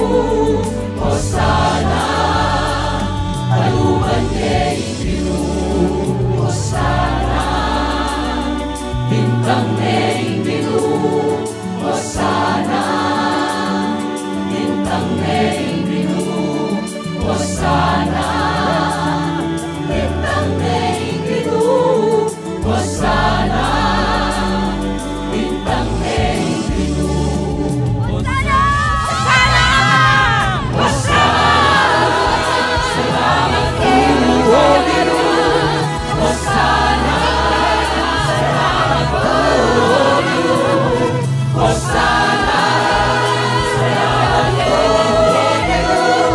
Hosana, kaluban ne ing Ginu. Hosana, bintang ne ing Ginu. Hosana, bintang ne ing Ginu. Hosana, bintang ne ing Ginu. Hosana, bintang ne ing Ginu. Hosana! Hosana! Salamat ku, O Ginu. Hosana! Salamat ku, O Ginu. Hosana! Salamat ku, O Ginu.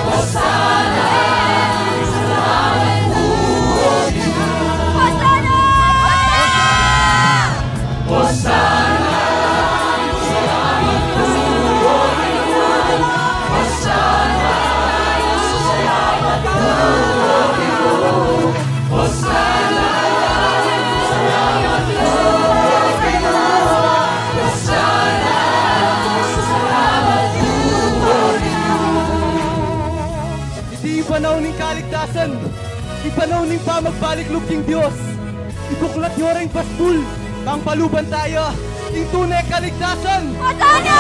Hosana! Salamat ku, O Ginu. Hosana! Hosana! Salamat ku, O Ginu. Hosana! Salamat ku, O Ginu. Hosana! Salamat ku, O Ginu. Hosana! Salamat ku, O Ginu. Iti ing panaun ning kaligtasan, ing panaun ning pamagbalik lub king Dios. Ibuklat yu reng basbul, bang paluban taya ing tune kaligtasan. Hosana!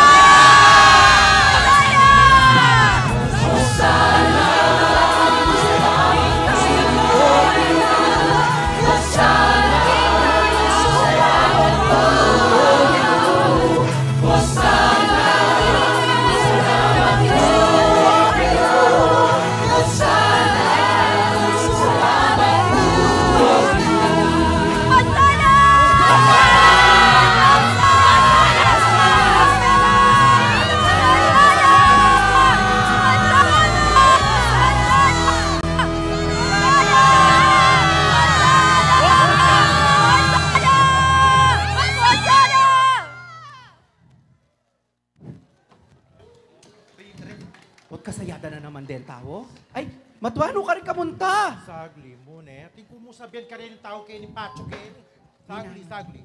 Hosana! Ot kasayada na naman den tau. Ay, matua, nu karin ka munta? Sagli mu, ne. Atin ku mu sabian karin ing tau keni, patsu keni. Sagli, sagli.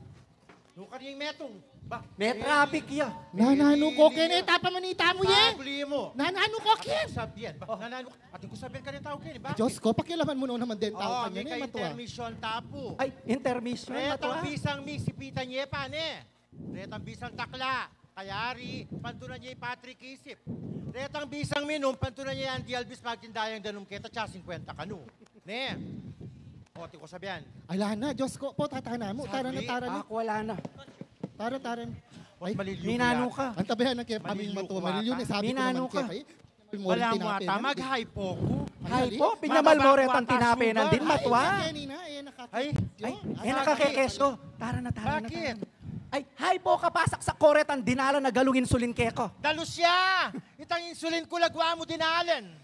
Nu karin metung? Ba, me-traffic ya. Nananu ko keni, e ta pa manita mu ye. Sagli mu. Nananu ko keni? Atin ku sabian, ba, nananu, atin ku sabian karin ing tau keni, ba? Dios ko, pakialaman mu no naman den tau keni, matua. Intermission ta pu. Ay, intermission, matua. Retang bisang mi, sipitan ye pa, ne. Retang bisang takla, kayari, pantunan ye i Patrick Isip. Retang bisang minum, pantunan ye i Andy Alvis, magtinda yang danum keta, tsaka singkwenta kanu. Ne? O, atin ku sabian. Ala na, Dios ko pu, tata na mu. Tara na, tara na. Aku, ala na. Tara, tara na. Ay, minanu ka? Antabayanan ke pa mi, matua, malilyu ne, sabi ku naman ke pa, e. Balamu ata mag-hypo ku. Hypo? Pinamal mu retang tinape nandin, matua. Ay, e na kakekesyo. Tara na, tara na, tara na. Ay, hypo ka pa, saksak ko retang dinalan a galung insulin keka. Dalus ya! Itang insulin ku lagwa mu dinalan.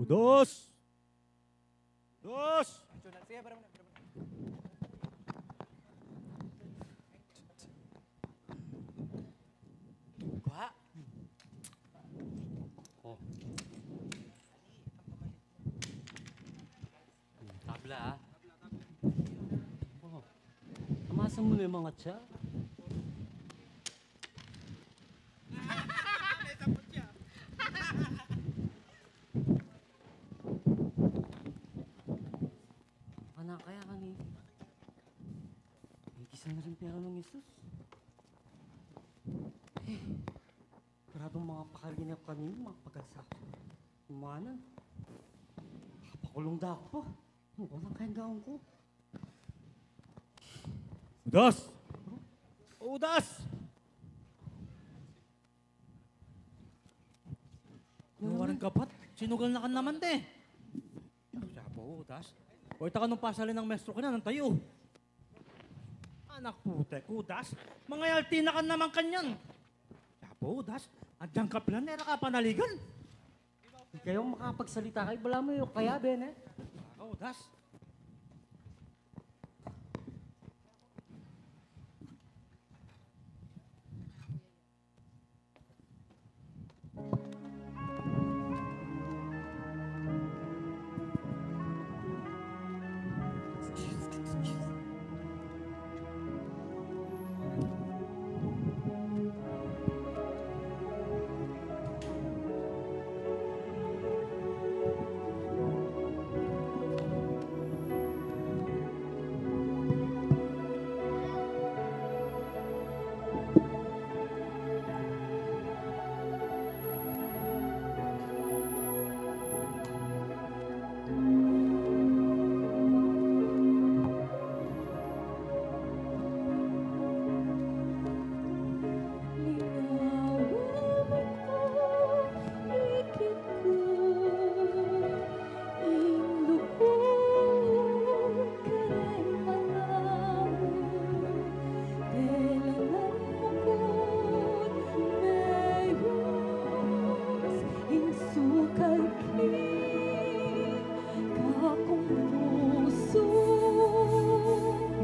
Dos. Dos. Kuha. Oh. Tabla, ah. Oh. Tamasan mu na ing atsa. Anak, kaya kanina. May kisa na rin pera nang Jesus. Eh, grabe mga pakarinap kanina, mga pagkasakit. Umanan. Makapakulong da ku pa. Ano ba nang kayang gawin ku? Judas! O, Judas! Ano ka rin, kapat? Sinugal na ka naman, de. Siya po, Judas. O, ita ka nung pasalin ng mestro ka na, nang tayo. Anak putek, Judas. Mangayalti na ka naman kanyan. Siya po, Judas. Andiyan ka pala, nera ka panaligan. Di kayo makapagsalita kayo, bala mo yung kaya, Ben, eh. Ako, Judas.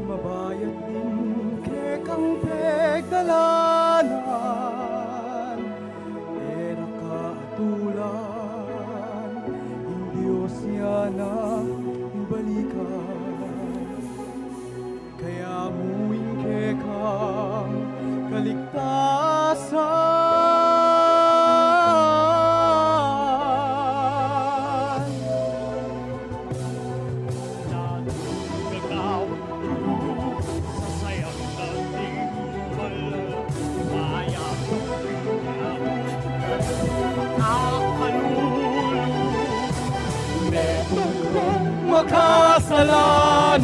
Mabayat ing kekang pegdalanan, e na ka atulan, ing Dios ya na balikan. Kaya mu ing kekang kaligtasan. Metung kung makasalanan,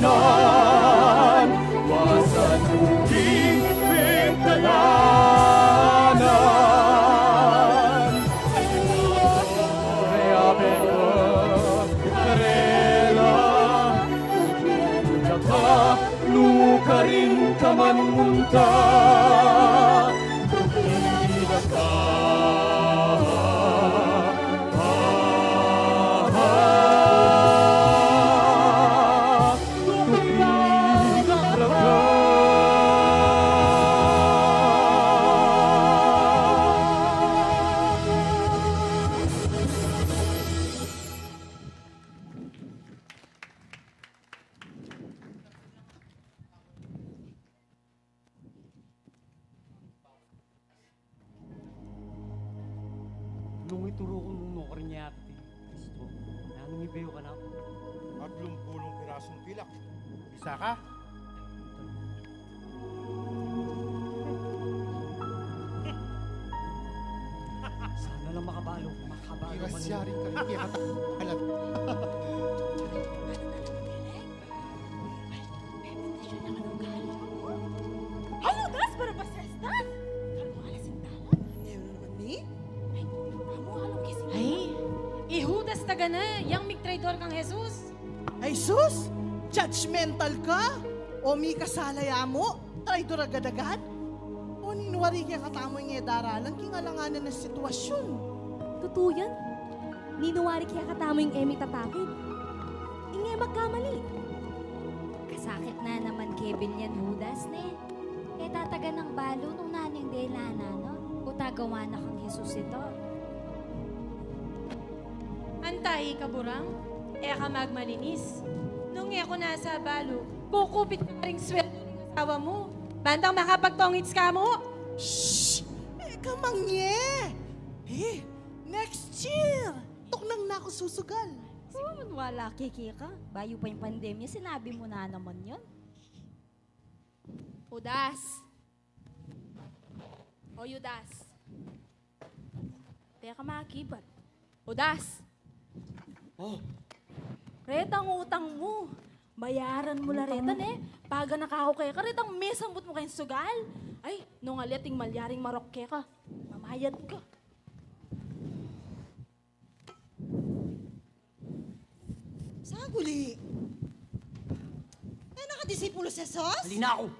wasan mu ing pegdalanan. Kaya beka karela, Nukarin ka man munta, tukiras ka. Nung ituru ku nung nukarin ya ing Kristo, nanu ing ibie yu kanaku? Atlung pulung pirasung pilak. Bisa ka? Sana lang makabalu, makabalu. Iwas ka na. Yari ka, hindi ka alam. Ay, Judas, barabas estas! Kalma ka na, sinta. Ano naman ni? Ay, kamu, alam kasi. Ay, i Judas talaga na, yang migtraidor kang Jesus. Ay, sus! Judgmental ka? O mikasala ya mu, traidor agad-agad? O ninu wari kekatamu ing e daralan king alanganan a sitwasyun? Tutu yan. Ninu wari kekatamu ing e mi tatakit? Ing e magkamali. Kasakit na naman ke bilyan Judas, ne? E tatagan nang balu nung nanu ing dela na, no? O tagawa na kang Jesus ita. Antai ka, Burang? E ka magmalinis. Nung e ku nasabalu, kukupit ka ring sweldo ning asawa mu. Bantang makapagtongits ka mu. Shh! E ka mangye! Eh, next year! Tuknang na ku susugal. Wala, kiki ka. Bayu pa ing pandemya, sinabi mu na naman yan. Judas. O, Judas. Teka, makibat. Judas. Oh. Retang utang mu. Bayaran mu la reta, ne? Paga na kaku keka, retang mesambut mu keng sugal. Ay, nung ali ating malyaring marok keka, mamayad ka. Saguli. E na ka disipulo Jesus? Ali na ku.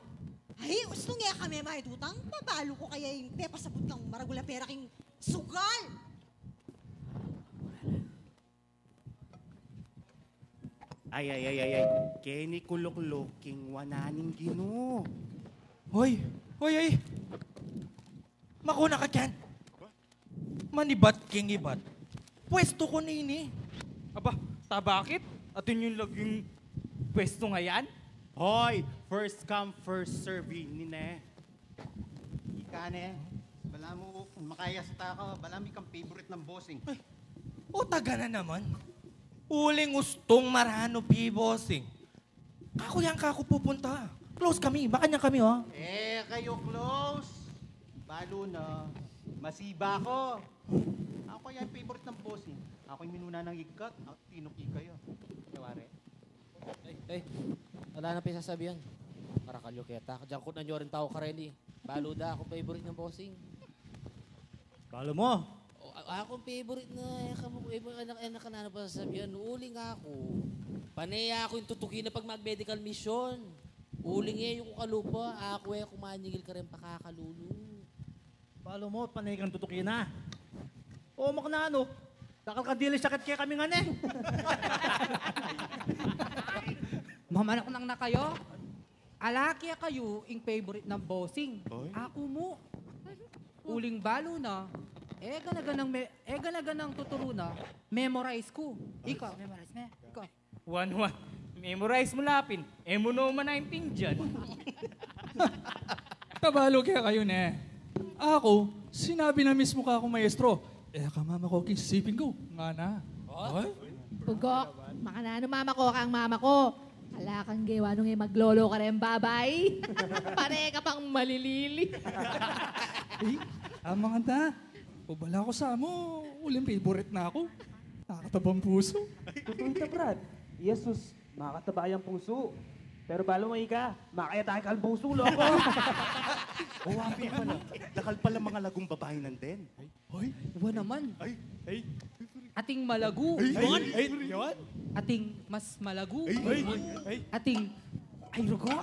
Ay, ustu nge kami mayad utang. Babalu ku kaya ing pepasabut kang maragul a pera king sugal. Ay, ay, ay, ay, ay. Keni kulukluk king wanan ning Ginu. Hoy! Hoy, hoy! Makuna ka ken! Manibat king ibat. Pwestu ku ne ini. Aba, ta bakit? Atin yung laging pwestu ngayan? Hoy, first come, first serve ini, ne. Ika ne, balamu makayas ta ka, balamu ikang favorite nang bossing. Ay, o, taga na naman. Uling ustung maranu pi bossing. Kaku yan, kaku pupunta. Close kami, makanyan kami, o. E kayu close. Balu na, masiba ku. Aku yan favorite nang bossing. Aku ing minuna nang igkat, aku tinuki kayu. Kaya wari. Ay, ay, ala na pin sasabian. Marakal yu keta. Diyan ku na nyo rin tau kareni. Balu da, aku favorite nang bossing. Balu mu. O, a-, aku favorite na, e ka mu, e mu, anak, anak, nanu pa sasabian? Uling aku, pane aku ing tutuki na pag mag-medical mission. Uling e yu ku kalupa, aku e ku manigil kareng pakakalulu. Balu mu, pane kang tutuki na. O, makananu? Dakal kang dili sakit kekami ngeni. Mamanaknang na kayu. Ala kekayu ing favorite nang bossing. Oy. Aku mu. Uling balu na, e gana-ganang me-, e gana-ganang tuturu na, memorize ku. Ika, memorize me. Ika. Wan, wan. Memorize mu la pin. E mu no man naintindian. Tabalu kekayu ne. Aku, sinabi na mismu kaku, maestro, e ka mamaku king siping ku. Ngana. Oy? Ugok, makananu mamaku kang mamaku? Ala kang gewa nung e maglolo kareng babai. Pare ka pang malilili. E, amang anta. O, bala ku sa mu, uling favorite na ku. Nakakatabang pusu. Tutu ita, Brad. Yesus, makataba yang pusu. Pero balu mu ika, makayatake kang pusu, loko. O, wa pin pala. Dakal pala mangalagung babai nandin. Hoy, wa naman. Ay, ay. Ating malagu. Ay, ay, ay, yun. Ating mas malagu. Ay, ay, ay. Ating, ay, rugo.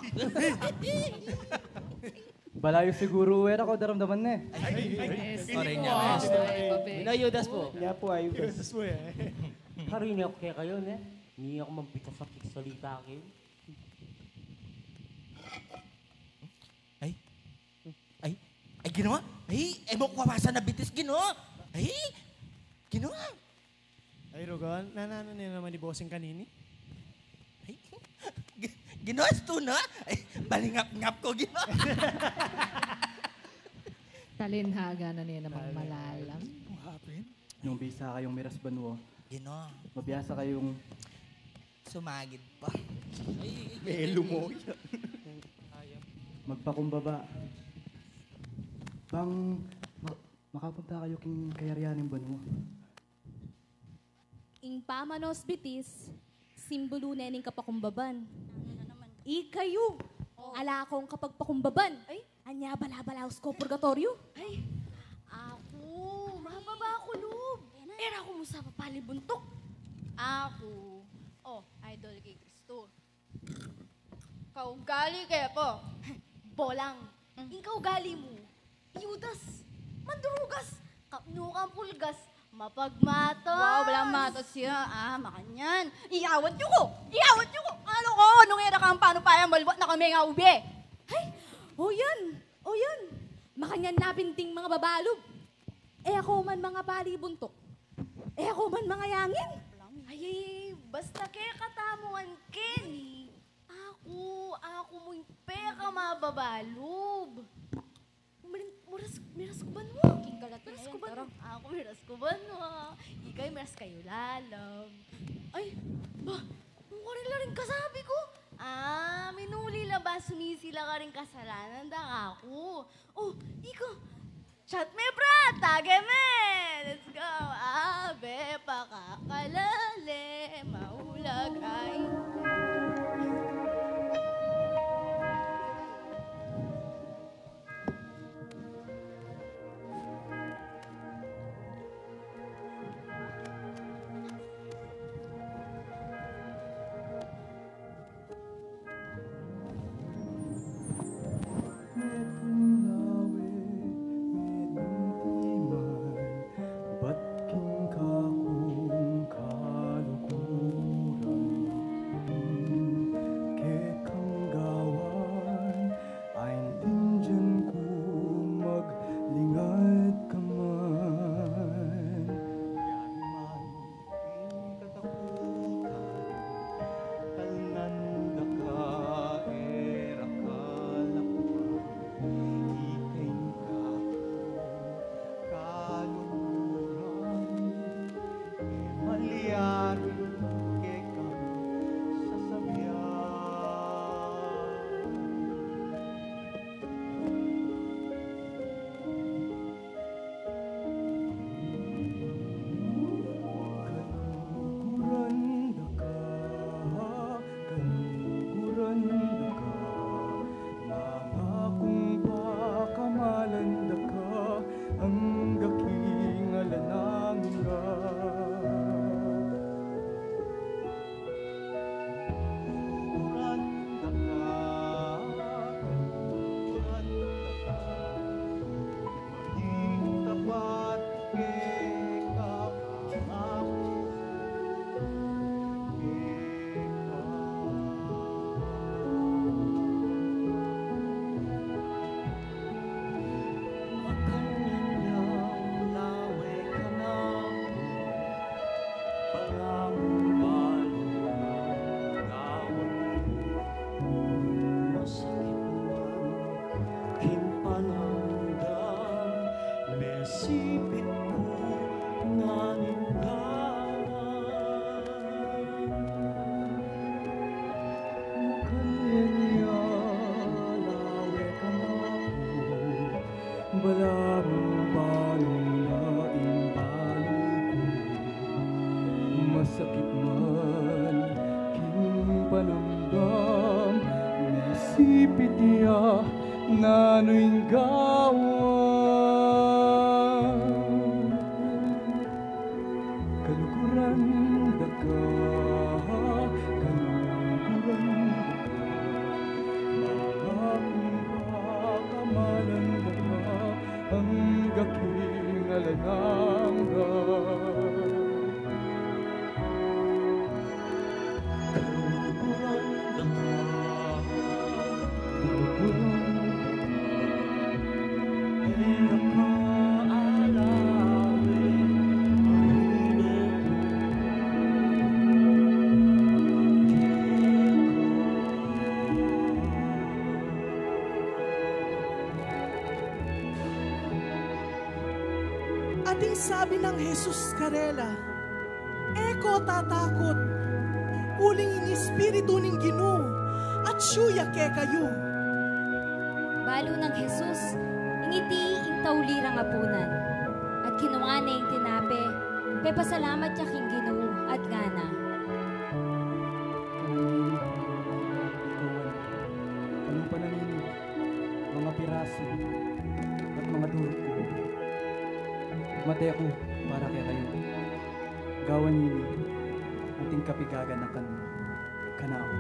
Balayu siguru, e na ku daramdaman ne. Ay, ay, ay. Yes. Sorry niya, yes. Ay, babe. Ina, Judas po. Nya po, ay, Judas. Judas po, e. Karine ku kekayu, ne? Ni aku mabita sa pigsalita ken. Ay. Ay. Ay, Ginu. Ay, e mu ku wawasan a bitis, Ginu. Ay, Ginu. Ay, Rugon, nananu ne naman i Bossing kanini? Ay, gi-, Ginu, astu na. Ay, balingap-ngap ku, Ginu. Talinhaga na ne namang malalam. What happened? Nung bisa kayung miras banua, Ginu, mabiasa kayung sumagid pa. Melu mo yan. Magpakumbaba. Bang ma-, makapunta kayu king kayarian ning banua. Ing pamanos bitis, simbulu ne ning kapakumbaban. Ikayu, ala kung kapagpakumbaban. Ay, anya bala-balaus ku purgatoryo. Ay, aku, mababa ku lub. E ra ku mu sa papalibuntuk. Aku, o, idol kay Kristo. Kaugali ke, Apo. Bolang. Mm. Ing kaugali mu, Judas, mandurugas, kapnu kang pulgas, Mapagmatos. Wow, balamu matos ya. Ah, makanyan. Iyawat yu ku! Iyawat yu ku! Anu ku? Nung e da ka pa, nung paya malwat na kami nga ube. Ay, o yan. O yan. Makanyan na binting mangababalub. E aku man mangabali buntuk. E aku man mangayangin. Ay, ay, basta keka tamu ngan keni. Aku, aku mu ing pekamababalub. Miras, miras ku banua. King kalati na yan, tara. Aku miras ku banua. Ika miras kayu lalam. Ay, ba, nung karin la ring kasabi ku. Ah, minuli la ba sumisila karing kasalanan da kaku? O, ika. Chat me, bra! Tag e me! Let's go! Abe, pakakalale, maulag ay. Ing katakutan, talnan da ka, e ra ka lakwan, ika ing kaku kaluguran, e malyaring kekang sasabian. Kaluguran da ka, kaluguran da ka, mangakung pakamalan da ka, angga king alang angga. Masakit man king panamdam, mesipit ku ngan ing gawan. Makanyan ya, lawe kanaku, balamu balu na ing balu ku. Masakit man king panamdam, mesipit ya nanu ing gawan. Kaluguran da ka, kaluguran da ka, mangakung pakamalan da ka, angga king alang angga. Kaluguran da ka, kaluguran da ka, e ra ka alawe, arine ku. At ding sabi nang Jesus karela, "E ko tatakut, uling ing Espiritu ning Ginu atyu ya kekayu." Balu nang Jesus, ing iti ing tauli rang apunan, at kinua ne ing tinape, pepasalamat ya king Ginu, at ngana: Kalupa na nini, mangapirasu at mangadurut ku. Mate ku para kekayu. Gawan nini anting kapigaganakan kanaku.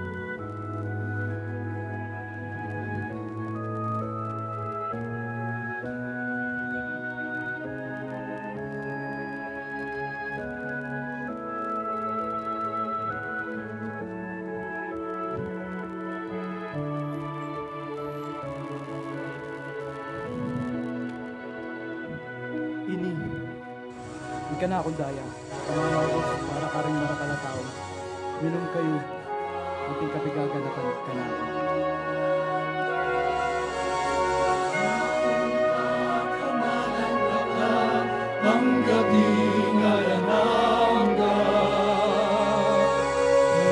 Kanakung daya, kamanaw para karing marakal a tau, minum kayu, anting kapigaganakan kanaku. Angga king alang angga,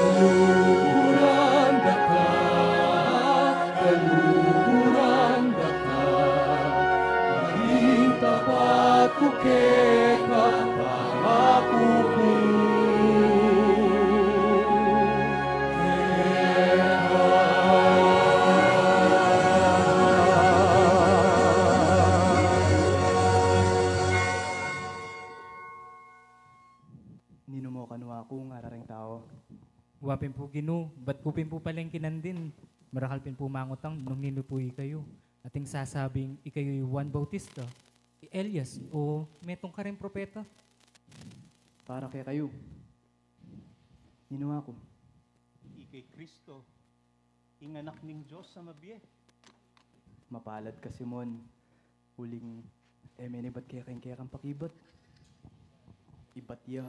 kaluguran da ka, kaluguran da ka, maging tapat ku keka, pangaku ku keka. Ninu mu kanu aku, ngara ring tau. Wa pin pu, Ginu, bat ku pin pu palang kinandin, marakal pin pu mangutang nung ninu pu ikayu. Ating sasabing ikayu i Juan Bautista, i Elias, o metung karing propeta. Para kekayu, ninu aku? Ika i Kristo, ing Anak ning Dios a mabie. Mapalad ka, Simon, uling e me nibat keka ing kekang pakibat. Ibat ya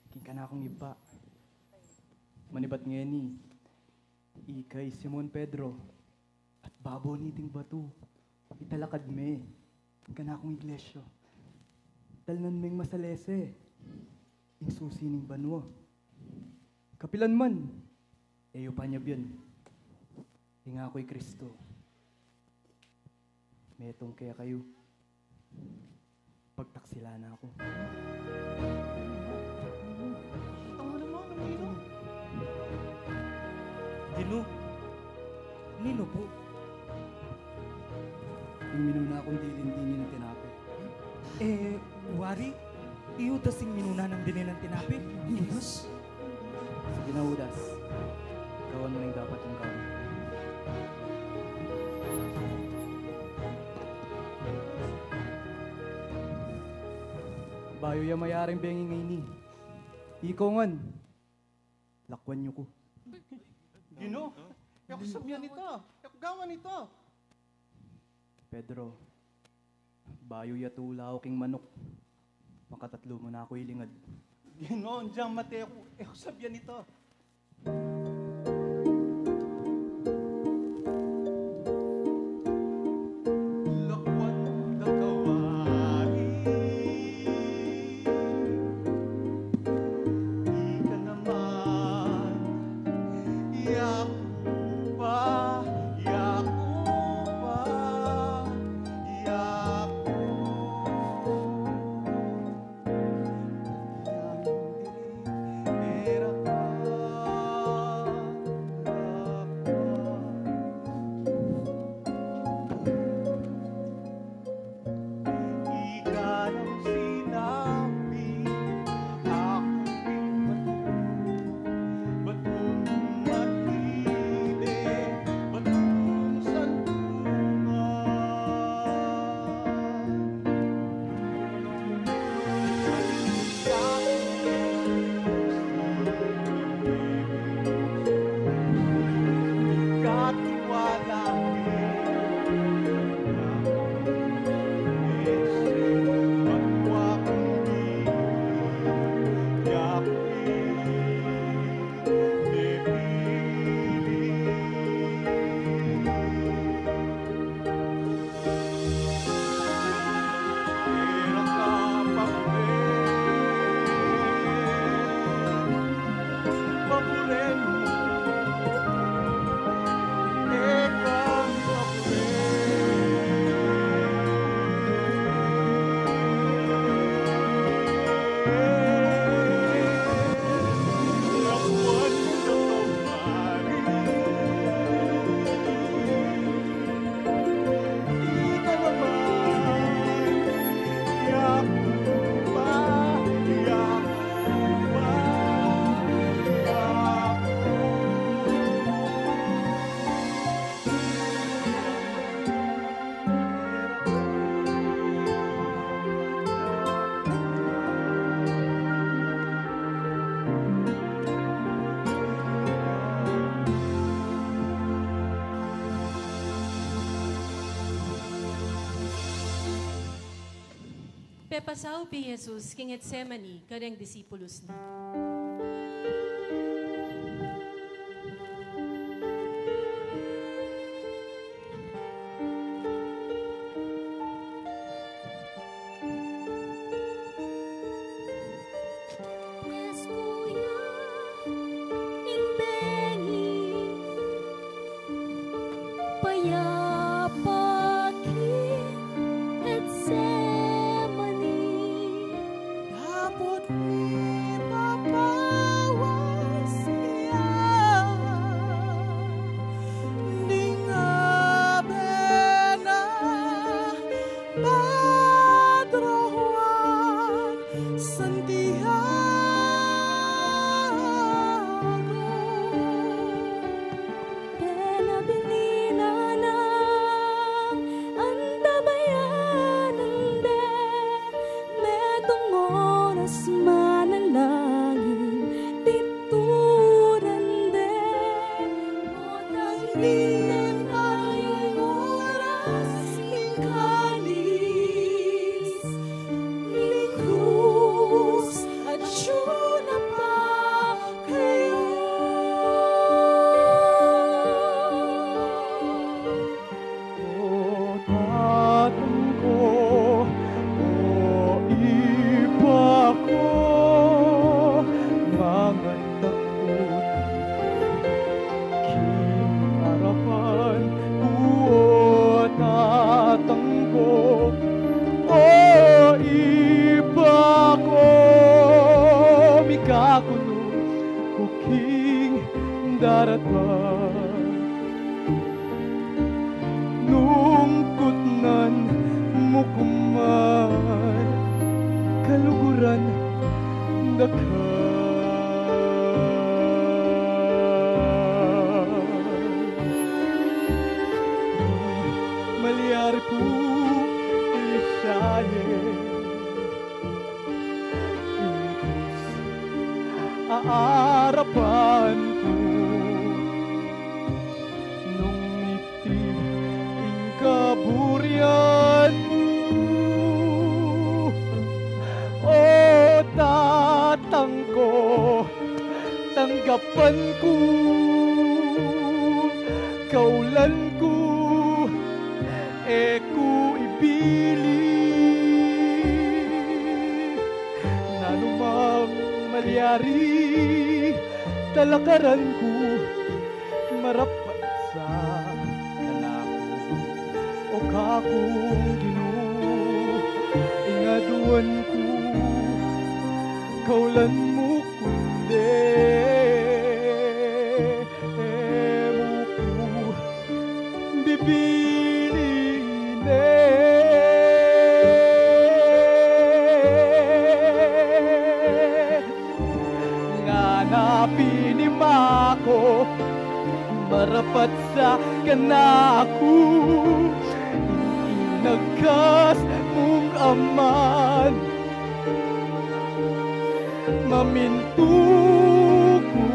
king kanakung Ibpa. Manibat ngeni, ika i Simon Pedro, at babo niting batu, italakad me ing kanakung iglesia. Talnan meng masalese ing susi ning banua. Kapilan man, e yu pa nyabian ing aku i Kristo. Metung kekayu, pagtaksilan na ku. Tama naman, ang ino. Ginu, ninu pu? Ing minuna kung dilin-dili ning tinape. E, wari, i Judas ing minuna nang dininan tinape. Judas? Sige na, Judas. Gawan mu na ing dapat mung gawan. Bayu ya mayaring bengi ngeni, ikayu ngan, lakwan yu ku. Ginu, e ku sabian ita. E ku gawan ita. Pedro, bayu ya tulaw king manuk, makatatlu mu na ku ilingad. Ginu, dinan mu ku, e ku sabian ita. Lakwan da ka wari, ika naman, yaku pa, yaku pa, yaku. Pepasaup i Jesus king Getsemani kareng disipulus na. Mas kuya ing bengi, payapak king Getsemani. Dapot mipapawas ya ning abe na Pedro, Juan, Santiago. Pela bini na nang antabayanan de, metung oras manalangin, pituran de. O tangginan ing oras, ing kalis, ning krus, atyu na pa kayu. O tatang ku, o ibpa ku, mangatakut king arapan ku, o tatang ku, o ibpa ku, mikakunu ku king daratang. Nung kutnan mu ku man, kaluguran da ka. Malyari pu, ilisaye ing krus a arapan ku, nung miti ing kaburian mu. O tatang ku, tanggapan ku, kaulan ku, e ku ibili. Nanu mang malyari, talakaran ku, marapat sa kanaku, o kakung Ginu, ing aduan ku, kaulan mu kundi e mu ku bibilin e. Ngana pin i Ama ku, marapat sa kanaku ing inagas mung aman. Mamintu ku,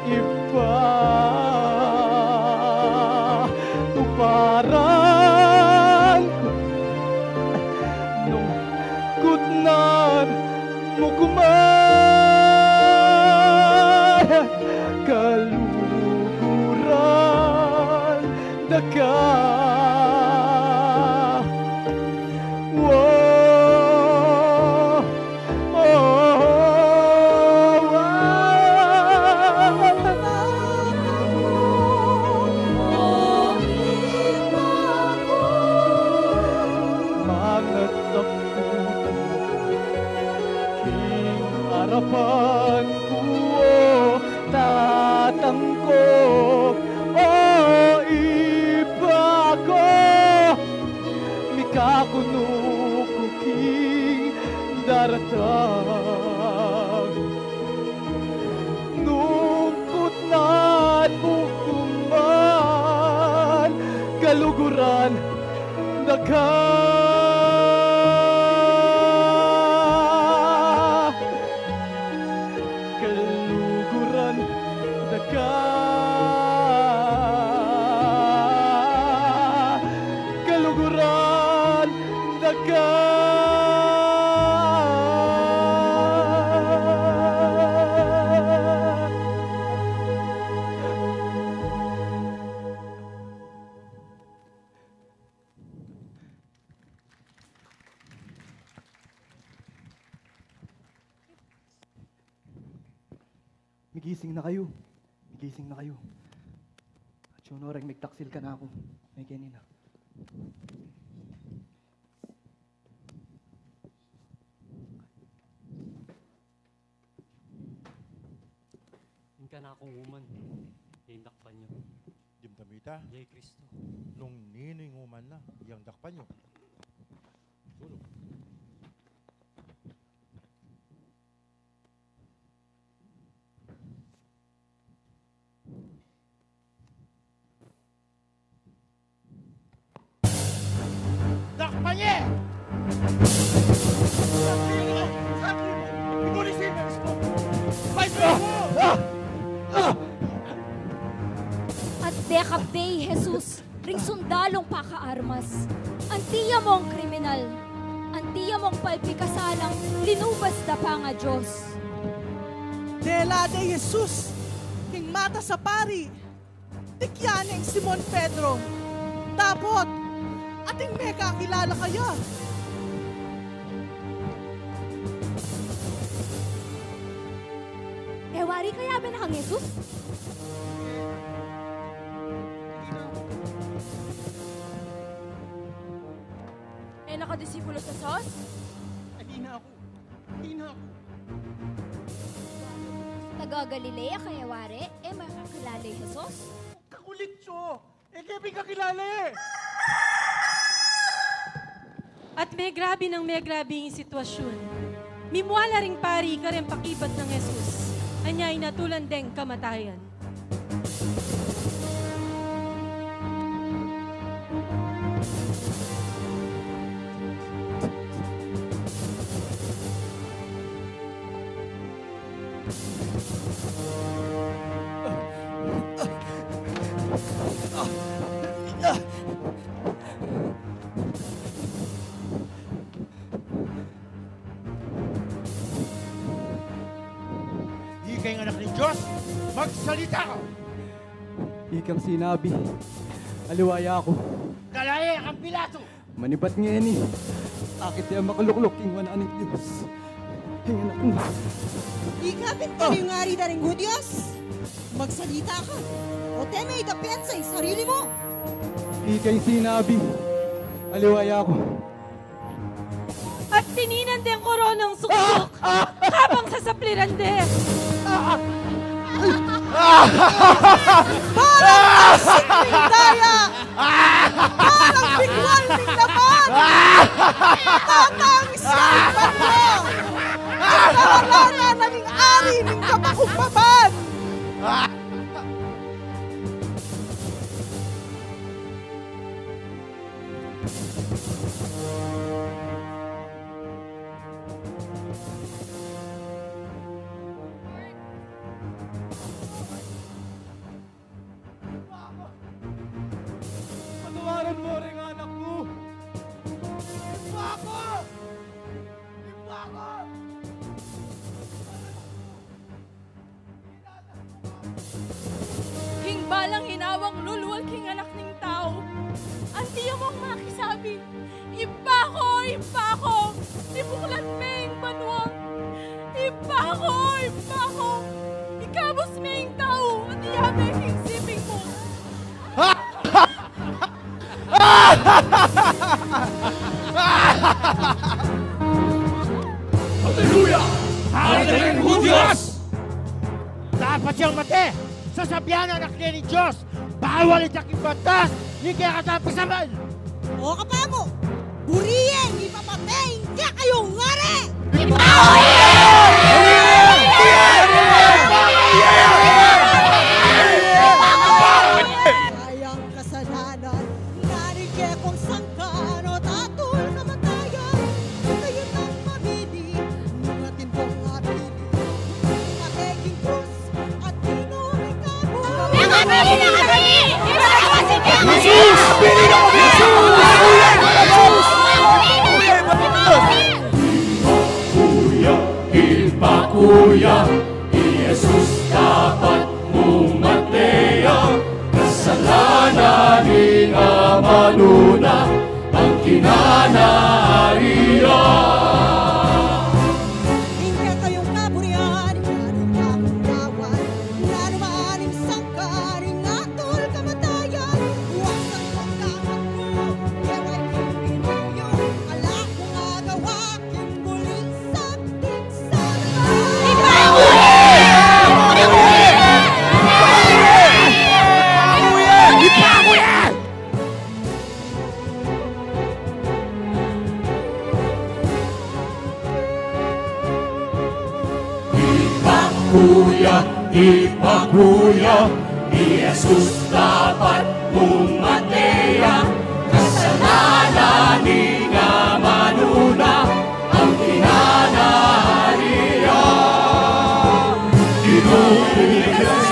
Ibpa, tuparan ku, nung kutnan mu ku man, kaluguran da ka. Wo, o, o, mangatakut king arapan ku, o Tatang ku, o Ibpa ku, mikakunu ku king daratang. Nung kutnan mu ku man, kaluguran da ka. Kaluguran da ka. Kaluguran da ka. Migising na kayu. Migising na kayu. At sino reng migtaksil kanaku? Mekeni na. Ing kanakung uman, ya ing dakpan yu. Dimdam ita. Ya i Kristo. Nung ninu ing uman na, yang dakpan yu. Sulung. Dakpan ye! At dekap de i Jesus ring sundalung pakaarmas. Anti ya mung kriminal, anti ya mung palpi kasalang linubas da pa ing Dios. Dela de i Jesus king matas a pari, tikyan ne i Simon Pedro. Dapot atin mekakilala kaya. E wari kaya bena kang Jesus? E na ka disipulo i Jesus? Atin na ku. Atin na ku. Taga Galilea kaya wari, e mekakilala i Jesus? Kakulit yu! E ke pin kakilala e! At megrabi nang megrabi ing sitwasyun. Mimua la ring pari kareng pakibat nang Jesus. Anya inatulan deng kamatayan. Ika ing anak ning Dios, magsalita ka! Ikang sinabi, aliwa ya ku. Dalaye kang Pilato! Manibat ngeni, akit ya makalukluk king wanan ning Dios ing anak mu. Ika pin ing ari da ring Judios? Magsalita ka, o te me idepensa ing sarili mu. Ika ing sinabi, aliwa ya ku. At tininan deng koronang suksuk, kabang sasapliran de. Parang asik ning daya, parang bigwal ning laman, tatangis ya ing banua, ing kawalanan na ning ari ning kapakumbaban. Patawaran mu ring anak mu. Ibpa ku! Ibpa ku! King balang inawang lulwal king anak ning tau, anti ya mung makisabi, "Ibpa ku, Ibpa ku, ibuklat me ing banua. Ibpa ku, Ibpa ku, ikabus me ing tau, at iyabe king siping mu." Haleluya! Haleluya! Dios! Dapat yang mate, sasabian na anak ning Dios, bawal ita king batas ning kekatang pasaman. O kapamu, buri ye ipapate ing kekayung ari. Kayang kasalanan, nari kekong sangkan o tatul kamatayan, kayu nang mamili, nung atin pong mapili, pate king krus, at tinuri kamo. Nakapili na kami! Iba na kasi kami! Jesus! Pili na kami! Jesus! Kuya, ipakuya, i Jesus dapat mung mate ya, kasalanan ning amanu na, ang kinanari ya. Ing kekayung kaburian, ing kekayung kaburian, Kuya, ipakuya, i Jesus dapat mung mate ya, kasalanan ning amanu na, ang kinanarian. Ginung Kristo,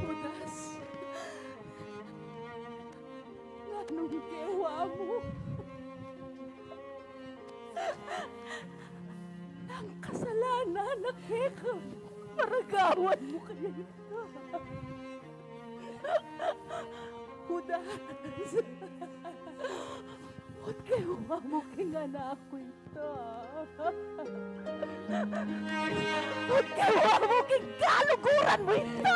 Judas, nganung kewa mu? Nang kasalanan na keka, maragawan mu kaya ita? Judas, ot kewa mu king anak ku ita? Ot kewa mu king kaluguran mu ita?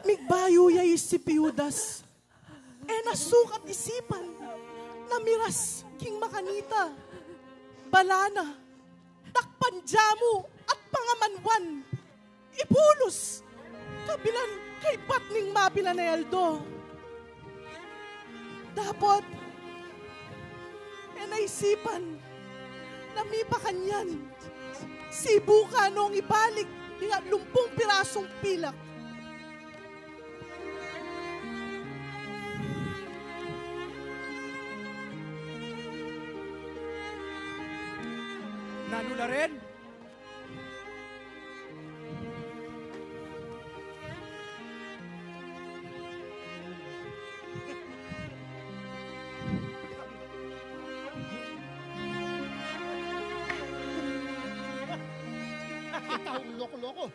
Migbayu ya isip i Judas. E na sukat isipan na miras king makanita. Bala na, takpan da mu at pangamanwan. Ibulus kabilan kaybat ning mabilug a aldo. Dapot e na isipan na mipakanyan, sibukan nong ibalik ding atlumpung pirasung pilak. Nanu la rin? Loko-loko.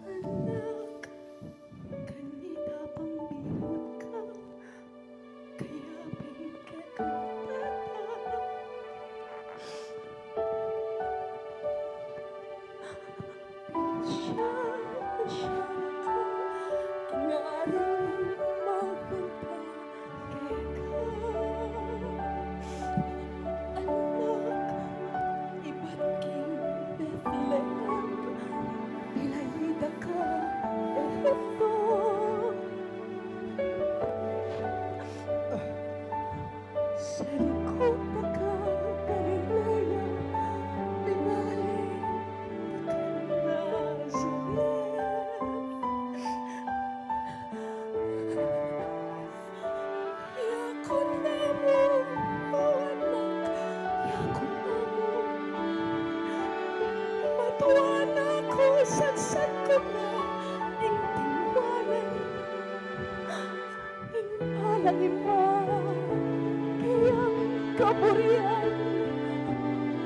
Anak, kanita pang bingut ka, kaya pin kekang tata. Pasya, pasya na ka, kinarin magpunta keka. Anak, ibat king Bethlehem, Elaida ka, Ehipto. Sa lingkod na ka Galilea, binalik na ka Nazaret. Yaku na mu, o anak, yaku na mu. Matua na ku, saksakun ku na ing tiwala ning alang ima kayang kaburian,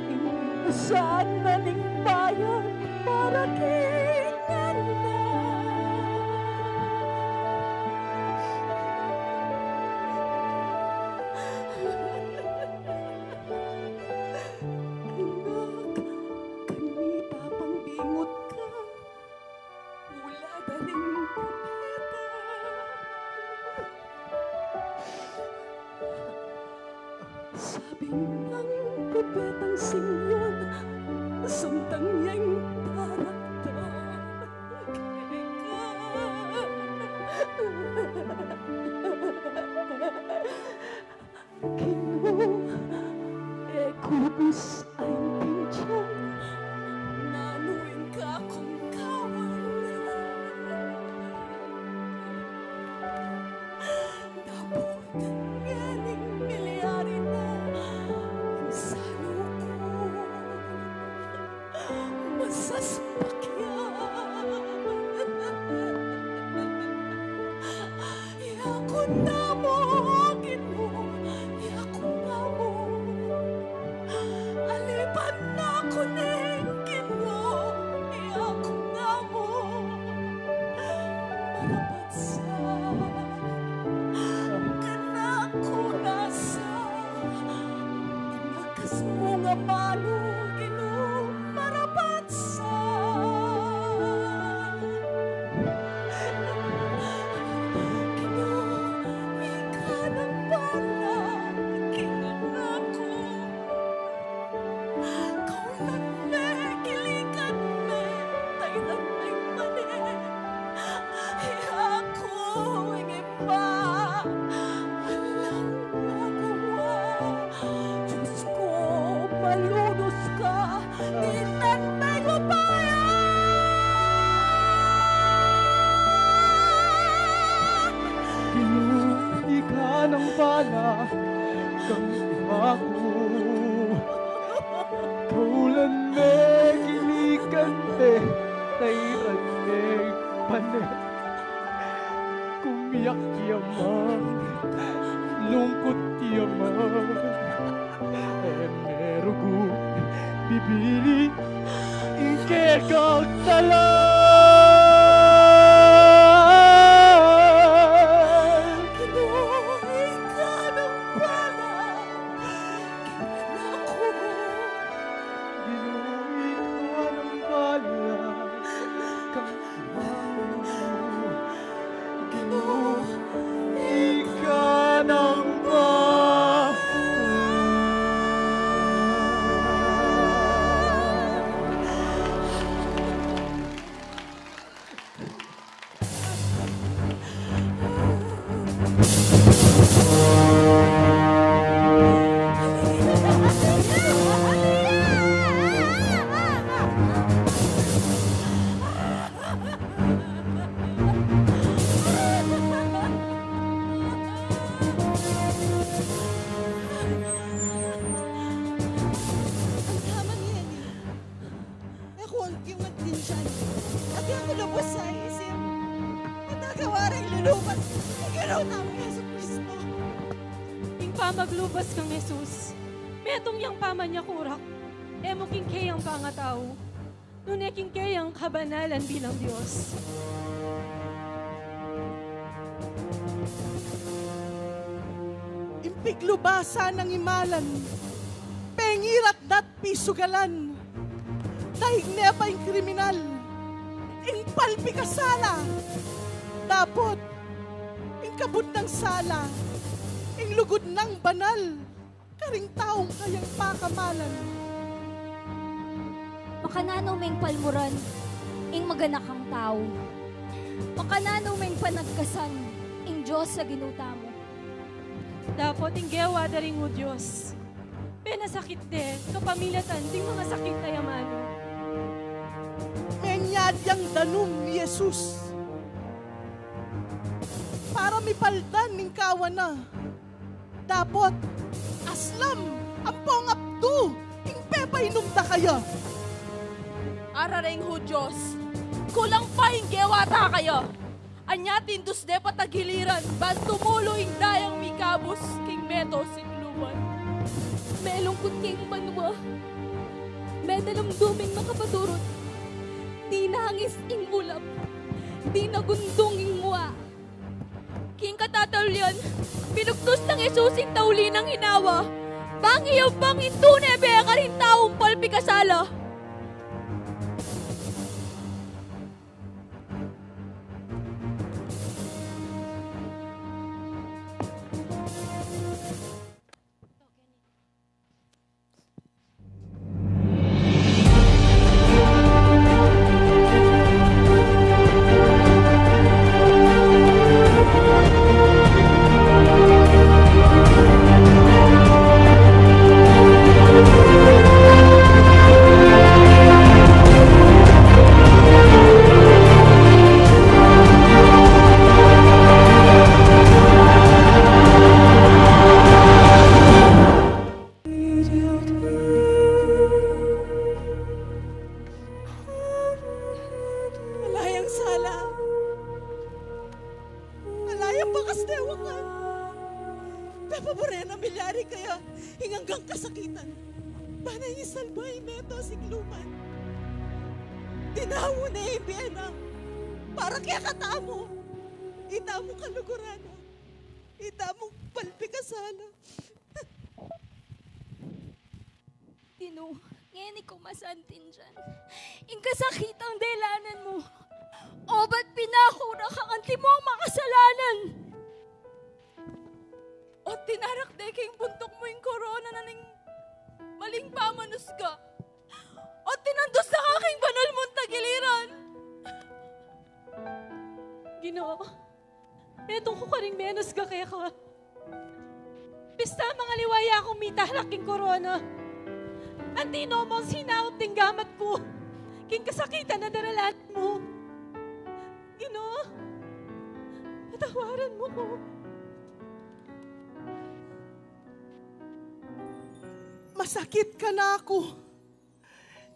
ing usan na ning bayan para king anak. Anak, kanita pang bingut ka, ula da ring propeta. Sabi nang propetang Simeon, samtang yang daratang keka. Ginu, e ku busain king tiang nanu ing kakung kawan. Dapot ngening milyari na ing salu ku. Masaspak ya. Yaku na mu, Ginu, yaku na mu. Alipan na ku ning Ginu, yaku na mu. Marapat sa kanaku na sa, inakas mu ngan manu, Ginu, marapat sa. Tindan me ku pa ya. Ginu, ika nang bahala kang ima ku. Kaulan me kinikan me, tairan me pane. Kumiyak ya man, lungkut ya man, e me rugu bibili ing kekang dalan. Ginu, ika nang bahala kang ima ku. Ginu, ika nang bahala kang ima ku. Ginu, ika nang bahala. Ang tama ngeni, e ku ing magtindan, at e ku lubus a isip, at agawa reng lulubat ing Ginu tamung Jesucristo. Ing pamaglubus kang Jesus, metung yang pamanyakurak, e mu king keyang pangatau, nune king keyang kabanalan bilang Dios. Ing piglubasan nang imalan, pengirat na't pisugalan, daig ne pa ing kriminal, ing palpikasala, dapot ing kabud nang sala, ing lugud nang banal karing taung kayang pakamalan. Makananu meng palmuran ing maganakang tau? Makananu meng panagkasan ing Dios a Ginu tamu? Dapot ing gewa da ring Hudios, penasakit de kapamilatan ding mangasakit a amanu. Menyad yang danum i Jesus para mipaldan ing kawan na. Dapot aslam ampong apdu ing pepainum da kaya. Ara reng Hudios, kulang pa ing gewa da kaya. Anya tindus de pa tagiliran ban tumulu ing dayang mikabus king meto sikluban. Melungkut king banua, medalumdum ing makapaturut. Dinangis ing ulap, dinagundung ing mua. King katataulian, binugtus nang Jesus ing tauli nang inawa, bang iyabang ing tune be karing taung palpikasala. Ala yang sala, ala yang bakas dewakan, pepabure na milyari kaya ing anggang kasakitan, ban isalba ing meto sikluban. Tinawu ne ing bie na para kekatamu, itamu kaluguran na, itamu palpikasala. Ginu, ngeni ku masantindian ing kasakitang delanan mu. Obat pinakurak kang antimo makasalanan. O't tinarak de king buntuk mu ing korona na ning maling pamanusga. O't tinandus na ka king banal mung tagiliran. Ginu, metung ku karing menusga keka. Bista mangaliwa ya kung mitarak king korona. Antimo mung sinaup ding gamat ku king kasakitan a daralan mu. Ginu, patawaran mu ku. Masakit kanaku.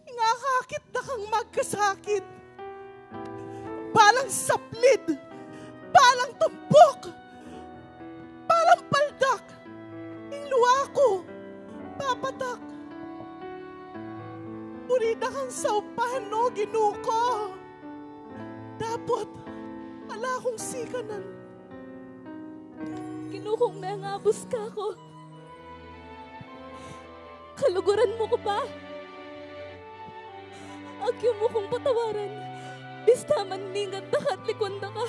Ing akakit da kang magkasakit. Balang saplid, balang tumpuk, balang paldak, ing lua ku papatak. Buri da kang saupan, o Ginu ku. Dapot ala kung sikanan. Ginu kung mengabus kaku, kaluguran mu ku pa. Agyu mu kung patawaran, bista man mingat da ka at likwan da ka.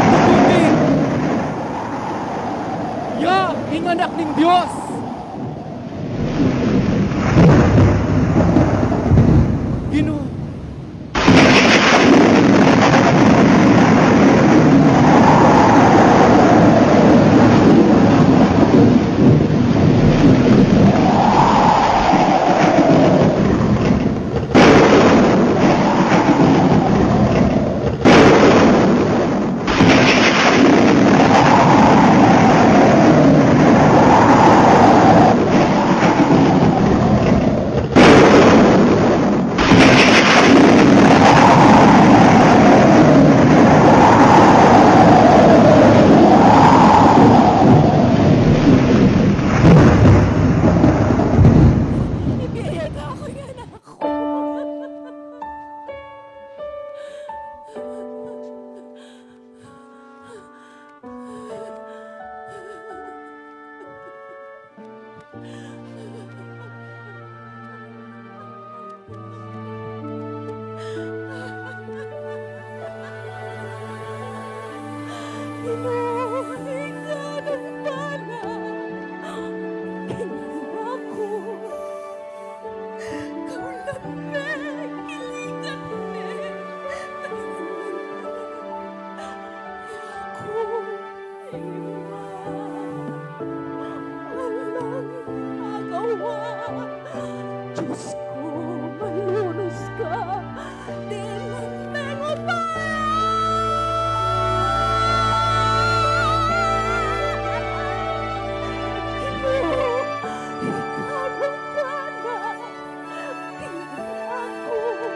Tutukin ya ing Anak ning Dios. Ginu. Ibiyayag aku yan, anak ku. Walang magawa. Diyos ko, malunus ka. Dinan me ngan pa. Ikaw, ikaw ang bahala. Ikaw ang bahala.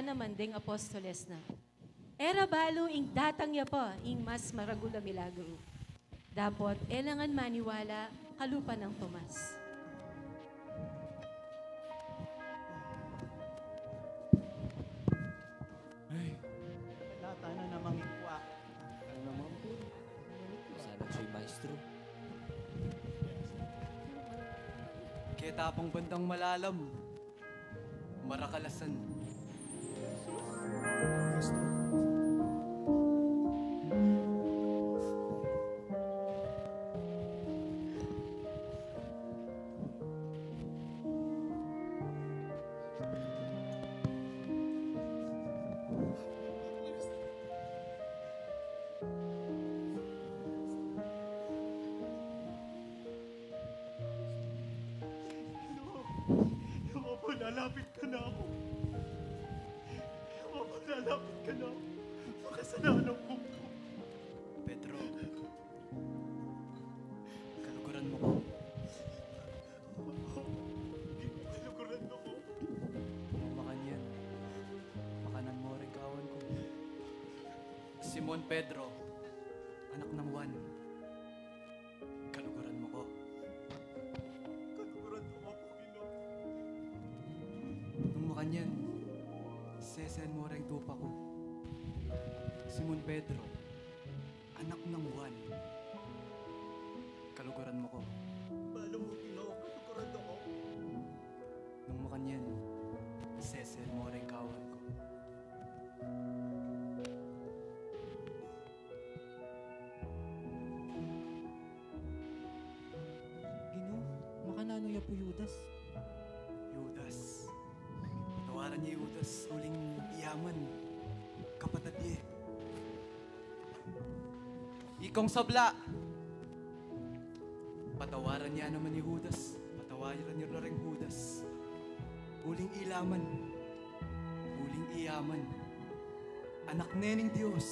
naman deng apostoles na. E ra balu ing datang ya pa ing mas maragul a milagru. Dapot e la ngan maniwala kalupa nang Tomas. Ay. Nata na namang ikwa. Ano naman po? Sana so'y maestro. Keta pang bandang malalam, marakalasan. Ginu, Ginu, mapalalapit ka na aku. Mapalalapit ka na aku. Makasalanan ku. Pedro, kaluguran mu ku. Ginu, kaluguran mu ku. Makanyan, makanan mu ring kawan ku. Simon Pedro, anak nang Juan, kaluguran mu ku. Kaluguran mu ku, Ginu. Nung makanyan, sesen mu reng tupa ku. Simon Pedro, anak nang Juan, kaluguran mu ku. Balu mu, Ginu, kaluguran mu ku. Nung makanyan, sesen mu reng kawan ku. Ginu, makananu ya pu i Judas? Judas. Patawaran ye i Judas, uling yaman, kapatad ye. Ikong sabla. Patawaran ye naman i Judas. Patawaran ye na ring Judas. Uling ilaman. Uling iyaman. Anak ne ning Dios.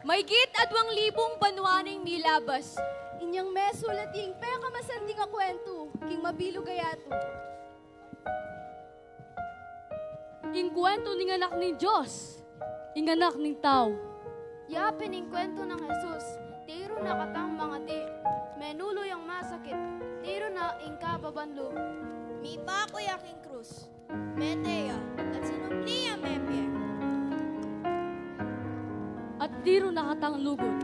Maygit adwang libung banua ning milabas. Inyang mesulat ing pekamasanting a kwentu king mabilug a yatu. Ing kwentu ning anak ning Dios, ing anak ning tau. Ya pin ing kwentu nang Jesus, tiru na katang mangati, menulu yang masakit, tiru na ing kababan lub. Mipaku ya king krus, mete ya, at sinubli ya mepie. At tiru na katang lugud.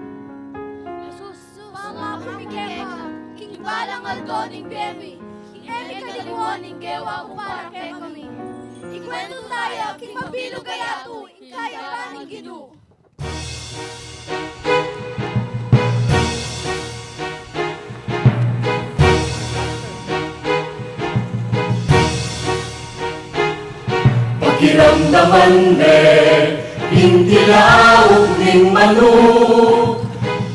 Jesus, pangako mi keka, king balang aldo ning bie mi, ing e mi kaliwan ing gewa mu para kekami. Ikwentu ta ya king mabilug a yatu ing kayapan ning Ginu. Pakiramdaman me ing tilauk ning manuk,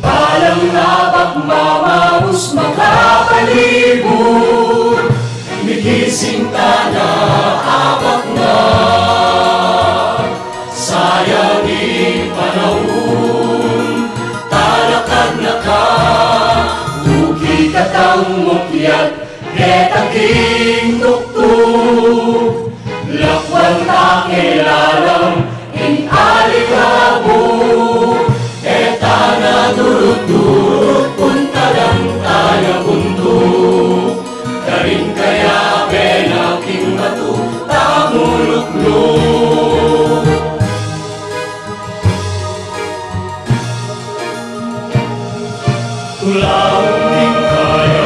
balang abak mamaus makapalibur, migising tana abak na. Sayang ing panaun, talakad na ka, uki katang mukyat, keta king tuktuk. Lakwal ta keng lalam ing alibabu, e tana durut-durut, puntalan tana buntuk. Karin kayabe na king batu tamulukluk. Tulaung ning kayabe,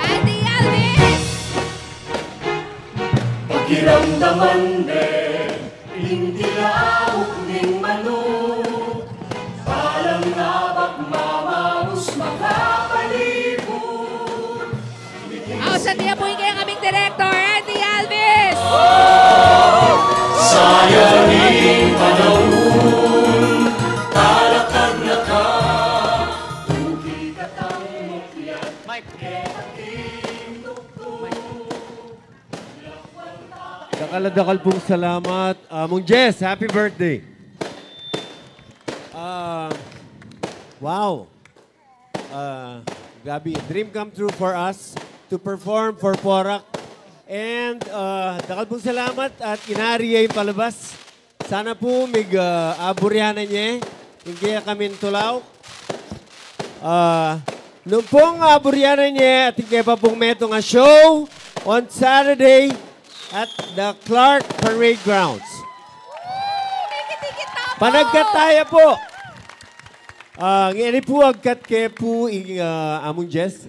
Ate Alvis! Pakiramdaman me ing tilauk ning manuk, balang abak mamaus makapalibur. Ausan mi pu ing kekami pung direktor, Andy Alvis! Sayang ing panaun, talakad na ka, uki katang mukyat, keta king tuktuk. Dakal a dakal pung salamat. Ah, Mung Jess, happy birthday. Ah, wow. Ah, grabe, dream come true for us to perform for Porac. And, ah, dakal pung salamat at inari ya ing palabas. Sana pu mig, ah, aburyanan ye ing kekatamung tulauk. Ah, nung pung aburyanan ye at ing keka pung metung a show on Saturday at the Clark Parade Grounds. Panagkat taya pu. Ah, ngeni pu agkat ke pu ing, ah, amung Jess.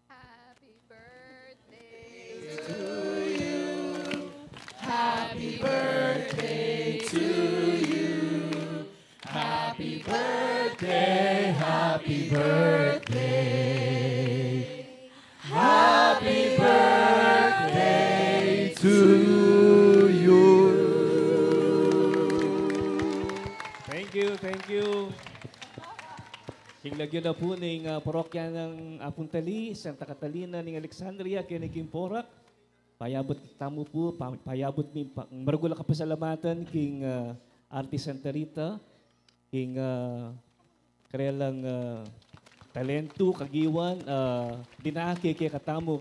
Happy birthday to you. Happy birthday to you. Happy birthday, happy birthday. Happy birthday to you. Thank you, thank you. King lagyu na pu ning, ah, parokya nang Apung Tali, Santa Catalina ning Alexandria, keni king Porac. Payabut tamu pu, pa-, payabut mi pa-, maragul a kapasalamatan king, ah, Arte Santa Rita, king, ah, karelang, ah, talentu, kagiwan, ah, dinake kekatamu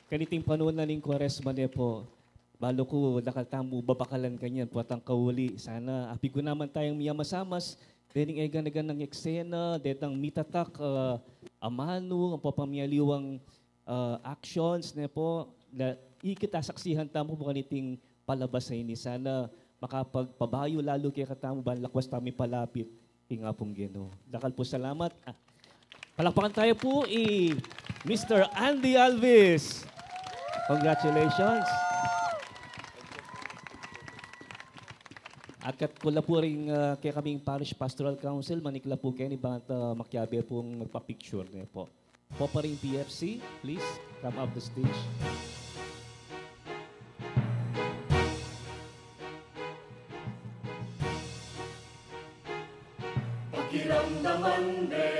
kaniting panaun na ning Kuaresma ne pu. Balu ku dakal tamu babakalan kanyan, potang kauli. Sana apigunaman tayang miyamasamas dening eganaganang eksena, detang mitatak, ah, amanu, ampong pamiyaliwang, ah, actions, ne pu, na ikit a saksihan tamu pu kaniting palabas a ini. Sana makapagpabayu lalu kekatamu ban lakwas tamu ipalapit ing Apung Ginu. Dakal pu salamat. Ah, palakpakan taya pu i Mister Andy Alvis. Congratulations. Agkat ku la pu ring, ah, kekaming Parish Pastoral Council, manikla pu keni, bang, ah, makiabe pung magpa-picture, ne pu. Poparing P F C, please come up the stage. Pakiramdaman de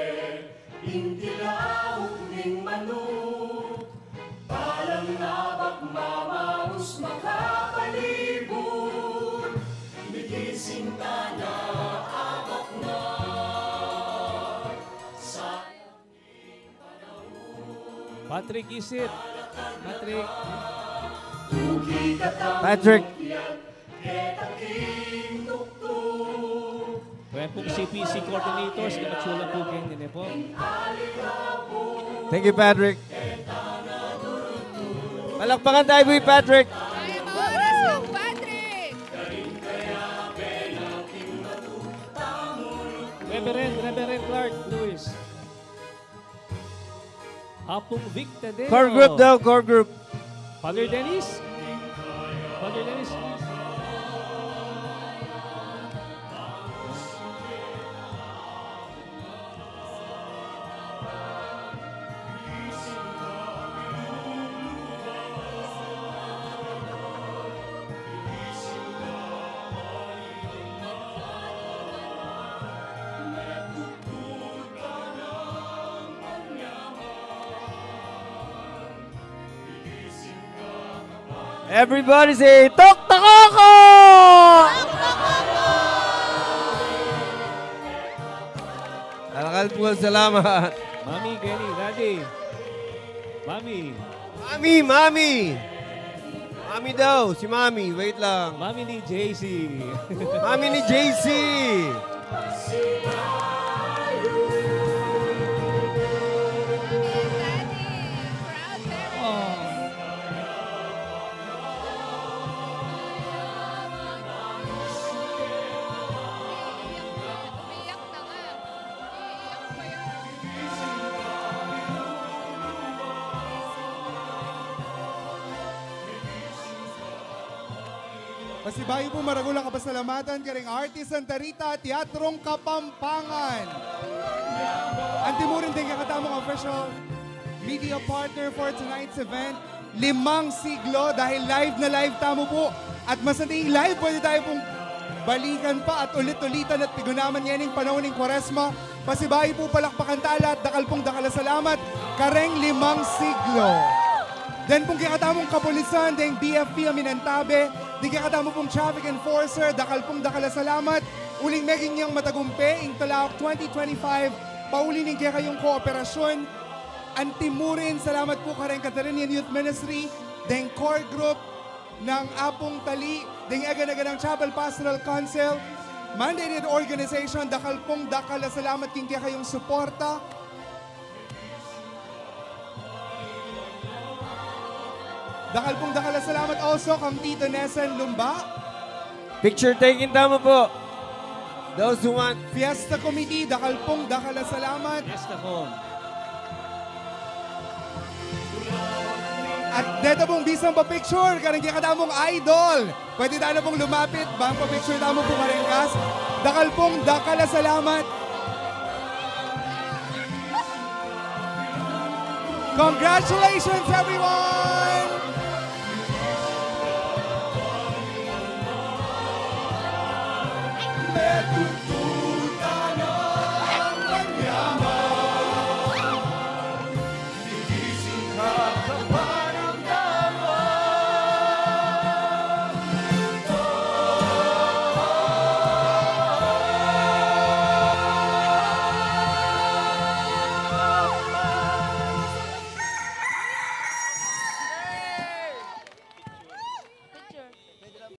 ing tilauk ning manuk, balang abak mamarus makapalibur, migising tana abak na. Patrick Isit. Patrick. Patrick. Kaya pong C P C coordinators, kamatsula po kayo din eh po. Thank you, Patrick. Palakpakan tayo, Boy Patrick. Ay, ang oras ng Patrick. Reverend, Reverend Clark Lewis. Apung Vic Tadeo. Core group daw, core group. Father Dennis. Father Dennis, please. Everybody say, "Tok Tokoko!" Dakal pung salamat. Mami, Kenny, Daddy. Mami. Mami, Mami. Mami daw, si Mami. Wait lang. Mami ni J C. Mami ni J C. Pasibayu pu, maragul a kapasalamatan karing Arte Santa Rita, Teatrong Kapampangan. Anti mu rin deng kekatamung official media partner for tonight's event, Limang Siglo, dahil live na live tamu pu. At masanting live, pwede tayo pung balikan pa at ulit-ulitan at pigunaman ngening panaun ning Kuaresma. Pasibayu pu, palakpakan tala at dakal pung dakal a salamat kareng Limang Siglo. Deng pung kekatamung kapulisan, deng B F P a minantabe, deng kekatamu pung traffic enforcer, dakal pung dakal a salamat. Uling meging yang matagumpe ing Tulauk twenty twenty-five Pauli ning kekayung kooperasyon, anti murin, salamat pu kareng Catarinian Youth Ministry, deng core group nang Apung Tali, deng eganaganang Chapel Pastoral Council, mandated organization, dakal pung dakal a salamat king kekayung suporta. Dakal pung dakal a salamat also kang Tito Nesan Lumba. Picture taking tamu pu. Those who want. Fiesta Committee, dakal pung dakal a salamat. Fiesta Com. At deta pung bisang pa-picture kareng kekatamung idol. Pwede tana pung lumapit, bang pa-picture tamu pu kareng kas. Dakal pung dakal a salamat. Congratulations, everyone!